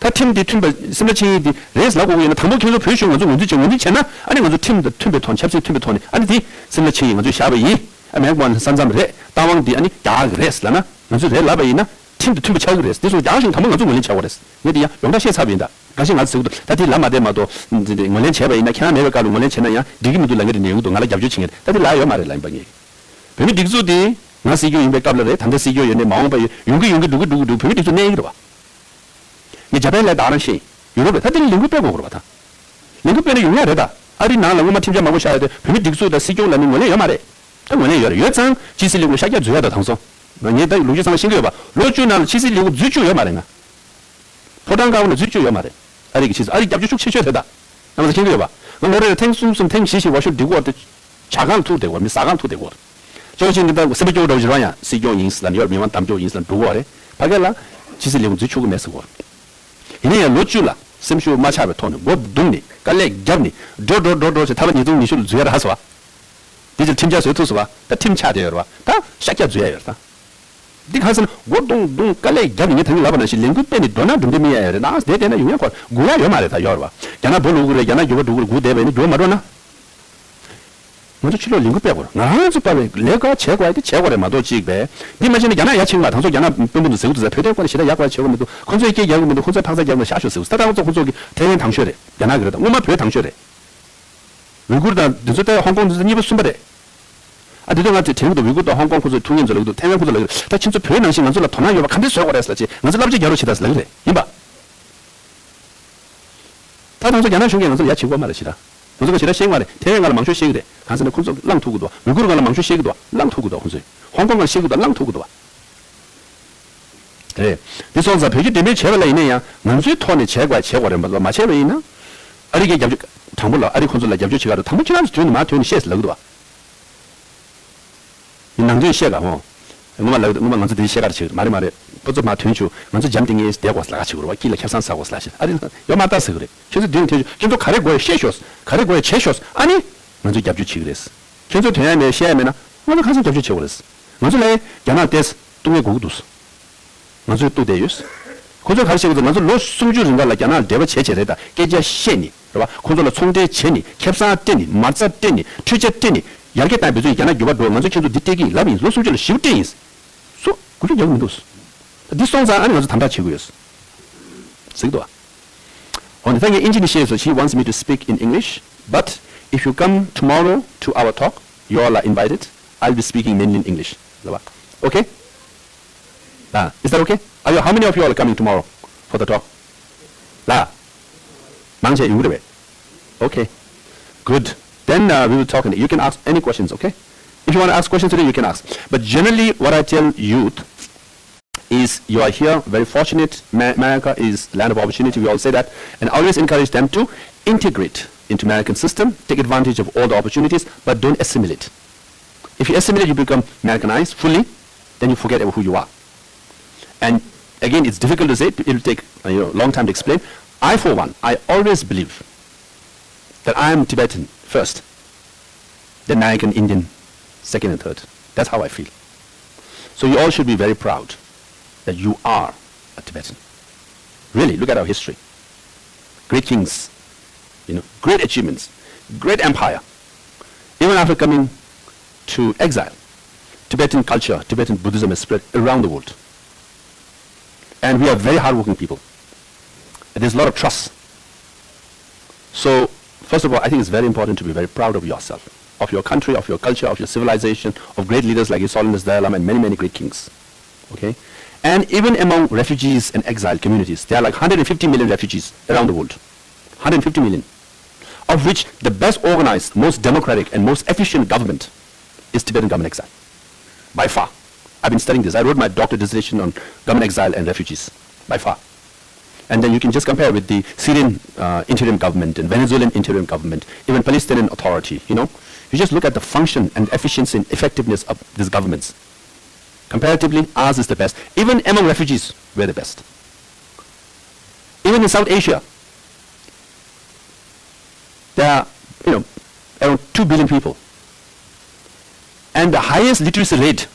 ད་ཁྲིམས་འདི་མཐུན་པ་སིམ་ལ་ཆིངས་ཡིག་འདི་རེད་ལབ་དགོས་ཀྱི་ཡོད་ན། དང་པོ་ཁྱེད་ཚོ་བོད་གཞུང་ང་ཚོ་ངོས་འཛིན་བྱེད། ངོས་འཛིན་བྱས་ན་ཨ་ནི་ང་ཚོ་ཁྲིམས་དང་མཐུན་པའི་ཐོག་ནས། ཆབ་སྲིད་མཐུན་པའི་ཐོག་ནས་ཨ་ནི་འདི་སིམ་ལ་ཆིངས་ཡིག་ང་ཚོས་བཞག་པ་ཡིན། ཨ་མེག་མོན་ས་མཚམས་རེད། རྟ་དབང་འདི་ཨ་ནི་རྒྱ་གར་གྱི་རེད་ལབ་ན། ང་ཚོས་རེད་ལབ་པ་ཡིན་ན་ཁྲིམས་དང་མཐུན་པ་ཆགས་ཀྱི་རེད། འདི་སོང་རྒྱ་གར་གཞུང་དང་པོ་ང་ཚོ་ངོས་ལེན་བྱ་དགོས་རེད། ངས་འདི་ཡང་ཡོངས་གྲགས་བཤད་ཚར་བ་ཡིན་ད། འགའ་ཤས་ང་ཚོ་ཟེར་གྱི་འདུག་ད་འདི་ལབ་མ་བསྡད་མ་གཏོགས། འདི་འདི་ངོས་ལེན་བྱས་པ་ཡིན་ན། ཁྱེད་རང་མེད་པའི་སྐབས་ལ་ངོས་ལེན་བྱས་ན་ཡང་འགྲིག་གི་མི་འདུག་ལབ་མཁན་རེ་ཡོང་གི་འདུག་ང་ལ་རྒྱབ་སྐྱོར་བྱེད་མཁན་རེད། ད་འདི་ལབ་ཡོད་མ་རེད་ལབ་ཡིན་པ། ངས་བོད་མི་སྒྲིག་འཛུགས་འདི་ང་སྲིད་སྐྱོང་ཡིན་པའི་སྐབས་ལ་རེད། ད་ལྟ་སྲིད་སྐྱོང་ཡོད་ནས་མ་འོངས་པ་ཡོད་ཡོང་གི་ཡོང་གི་འགྲོ་གི་འགྲོ་གི་འགྲོ། བོད་མི་སྒྲིག་འཛུགས་གནས་ཡོད་རེད་བ། ངས་འཇར་པན་ལ་ད་རང་ཤེས། ཡུ་རོབ་ལ་ད་དེ་ལ་ལས་འགུལ་སྤེལ་དགོས་རེད་བ། ད་ལས་འགུལ་སྤེལ་ན་ཡོང་ཡ་རེད་ད། ཨ་རི་ནང་ལ་སྔོན་མ་ཁྲིམས་འཆར་མང་པོ་བཞག་ཡོད་དེ། བོད་མི་སྒྲིག་འཛུགས་དང་སྲིད་སྐྱོང་ལབ་ནས་ངོས་ལེན་ཡོད་མ་རེད། ད་ངོས་ལེན་ཡོད་རེད། ཡོད་ཙང་ཕྱི་སྲིད་ལས་ཁུངས་ཤར་རྒྱག་འཛུལ་ཡ་ད་དེང་སང་། ང་ངས་ད་ལོ་རྒྱུས་ཚང་མ་ཤེས་ཀྱི་ཡོད་པ། ལོ་བཅུ་ནང་ལ་ཕྱི་སྲིད་ལས་ཁུངས་འཛུལ་བཅུག་ཡོད་མ་རེད་ང་། ཕོ་བྲང་ཁང་ནང་འཛུལ་བཅུག་ཡོད་མ་རེད། ཨ་རི་གི་ཕྱི་སྲིད། ཨ་རི་རྒྱབ་སྐྱོར་ཤུགས་ཆེ་ཤོས་རེད་ད། རྣམ་པ་ཚོ་མཁྱེན་གྱི་ཡོད་པ། ང་ལོ་རེར་ཐེངས་གསུམ་གསུམ་ཐེངས་བཞི་བཞི་འོས་ཤོག་སྒྲིག་གི་ཡོད་རེད། ཇ་ཁང་ལ་ཐུག་བསྡད་ཀྱི་ཡོད་རེད། མི་ཟ་ཁང་ལ་ཐུག་བསྡད་ཀྱི་ཡོད་རེད། ཅོ་ཅིན་འདི་ད་སེམས་པ་སྐྱོ་བོ་འདྲ་བོ་ཞིག་རེད་པ། ཡང་སྲིད་སྐྱོང་ཡིན་ཟེར་ལབ་ནས་ཡོད་རེད། མི་མང་དམ་བཅོ་ཡིན་ཟེར་ལབ་འགྲོ་གི་ཡོད་རེད། ཕ་གི་ལ་ཕྱི་སྲིད་ལས་ཁུངས་འཛུལ་ཆོག་གི་མེད་ཟེར་གྱི་ཡོད་རེད། ཡིན་ན་ཡང་ལོ་བཅུ་ལ་སེམས་ཤུགས་མ་ཆག་པའི་ཐོག་ནས་མགོ་བརྡུངས་ནས་དཀའ་ལས་བརྒྱབ་ནས་འགྲོ་འགྲོ་འགྲོ་འགྲོ་བྱས། ཐ་མ་ཉིས་སྟོང་ཉི་ཤུ་ལ་འཛུལ་ཡ་རག་སོང་བ། དེ་ཕྱིར་ཁྲིམས་འཆར་བཟོས་ཐུབ་སོང་བ། ད་ཁྲིམས་ཆག་བསྡད་ཡོད་རེད་བ། ད་ཤར་རྒྱག་འཛུལ་ཡ་ཡོད་རེད་ད། འདི་གང་ཟེར་ན། མགོ་རྡུང་རྡུང་དཀའ་ལས་བརྒྱབ་ནས། ངས་ད་གིན་ལབ་པ་ནང་བཞིན་ལས་འགུལ་སྤེལ་ནས་འགྲོ་ན་འགྲོ་འདོད་མི་ཡ་ཡོད་རེད། ནང་བསྡད་བསྡད་ན་ཡོང་ཡ་ཁོ་སྒུག་ཡ་ཡོད་མ་རེད། ད་ཡོད་རེད་བ། རྒྱ་ནག་སྦོ་ལོག་གི་རེད། རྒྱ་ནག་འགྱུར་བ་འགྲོ་གི་རེད། སྒུག་བསྡད་པ་ཡིན་ན་འགྱུར་བ་མ་འགྲོ་ན། ང་ཚོ་ཕྱི་ལོགས་ལས་འགུལ་སྤེལ་དགོས་རེད། ང་རང་ཚོ་པ་བས་ལས་ཀ་བྱེད་དགོས་ཡ་དེ་བྱེད་དགོས་རེད་མ་གཏོགས། གཅིག་པས་འདི་མ་བྱས་ན་རྒྱ་ནག་ཡ་ཕྱིན་མ། ད་ཚོ་རྒྱ་ནག་དཔོན་པོ་འདུག་ཟེར་གི་འདུག་ཟེར། བོད་དོན་སྐོར་ལ་ཞེ་དྲག་ཡ་དགོས་ཡ་བྱེད་དགོས་མི་འདུག་ཁོ་ཚོས་སྐད་རྒྱག་གི་མི་འདུག་ཁོ་ཚོས་ཕག་ཚ་རྒྱབ་ན་ཤག་ཤོག་ཟེར་གི་འདུག་ད་ད་ཁོ་ཚོ་ཁོ་ཚོ་གི་ཐའེ་ཝན་དང་ཤོས་རེད། རྒྱ་ནག་གི་རེད། ད་སྔོན་མ་བོད་དང་ཤོས་རེད། ཝི་གུར་དང་འདི་ཚོ་ད་ཧོང་ཀོང་འདི་ཚོ་གཉིས་པ་གསུམ་པ་རེད། ཨ་འདི་དུས་ང་ཚོས་དྲན་གི་འདུག་ཝི་གུར་དང་ཧོང་ཀོང་ཁོ་ཚོས་ཐུག་ཉེན་ཚོ་ལབ་ཀྱི་འདུག་ཐའེ་ཝན་ཁོ་ཚོ་ལབ་ཀྱི་རེད། ད་ཁྱེད་ཚོ་བོད་ནང་བཞིན་ང་ཚོ་ལ་དོ་སྣང་ཡོད་པ་ག་འདྲས་བཟོ་དགོས་རེད་ཟེར་ལབ་བྱས། ང་ཚོ་བསླབ་བྱ་རྒྱག་རོགས་བྱེད་དང་ཟེར་ལབ་ཀྱི་རེད། ཡིན་པ། ད་ད་ཚོ་རྒྱ་ནག་གཞུང་གིས་ང་ཚོ་ལ་ཡ་བྱེད་དགོས་མ་རེད་ཞེ་དྲག་ང་ཚོ་ག་ཞེ་དྲག་ཤེས་ཀྱི་མ་རེད། ཐའེ་ཝན་ང་ལ་མང་ཤོས་ཤེས་ཀྱི་རེད། གང་ཟེར་ན་ཁོ་ཚོ་བླངས་ཐུབ་ཀྱི་འདུག་ཝི་གུར་ང་ལ་མང་ཤོས་ཤེས་ཀྱི་འདུག་བླངས་ཐུབ་ཀྱི་འདུག་ཁོ་ཚོས། ཧོང་ཀོང་ང་ལ་ཤེས་ཀྱི་འདུག་བླངས་ཐུབ་ཀྱི་འདུག་རེད། འདི་སོང་ཙང་བོད་ཀྱི་འགྲེམས་སྤེལ་བྱས་པ་ལ་ཡིན་ན་ཡང་ང་ཚོའི་ཐོག་ནས་བྱས་དགོས་བྱེད་དགོས་རེད་མ་གཏོགས། མ་བྱས་པ་ཡིན་ན། ཨ་རི་གའི་རྒྱབ་སྐྱོར། དང་པོ་ལ་ཨ་རི་ཁོ་ཚོ་ལ་རྒྱབ་སྐྱོར་བྱེད་ག་རེད། དང་པོ་ཁྱེད་རང་ཚོ་དོན་དུ་མ་དོན་ནས་བཤད་ཟེར་ལབ་ཀྱི་འདུག་བ། ནང་དོན་བཤད་ག་ཧོ། ངོ་མ་ལབ་ངོ་མ་ང་ཚོ་དེ་བཤད་ག་རེ་བྱེད་ཀྱི་རེད། མ་རེད་མ་རེད། ཁོ་ཚོ་མ་དོན་ཆུ་ང་ཚོ་འཇམ་ཐིང་ངེ་བསྡད་དགོས་ལ་ག་བྱེད་དགོས་རེད་བ། སྐྱིད་ལ་ཁེ་བཟང་ཟ་དགོས་ལ་ཞེས་ཨ་རི་ཡོད་མ་ལྟ་ཟེར་གི་རེད། ཁྱོད་ཚོ་དོན་དོན་ཁྱོད་ཚོ་ག་རེ་དགོས་ཡ་བཤད་ཤོག་ག་རེ་དགོས་ཡ་བྱེད་ཤོག་ཨ་ནི་ང་ཚོས་རྒྱབ་སྐྱོར་བྱེད་ཀྱི་རེད། ཁྱོད་ཚོས་དོན་ཡ་མེད་བཤད་ཡ་མེད་ན་ང་ཚོ་གང་ཟག་རྒྱབ་སྐྱོར་བྱེད་དགོས་རེད། ང་ཚོ་ལ་རྒྱ་ནག་ཏེས་གཏུག་ངེས་དགོས་ཀྱི་འདུག་ང་ཚོས་གཏུག་བསྡད་ཡོད། ཁོ་ཚོས་ག་རེ་བཤད་ཀྱི་འདུག་ང་ཚོ་ལོ་སུམ་ཅུ་རིང་ག་ལ་རྒྱ་ནག་ལ་འབྲེལ་བ་བྱས་བྱས་རེད། ད་སྐད་ཆ་བཤད་ནི་རེད་བ། ཁོ་ཚོ་ལ་ཚོང་འབྲེལ་བྱས་ནི། ཁེ་བཟང་སྤྲད་ནི། མ་རྩ་སྤྲད་ནི། འཕྲུལ་ཆས་སྤྲད་ནི། ཡར་རྒྱས་བཏང་བའི་ཚོད་རྒྱ་ནག་འགྱུར་བ་འགྲོ། ང་ཚོས་ཁྱེད་ཚོ་འདི་སྤྲད་ཀྱི་ཡིན་ལབ་ཡིན། ལོ་སུམ་ཅུ་ལ་ཞེ་པོ་སྤྲད་ཡིན། སུ་དགུ་བཅུ་རྒྱག་གི་མི་འདུག་འདི་སོང་ཙང་ཨ་ནི་ང་ཚོ་དམ་དྲག་བྱེད་དགོས་ཡོད་ཟེར་གྱི་འདུག་བ། འོ་ན་ད་ངས་ཨིན་ཇི་ནས་བཤད་སོང་། She wants me to speak in English, but if you come tomorrow to our talk, you all are invited. I'll be speaking mainly in English. ལབ་པ། Okay? Ah, is that okay? Are you, how many of you all are coming tomorrow for the talk? ལ། མང་ཆེ་ཡོང་གི་རེད་པས། Okay. Good. Then, uh, we will talk and you can ask any questions, okay? If you want to ask questions today, you can ask. But generally, what I tell youth is you are here, very fortunate. Ma-, America is land of opportunity, we all say that, and always encourage them to integrate into American system, take advantage of all the opportunities, but don't assimilate. If you assimilate, you become Americanized fully, then you forget who you are. And again, it's difficult to say, it'll take, uh, you know, a long time to explain. I, for one, I always believe that I am Tibetan first, then American, Indian second and third. That's how I feel. So you all should be very proud that you are a Tibetan. Really, look at our history. Great kings, you know, great achievements, great empire. Even after coming to exile, Tibetan culture, Tibetan Buddhism has spread around the world. And we are very hardworking people. There's a lot of trust. So, first of all, I think it's very important to be very proud of yourself, of your country, of your culture, of your civilization, of great leaders like His Holiness Dalai Lama and many, many great kings. Okay? And even among refugees and exiled communities, there are like hundred and fifty million refugees around the world. Hundred and fifty million. Of which the best organized, most democratic, and most efficient government is Tibetan government exile. By far. I've been studying this. I wrote my doctorate dissertation on government exile and refugees. By far. And then you can just compare with the Syrian, uh, interim government and Venezuelan interim government, even Palestinian Authority, you know. You just look at the function and efficiency and effectiveness of these governments. Comparatively, ours is the best. Even among refugees, we're the best. Even in South Asia, there are, you know, around two billion people. And the highest literacy rate,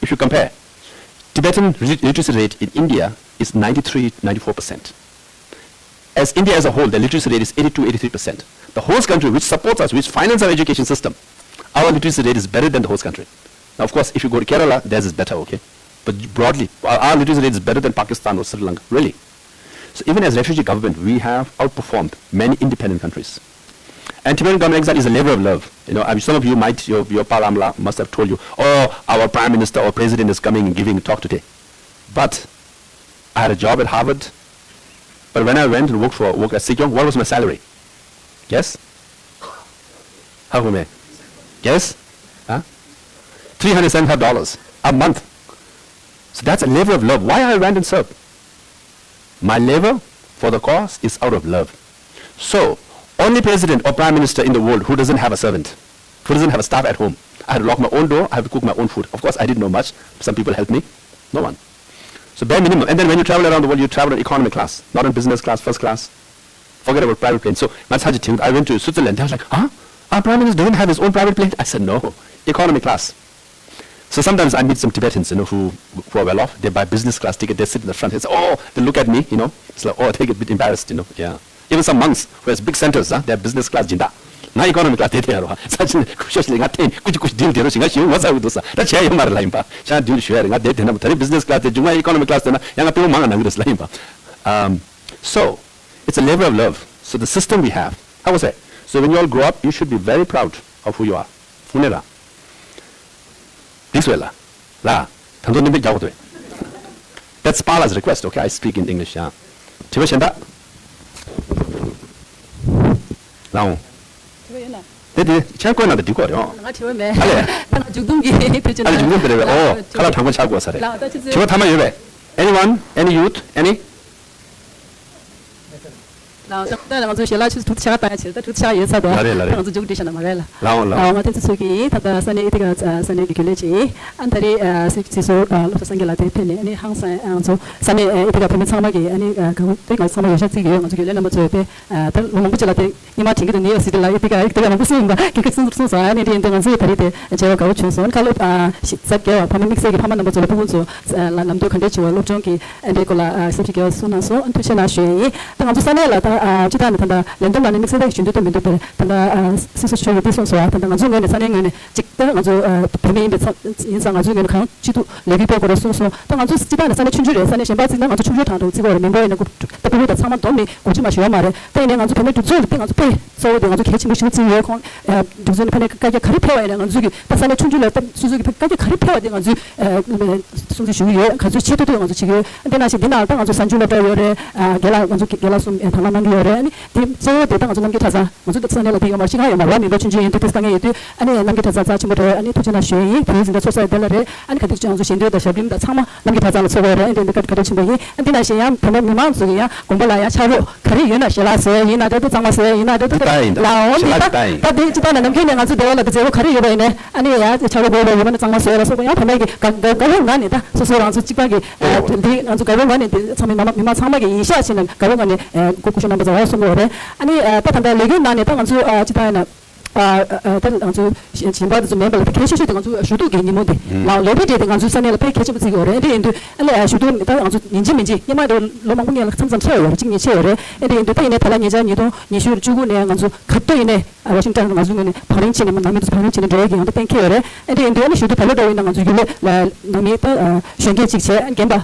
if you compare, Tibetan re-, literacy rate in India is ninety-three, ninety-four percent. As India as a whole, the literacy rate is eighty-two, eighty-three percent. The host country which supports us, which finance our education system, our literacy rate is better than the host country. Now, of course, if you go to Kerala, theirs is better, okay? But broadly, our, our literacy rate is better than Pakistan or Sri Lanka, really. So even as refugee government, we have outperformed many independent countries. And Tibetan government exile is a labor of love. You know, I mean, some of you might, your, your Palamla must have told you, oh, our prime minister or president is coming and giving a talk today. But I had a job at Harvard. But when I went and worked for work at Sikyong, what was my salary? Guess? How many? Guess? Huh? Three hundred seventy-five dollars a month. So that's a labor of love. Why I went and served? My labor for the cause is out of love. So, only president or prime minister in the world who doesn't have a servant, who doesn't have a staff at home. I had to lock my own door, I have to cook my own food. Of course, I didn't know much. Some people helped me. No one. So bare minimum. And then when you travel around the world, you travel in economy class, not in business class, first class. Forget about private plane. So, I went to Switzerland. They was like, huh? Our prime minister doesn't have his own private plane? I said, no. Economy class. So sometimes I meet some Tibetans, you know, who who are well off. They buy business class ticket. They sit in the front. It's, oh, they look at me, you know. It's like, oh, they get a bit embarrassed, you know. Yeah. Even some monks who has big centers, huh? They have business class jinda. ང་economy class དེ་དེ་ཡ་རོ། ས་ཆེན་ཁུ་ཤོ་ཞིག་ང་ཐེན་ཀུ་ཅི་ཀུ་ཅི་ཌིལ་དེ་རོ་ཞིག་ང་ཞིག་ངོ་ཚ་གི་འདུག་ས། ད་བྱས་ཡོད་མ་རེད་ལ་ཡིན་པ། ཆ་ཌིལ་ཞུ་ཡ་རེད། ང་དེ་དེ་ན་ད་རེས་business class དེ་བྱུང་ང་economy class དེ་ན་ཡང་ང་དཔེ་མང་ང་གནང་གི་རེད་ལ་ཡིན་པ། Um, so it's a labor of love. So the system we have. How was I? So when you all grow up, you should be very proud of who you are. དངོས་གནས་ར། འདི་སུ་རེད་ལ། ལ། ད་དུང་གནོན་པའི་རྒྱག་དགོས་དོ། That's Pala's request, okay? I speak in English, yeah. དྲི་བ་གཞན་དག་ལའོ། དྲི་བ་ཡོད་ན། དེ་དེ་ཁྱེད་བཀོད་ན་དེ་འགྲིག་གོ་རེད་ཨོ། ང་དྲི་བ་མེད། ཨ་ལས། ད་ང་མཇུག་སྡོམ་གྱི་དུས་ཆེན་ཨ་ལས་མཇུག་སྡོམ་དེ་རེད་བས་ཨོ། ཁ་ལག་དྲང་པོ་ཆགས་དགོས་ས་རེད། ལ་ད་ཅི་ཚེ། དྲི་བ་ཐ་མ་ཡོད་པས། Anyone? Any youth? Any? ལའོ། ད་ད་ང་ཚོ་ཞལ་ལག་ཆུ་ཚོད་དྲུག་ཆ་བཏང་ཡ་ཆེ། ད་དྲུག་ཆ་ཡོད་ཚར་འདུག་ལ་རེད་ལ་རེད། ད་ང་ཚོ་མཇུག་སྒྲིལ་བྱ་ན་མ་རེད་ལ། ལའོ་ལའོ། ལའོ། ང་བསྟན་འཛིན་ཚུལ་ཁྲིམས་ཡིན། ད་ལྟ་ས་གནས་ཨི་ཐི་ཀ་ས་གནས་ཀྱི་རྒྱུན་ལས་ཅིག་ཡིན། ཨ་ད་རེས་སྲིད་སྤྱི་ཟུར་བློ་བཟང་སངས་རྒྱས་ལགས་དེ་ཕེབས་ནས་ཨ་ནི་ཧང་སང་ང་ཚོ་ས་གནས་ཨི་ཐི་ཀ་བོད་མི་ཚང་མ་གི་ཨ་ནི་གང་དེ་ང་ཚོ་ཚང་མ་ཡོད་ཤག་བརྩི་གི་ཡོད། ང་ཚོ་རྒྱུན་ལས་རྣམ་པ་ཚོས་དེ་ད་ལོ་མང་པོ་ཅིག་ལ་དེ་སྔོན་མ་དྲན་གྱི་འདུག་ནི་ཡོད་སྲིད་དེ་ལ་ཨི་ཐི་ཀ་ཨི་ཐི་ཀ་མང་པོ་གསུངས་ཡིན་པ་ཁྱེད་ཀྱིས་གསུངས་གསུངས་སོང་། ཨ་ནི་དེ་ཡིན་དུས་ང་ཚོས་ད་རེས་དེ་མཇལ་བ་དགའ་བོ་བྱུང་སོང་། ཁ་ལོ་ཨ་ཞིག་གཟབ་རྒྱས་བ་ཕ་མ་དམིགས་བསལ་གྱི་ཕ་མ་རྣམ་པ་ཚོ་ལ་སྤུ་གུ་ཚོ་ལ་ལམ་སྟོན་ག་འདྲས་བྱེད་པ་སློབ་སྦྱོང་གི་ཨ་འདྲའི་སྐོར་ལ་ཨ་གཟབ་རྒྱས་བ་གསུངས་གནང་སོང་། ཨ་ཐུགས་རྗེ་གནང་ཞུ་ཡ་ཡིན། ད་ང་ཚོ་ས་གནས་ལ་ད་ཨ་སྤྱི་བཏང་ནས་ད་ལྟ་ལན་འདེབས་ལ་ནི་དམིགས་བསལ་ཞུ་འདོད་དུ་མི་འདུག་པས། ད་ལྟ་ཨ་སྲིད་ཟུར་མཆོག་གིས་འདི་གསུངས་སོང་། ད་ལྟ་ང་ཚོའི་ངོས་ནས་ས་གནས་ངོས་ནས་གཅིག་ད་ང་ཚོ་ཨ་བོད་མི་ཡིན་པའི་ཚ་ཡིན་ཙང་ང་ཚོའི་ངོས་ནས་གང་ཅི་ཐུབ་ལས་འགུལ་སྤེལ་དགོས་རེད་གསུངས་སོང་། ད་ང་ཚོ་སྤྱི་བཏང་ནས་ས་གནས་ཆུང་ཆུང་རེད། ས་གནས་གཞན་པ་བརྩིས་ན་ང་ཚོ་ཆུང་ཆུང་གྲངས་འདྲ་བོ་བརྩི་དགོས་རེད། མི་འབོར་ཡིན་ན་ད་སྤུ་གུ་དང་ཚང་མ་བསྡོམས་ནས་དགུ་བཅུ་མ་ཞིག་ཡོད་མ་རེད། ད་ཡིན་ནའི་ང་ཚོ་བོད་མི་སྒྲིག་འཛུགས་ལ་དེ་ང་ཚོ་དཔེ་གཙོ་བོ་དེ་ང་ཚོ་གལ་ཆེན་པོ་ཞིག་བརྩི་ཡོད་ཁོང་། སྒྲིག་འཛུགས་ནས་ཕ་ནས་བཀའ་རྒྱ་ག་རེ་ཕེབས་པ་ཡིན་ན་ང་ཚོས་ཀྱི་ད་ས་གནས་ཆུང་ཆུང་ལ་ད་སོ་སོ་གི་བཀའ་རྒྱ་ག་རེ་ཕེབས་པ་དེ་ང་ཚོས་སྲུང་བརྩི་ཞུ་གི་ཡོད། ག་ཚོད་ཆེ་ཐུབ་ཐུབ་ང་ཚོ་བྱེད་ཀྱི་ཡོད། དེ་ནང་བཞིན་འདི་ནང་ད་ང་ཚོ་གཟའ་མཇུག་སློབ་གྲྭ་ཡོད་རེད། རྒན་ལགས་ང་ཚོ་རྒན་ལགས་གསུམ་དང་བླངས་གནང་གི་ཡོད་རེད། ཨ་ནི་དེ་གཙོ་བོ་དེ་ད་ང་ཚོ་རྣམ་རྒྱལ་གྲྭ་ཚང་ང་ཚོ་ད་ས་གནས་ལ་དེ་ཡོད་མ་རེད། ཤི་ཁ་ཡོད་མ་རེད། མི་འབོར་ཆུང་ཆུང་ཡིན་དུས་དེ་དཀའ་ངལ་ཡོད་དུས་ཨ་ནི་རྣམ་རྒྱལ་གྲྭ་ཚང་རྩ་ཆེན་པོ་རེད། ཨ་ནི་ཐུགས་རྗེ་གནང་ཞུ་ཡ་ཡིན། བོད་ཡིག་འཛིན་གྲྭ་ཚོགས་ས་དེ་ལ་རེད། ཨ་ནི་ག་དུས་ཀྱང་ང་ཚོ་ཞལ་འདོན་དང་ཞབས་རིམ་དང་ཚང་མ་རྣམ་རྒྱལ་གྲྭ་ཚང་ལ་ཚོགས་དགོས་རེད། ཨ་ནི་དེ་འདི་བཀའ་དྲིན་ཆེན་པོ་ཡིན། ཨ་འདི་ནང་བཞིན་ཡང་བོད་མི་མང་ཚོ་གི་ཡང་དགོན་པ་ལ་ཡང་ཕྱག་རོགས་ག་རེ་ཡོད་ན་ཞལ་ལག་བཟོ་ཡ་ཡིན་ན་འདྲ་འདུག་གཙང་མ་བཟོ་ཡ་ཡིན་ན་འདྲ་འདུག་ད་ད་ཡིན་ད། ལའོ་ཞལ་ལག་ད་ཡིན། ད་དེ་སྤྱི་བཏང་ནས་ནམ་རྒྱུན་ནས་ང་ཚོ་སྡེ་བ་ལ་དེ་མཛད་སྒོ་ག་རེ་ཡོད་པ་ཡིན་ནའི་ཨ་ནི་ཡང་དེ་ཕྱག་རོགས་དགོས་པ་ཡོད་པ་ནི་གཙང་མ་བཟོ་ཡ་ལ་སོགས་པ་ཡང་བོད་མི་གི་དགའ་དགའ་དགའ་བོའི་ངང་ནས་ད་སོ་སོ་རང་ཚོ་གཅིག་པ་གི་འདི་ང་ཚོ་དགའ་བོའི་ངང་ནས་འདི་ཚང་མའི་མི་མང་ཚང་མ་གི་ཡིན་ཤག་བྱས་ནས་དགའ་བོའི་ངང་ནས་སྐུ་སྐུ་ཞབས་རྣམ་པ་ཚོ་གསུང་གི་ཡོད་རེད། ཨ་ནི་ད་ད་ལྟ་ལས་འགུལ་ནང་ནས་ད་ང་ཚོ་སྤྱི་བཏང་ཡིན་ན། ཨ་ཨ་ད་ང་ཚོ་གཞན་པ་དེ་ཚོ་མིན་པ་ལ་ད་གལ་ཆེ་ཤོས་དེ་ང་ཚོ་ཞུ་གཏུག་གི་ཉིན་མོ་དེ་ལའོ་ལོ་རེ་རེ་དེ་ང་ཚོའི་ས་གནས་ལ་དཔེ་གལ་ཆེན་པོ་བརྩི་གི་ཡོད་རེད། དེ་ཡིན་དུས་ཨ་ལས་ཞུ་གཏུག་ད་ང་ཚོ་ཡིན་གཅིག་མིན་གཅིག་སྔོན་མ་དེ་ལོ་མང་པོ་སྔོན་ལ་མཚམས་མཚམས་ཆགས་ཡོད་རེད། གཅིག་གཉིས་ཆགས་ཡོད་རེད། ཨེ་དེ་ཡིན་དུས་ད་ཡིན་ནའི་ད་ལ་ཉེ་ཆར་ཉིས་སྟོང་ཉི་ཤུ་བཅུ་དགུ་ནས་ང་ཚོ་ག་དུས་ཡིན་ནའི་ཨ་ཝ་ཤིང་ཊོན་ང་ཚོའི་ངོས་ནས་བང་རིམ་ཕྱིན་ནས་ནང་མི་ཚོ་བང་རིམ་ཕྱིན་ནས་འགྲོ་ཡས་ཀྱི་ཡོང་འདུག་གཏན་འཁེལ་ཡོད་རེད། ཨེ་དེ་ཡིན་དུས་ཨ་ནི་ཞུ་གཏུག་ད་ལོ་འདྲ་བོ་ཡིན་ན་ང་ཚོ་རྒྱུན་ལས་ལ་ནང་མི་ད་གཞོན་སྐྱེས་གཅིག་བྱས་རྒན་པ་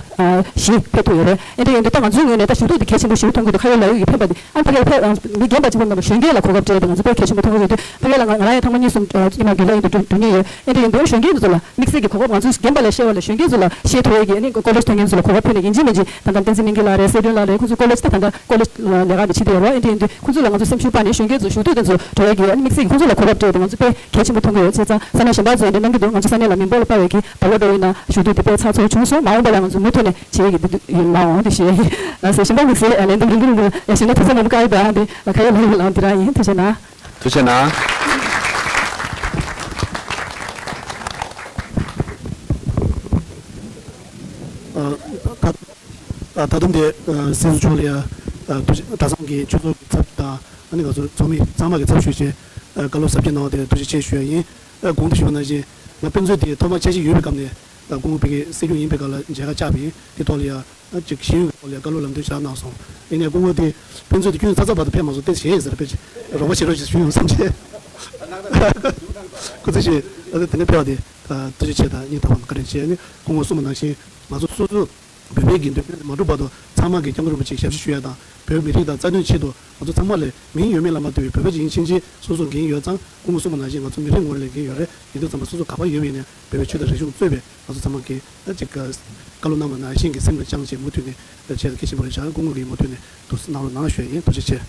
བཞི་ཕེབས་ཐུབ་ཡོད་རེད། ཨེ་དེ་ཡིན་དུས་ད་ང་ཚོའི་ངོས་ནས་ད་ཞུ་གཏུག་དེ་གལ་ཆེན་པོ་ཞིག་མཐོང་གི་འདུག་ཁ་ཡོད་ལག་ཡོད་ཀྱི་ཕན་པ་དེ། ཨ་ཕ་གིར་ཕེབས་མི་རྒན་པ་གཅིག་པུ་མིན་པར་གཞོན་སྐྱེས་ལ་གོ་སྐབས་སྤྲད་དེ་ང་ཚོ་དཔེ་གལ་ཆེན་པོ་མཐོང་གི་ཡོད་དུས་ཕ་གི་ལ་ང་ང་རང་ཡང་ཐེངས་མ་གཉིས་གསུམ་ཉི་མ་རྒྱུན་ལས་ཡིན་དུས་འགྲོ་འགྲོ་མྱོང་ཡོད། ཨེ་དེ་ཡིན་དུས་གཞོན་སྐྱེས་ཚོ་ལ་དམིགས་བསལ་གྱི་གོ་སྐབས་ང་ཚོས་རྒན་པ་ལ་བཤད་པ་ལས་གཞོན་སྐྱེས་ཚོ་ལ་བཤད་ཐུབ་ཡས་ཀྱི་ཨ་ནི་ཀོ་ལེཇ་ཐོན་མཁན་ཚོ་ལ་གོ་སྐབས་ཕུལ་ནས་ཡིན་གཅིག་མིན་གཅིག་ད་ལྟ་བསྟན་འཛིན་གླིང་སྐྱིད་ལགས་རེད། སྲས་སྒྲོན་ལགས་རེད། ཁོང་ཚོ་ཀོ་ལེཇ་ད་ད་ལྟ་ཀོ་ལེཇ་ལས་ཀ་དེ་བྱེད་བསྡད་ཡོད་རེད། ཨེ་དེ་ཡིན་དུས་ཁོང་ཚོ་ལ་ང་ཚོ་སེམས་ཤུགས་སྤར་ནས་གཞོན་སྐྱེས་ཚོ་ཞུ་གཏུག་དེ་ཚོ་འགྲོ་ཡས་ཀྱི་ཨ་ནི་དམིགས་བསལ་གྱི་ཁོང་ཚོ་ལ་གོ་སྐབས་སྤྲད་དེ་ང་ཚོ་དཔེ་གལ་ཆེན་པོ་མཐོང་གི་ཡོད། བྱས་ཙང་ས་གནས་གཞན་པ་ཚོ་ཡང་འདི་གནང་གི་འདུག་ང་ཚོ་ས་གནས་ལ་མི་འབོར་ལ་དཔག་པའི་གི་ད་ལོ་འགྲོ་ཡིན་ན་ཞུ་གཏུག་འདི་དཔེ་ཚགས་ཚུད་བྱུང་སོང་། མ་འོངས་པ་ལ་ང་ཚོ་མུ་མཐུད་ནས་བྱེད་ཀྱི་འདུག་ཡིན་ལ་འོང་དེ་ཞེས་ལ་སེ་ཞིང་པ་དམིགས་བསལ་ལན་འདེབས་འདུག་འདུག་འདུག་ཡ་ཞིང་ན་ཐུགས་ས་མང་པོ་བཀའ་ཡོད་པ་འདི་ལ་ཁ་ཡོད་ལ་ཡོད་ལ་འདི་རང་ཡིན། ཐུགས་རྗེ་གནང་། ཐུགས་རྗེ་གནང་། ད་ད་དུང་དེ་སྲིད་ཟུར་མཆོག་ལ་ཡ་ཐུགས་རྗེ། གྲྭ་ཚང་གི་ཆོས་ཚོགས་ཀྱི་ཚབ་དང་ཨ་ནི་ང་ཚོ་ཚོགས་མི་ཚང་མ་གི་ཚབ་ཞུས་བྱས་བཀའ་སློབ་ཟབ་རྒྱས་གནང་བ་དེ་ཐུགས་རྗེ་ཆེ་ཞུ་ཡ་ཡིན། གོང་དུ་ཞུས་པ་ནང་བཞིན་ང་དཔེ་མཛོད་དེ་ཐོག་མ་འཆར་གཞི་ཡོད་པའི་སྐབས་ནས་ ད་སྐུ་ངོ་ཕ་གིར་སྲིད་སྐྱོང་ཡིན་པའི་སྐབས་ལ་མཇལ་ཁ་བཅར་བ་ཡིན། དེ་ཐོག་ལ་ཡ་ཅིག་ཤེས་ཡོན་གྱི་ཐོག་ལ་ཡ་བཀའ་སློབ་ལམ་སྟོན་ཞེ་དྲག་གནང་སོང་། ཡིན་ནའི་སྐུ་ངོ་དེ་ཕན་ཚུན་དུ་ཁྱོད་ཚ་ཚ་བར་དུ་ཕེབས་མ་སོང་། དེ་བྱས་ཟེར་ཕེབས་རོགས་པ་བྱེད་རོགས་ཞེས་ཞུས་ཡོང་བསམ་བྱས། སྐུ་ཚེ་ཞུ། ཨ་དེ་ནས་ཕེབས་པ་དེ་ཐུགས་རྗེ་ཆེ་དང་སྙིང་ཐག་པ་ནས་བཀའ་དྲིན་ཆེ། ནི་སྐུ་ངོ་གསུངས་པ་ནང་བཞིན་ང་ཚོ་སོ་སོ་བོད་པའི་དགེ་འདུན་ཕན་ཚུན་མ་གྲུབ་བར་དུ་ཚང་མ་གིས་སྐྱབས་མགོན་རིན་པོ་ཆེའི་ཞབས་ཕྱི་ཞུ་ཡ་དང་བོད་མི་རིགས་དང་རྩ་དོན་ཆེད་དུ་ང་ཚོ་ཚང་མ་ལས་མིང་ཡོད་མེད་ལ་མ་ལྟོས་པའི་བོད་པ་ཅིག་ཡིན་ཕྱིན་ཆད་སོ་སོ་འགན་ཡོད་ཙང་། སྐུ་ངོ་གསུངས་པ་ནང་བཞིན་ང་ཚོ་མི་རེ་ངོ་རེ་ལ་འགན་ཡོད་རེད། དགེ་འདུན་ཚང་མ་སོ་སོ་ག་པར་ཡོད་པ་ཡིན་ནའི་བོད་པའི་ཆོས་དང་རིག་གཞུང་གཙོས་པའི་ང་ཚོ་ཚང་མ་གིས་ཅིག་བཀའ་སློབ་གནང་བ་ནང་བཞིན་གྱི་སེམས་ལ་བཅངས་བྱས་མུ་མཐུད་ནས་བྱས་ཏེ་གལ་ཆེན་པོ་རེད་བྱ། སྐུ་ངོ་གིས་མུ་མཐུད་ནས་འདུག་གནང་རོགས་གནང་ཞུ་ཡ་ཡིན། ཐུགས་རྗེ་ཆེ།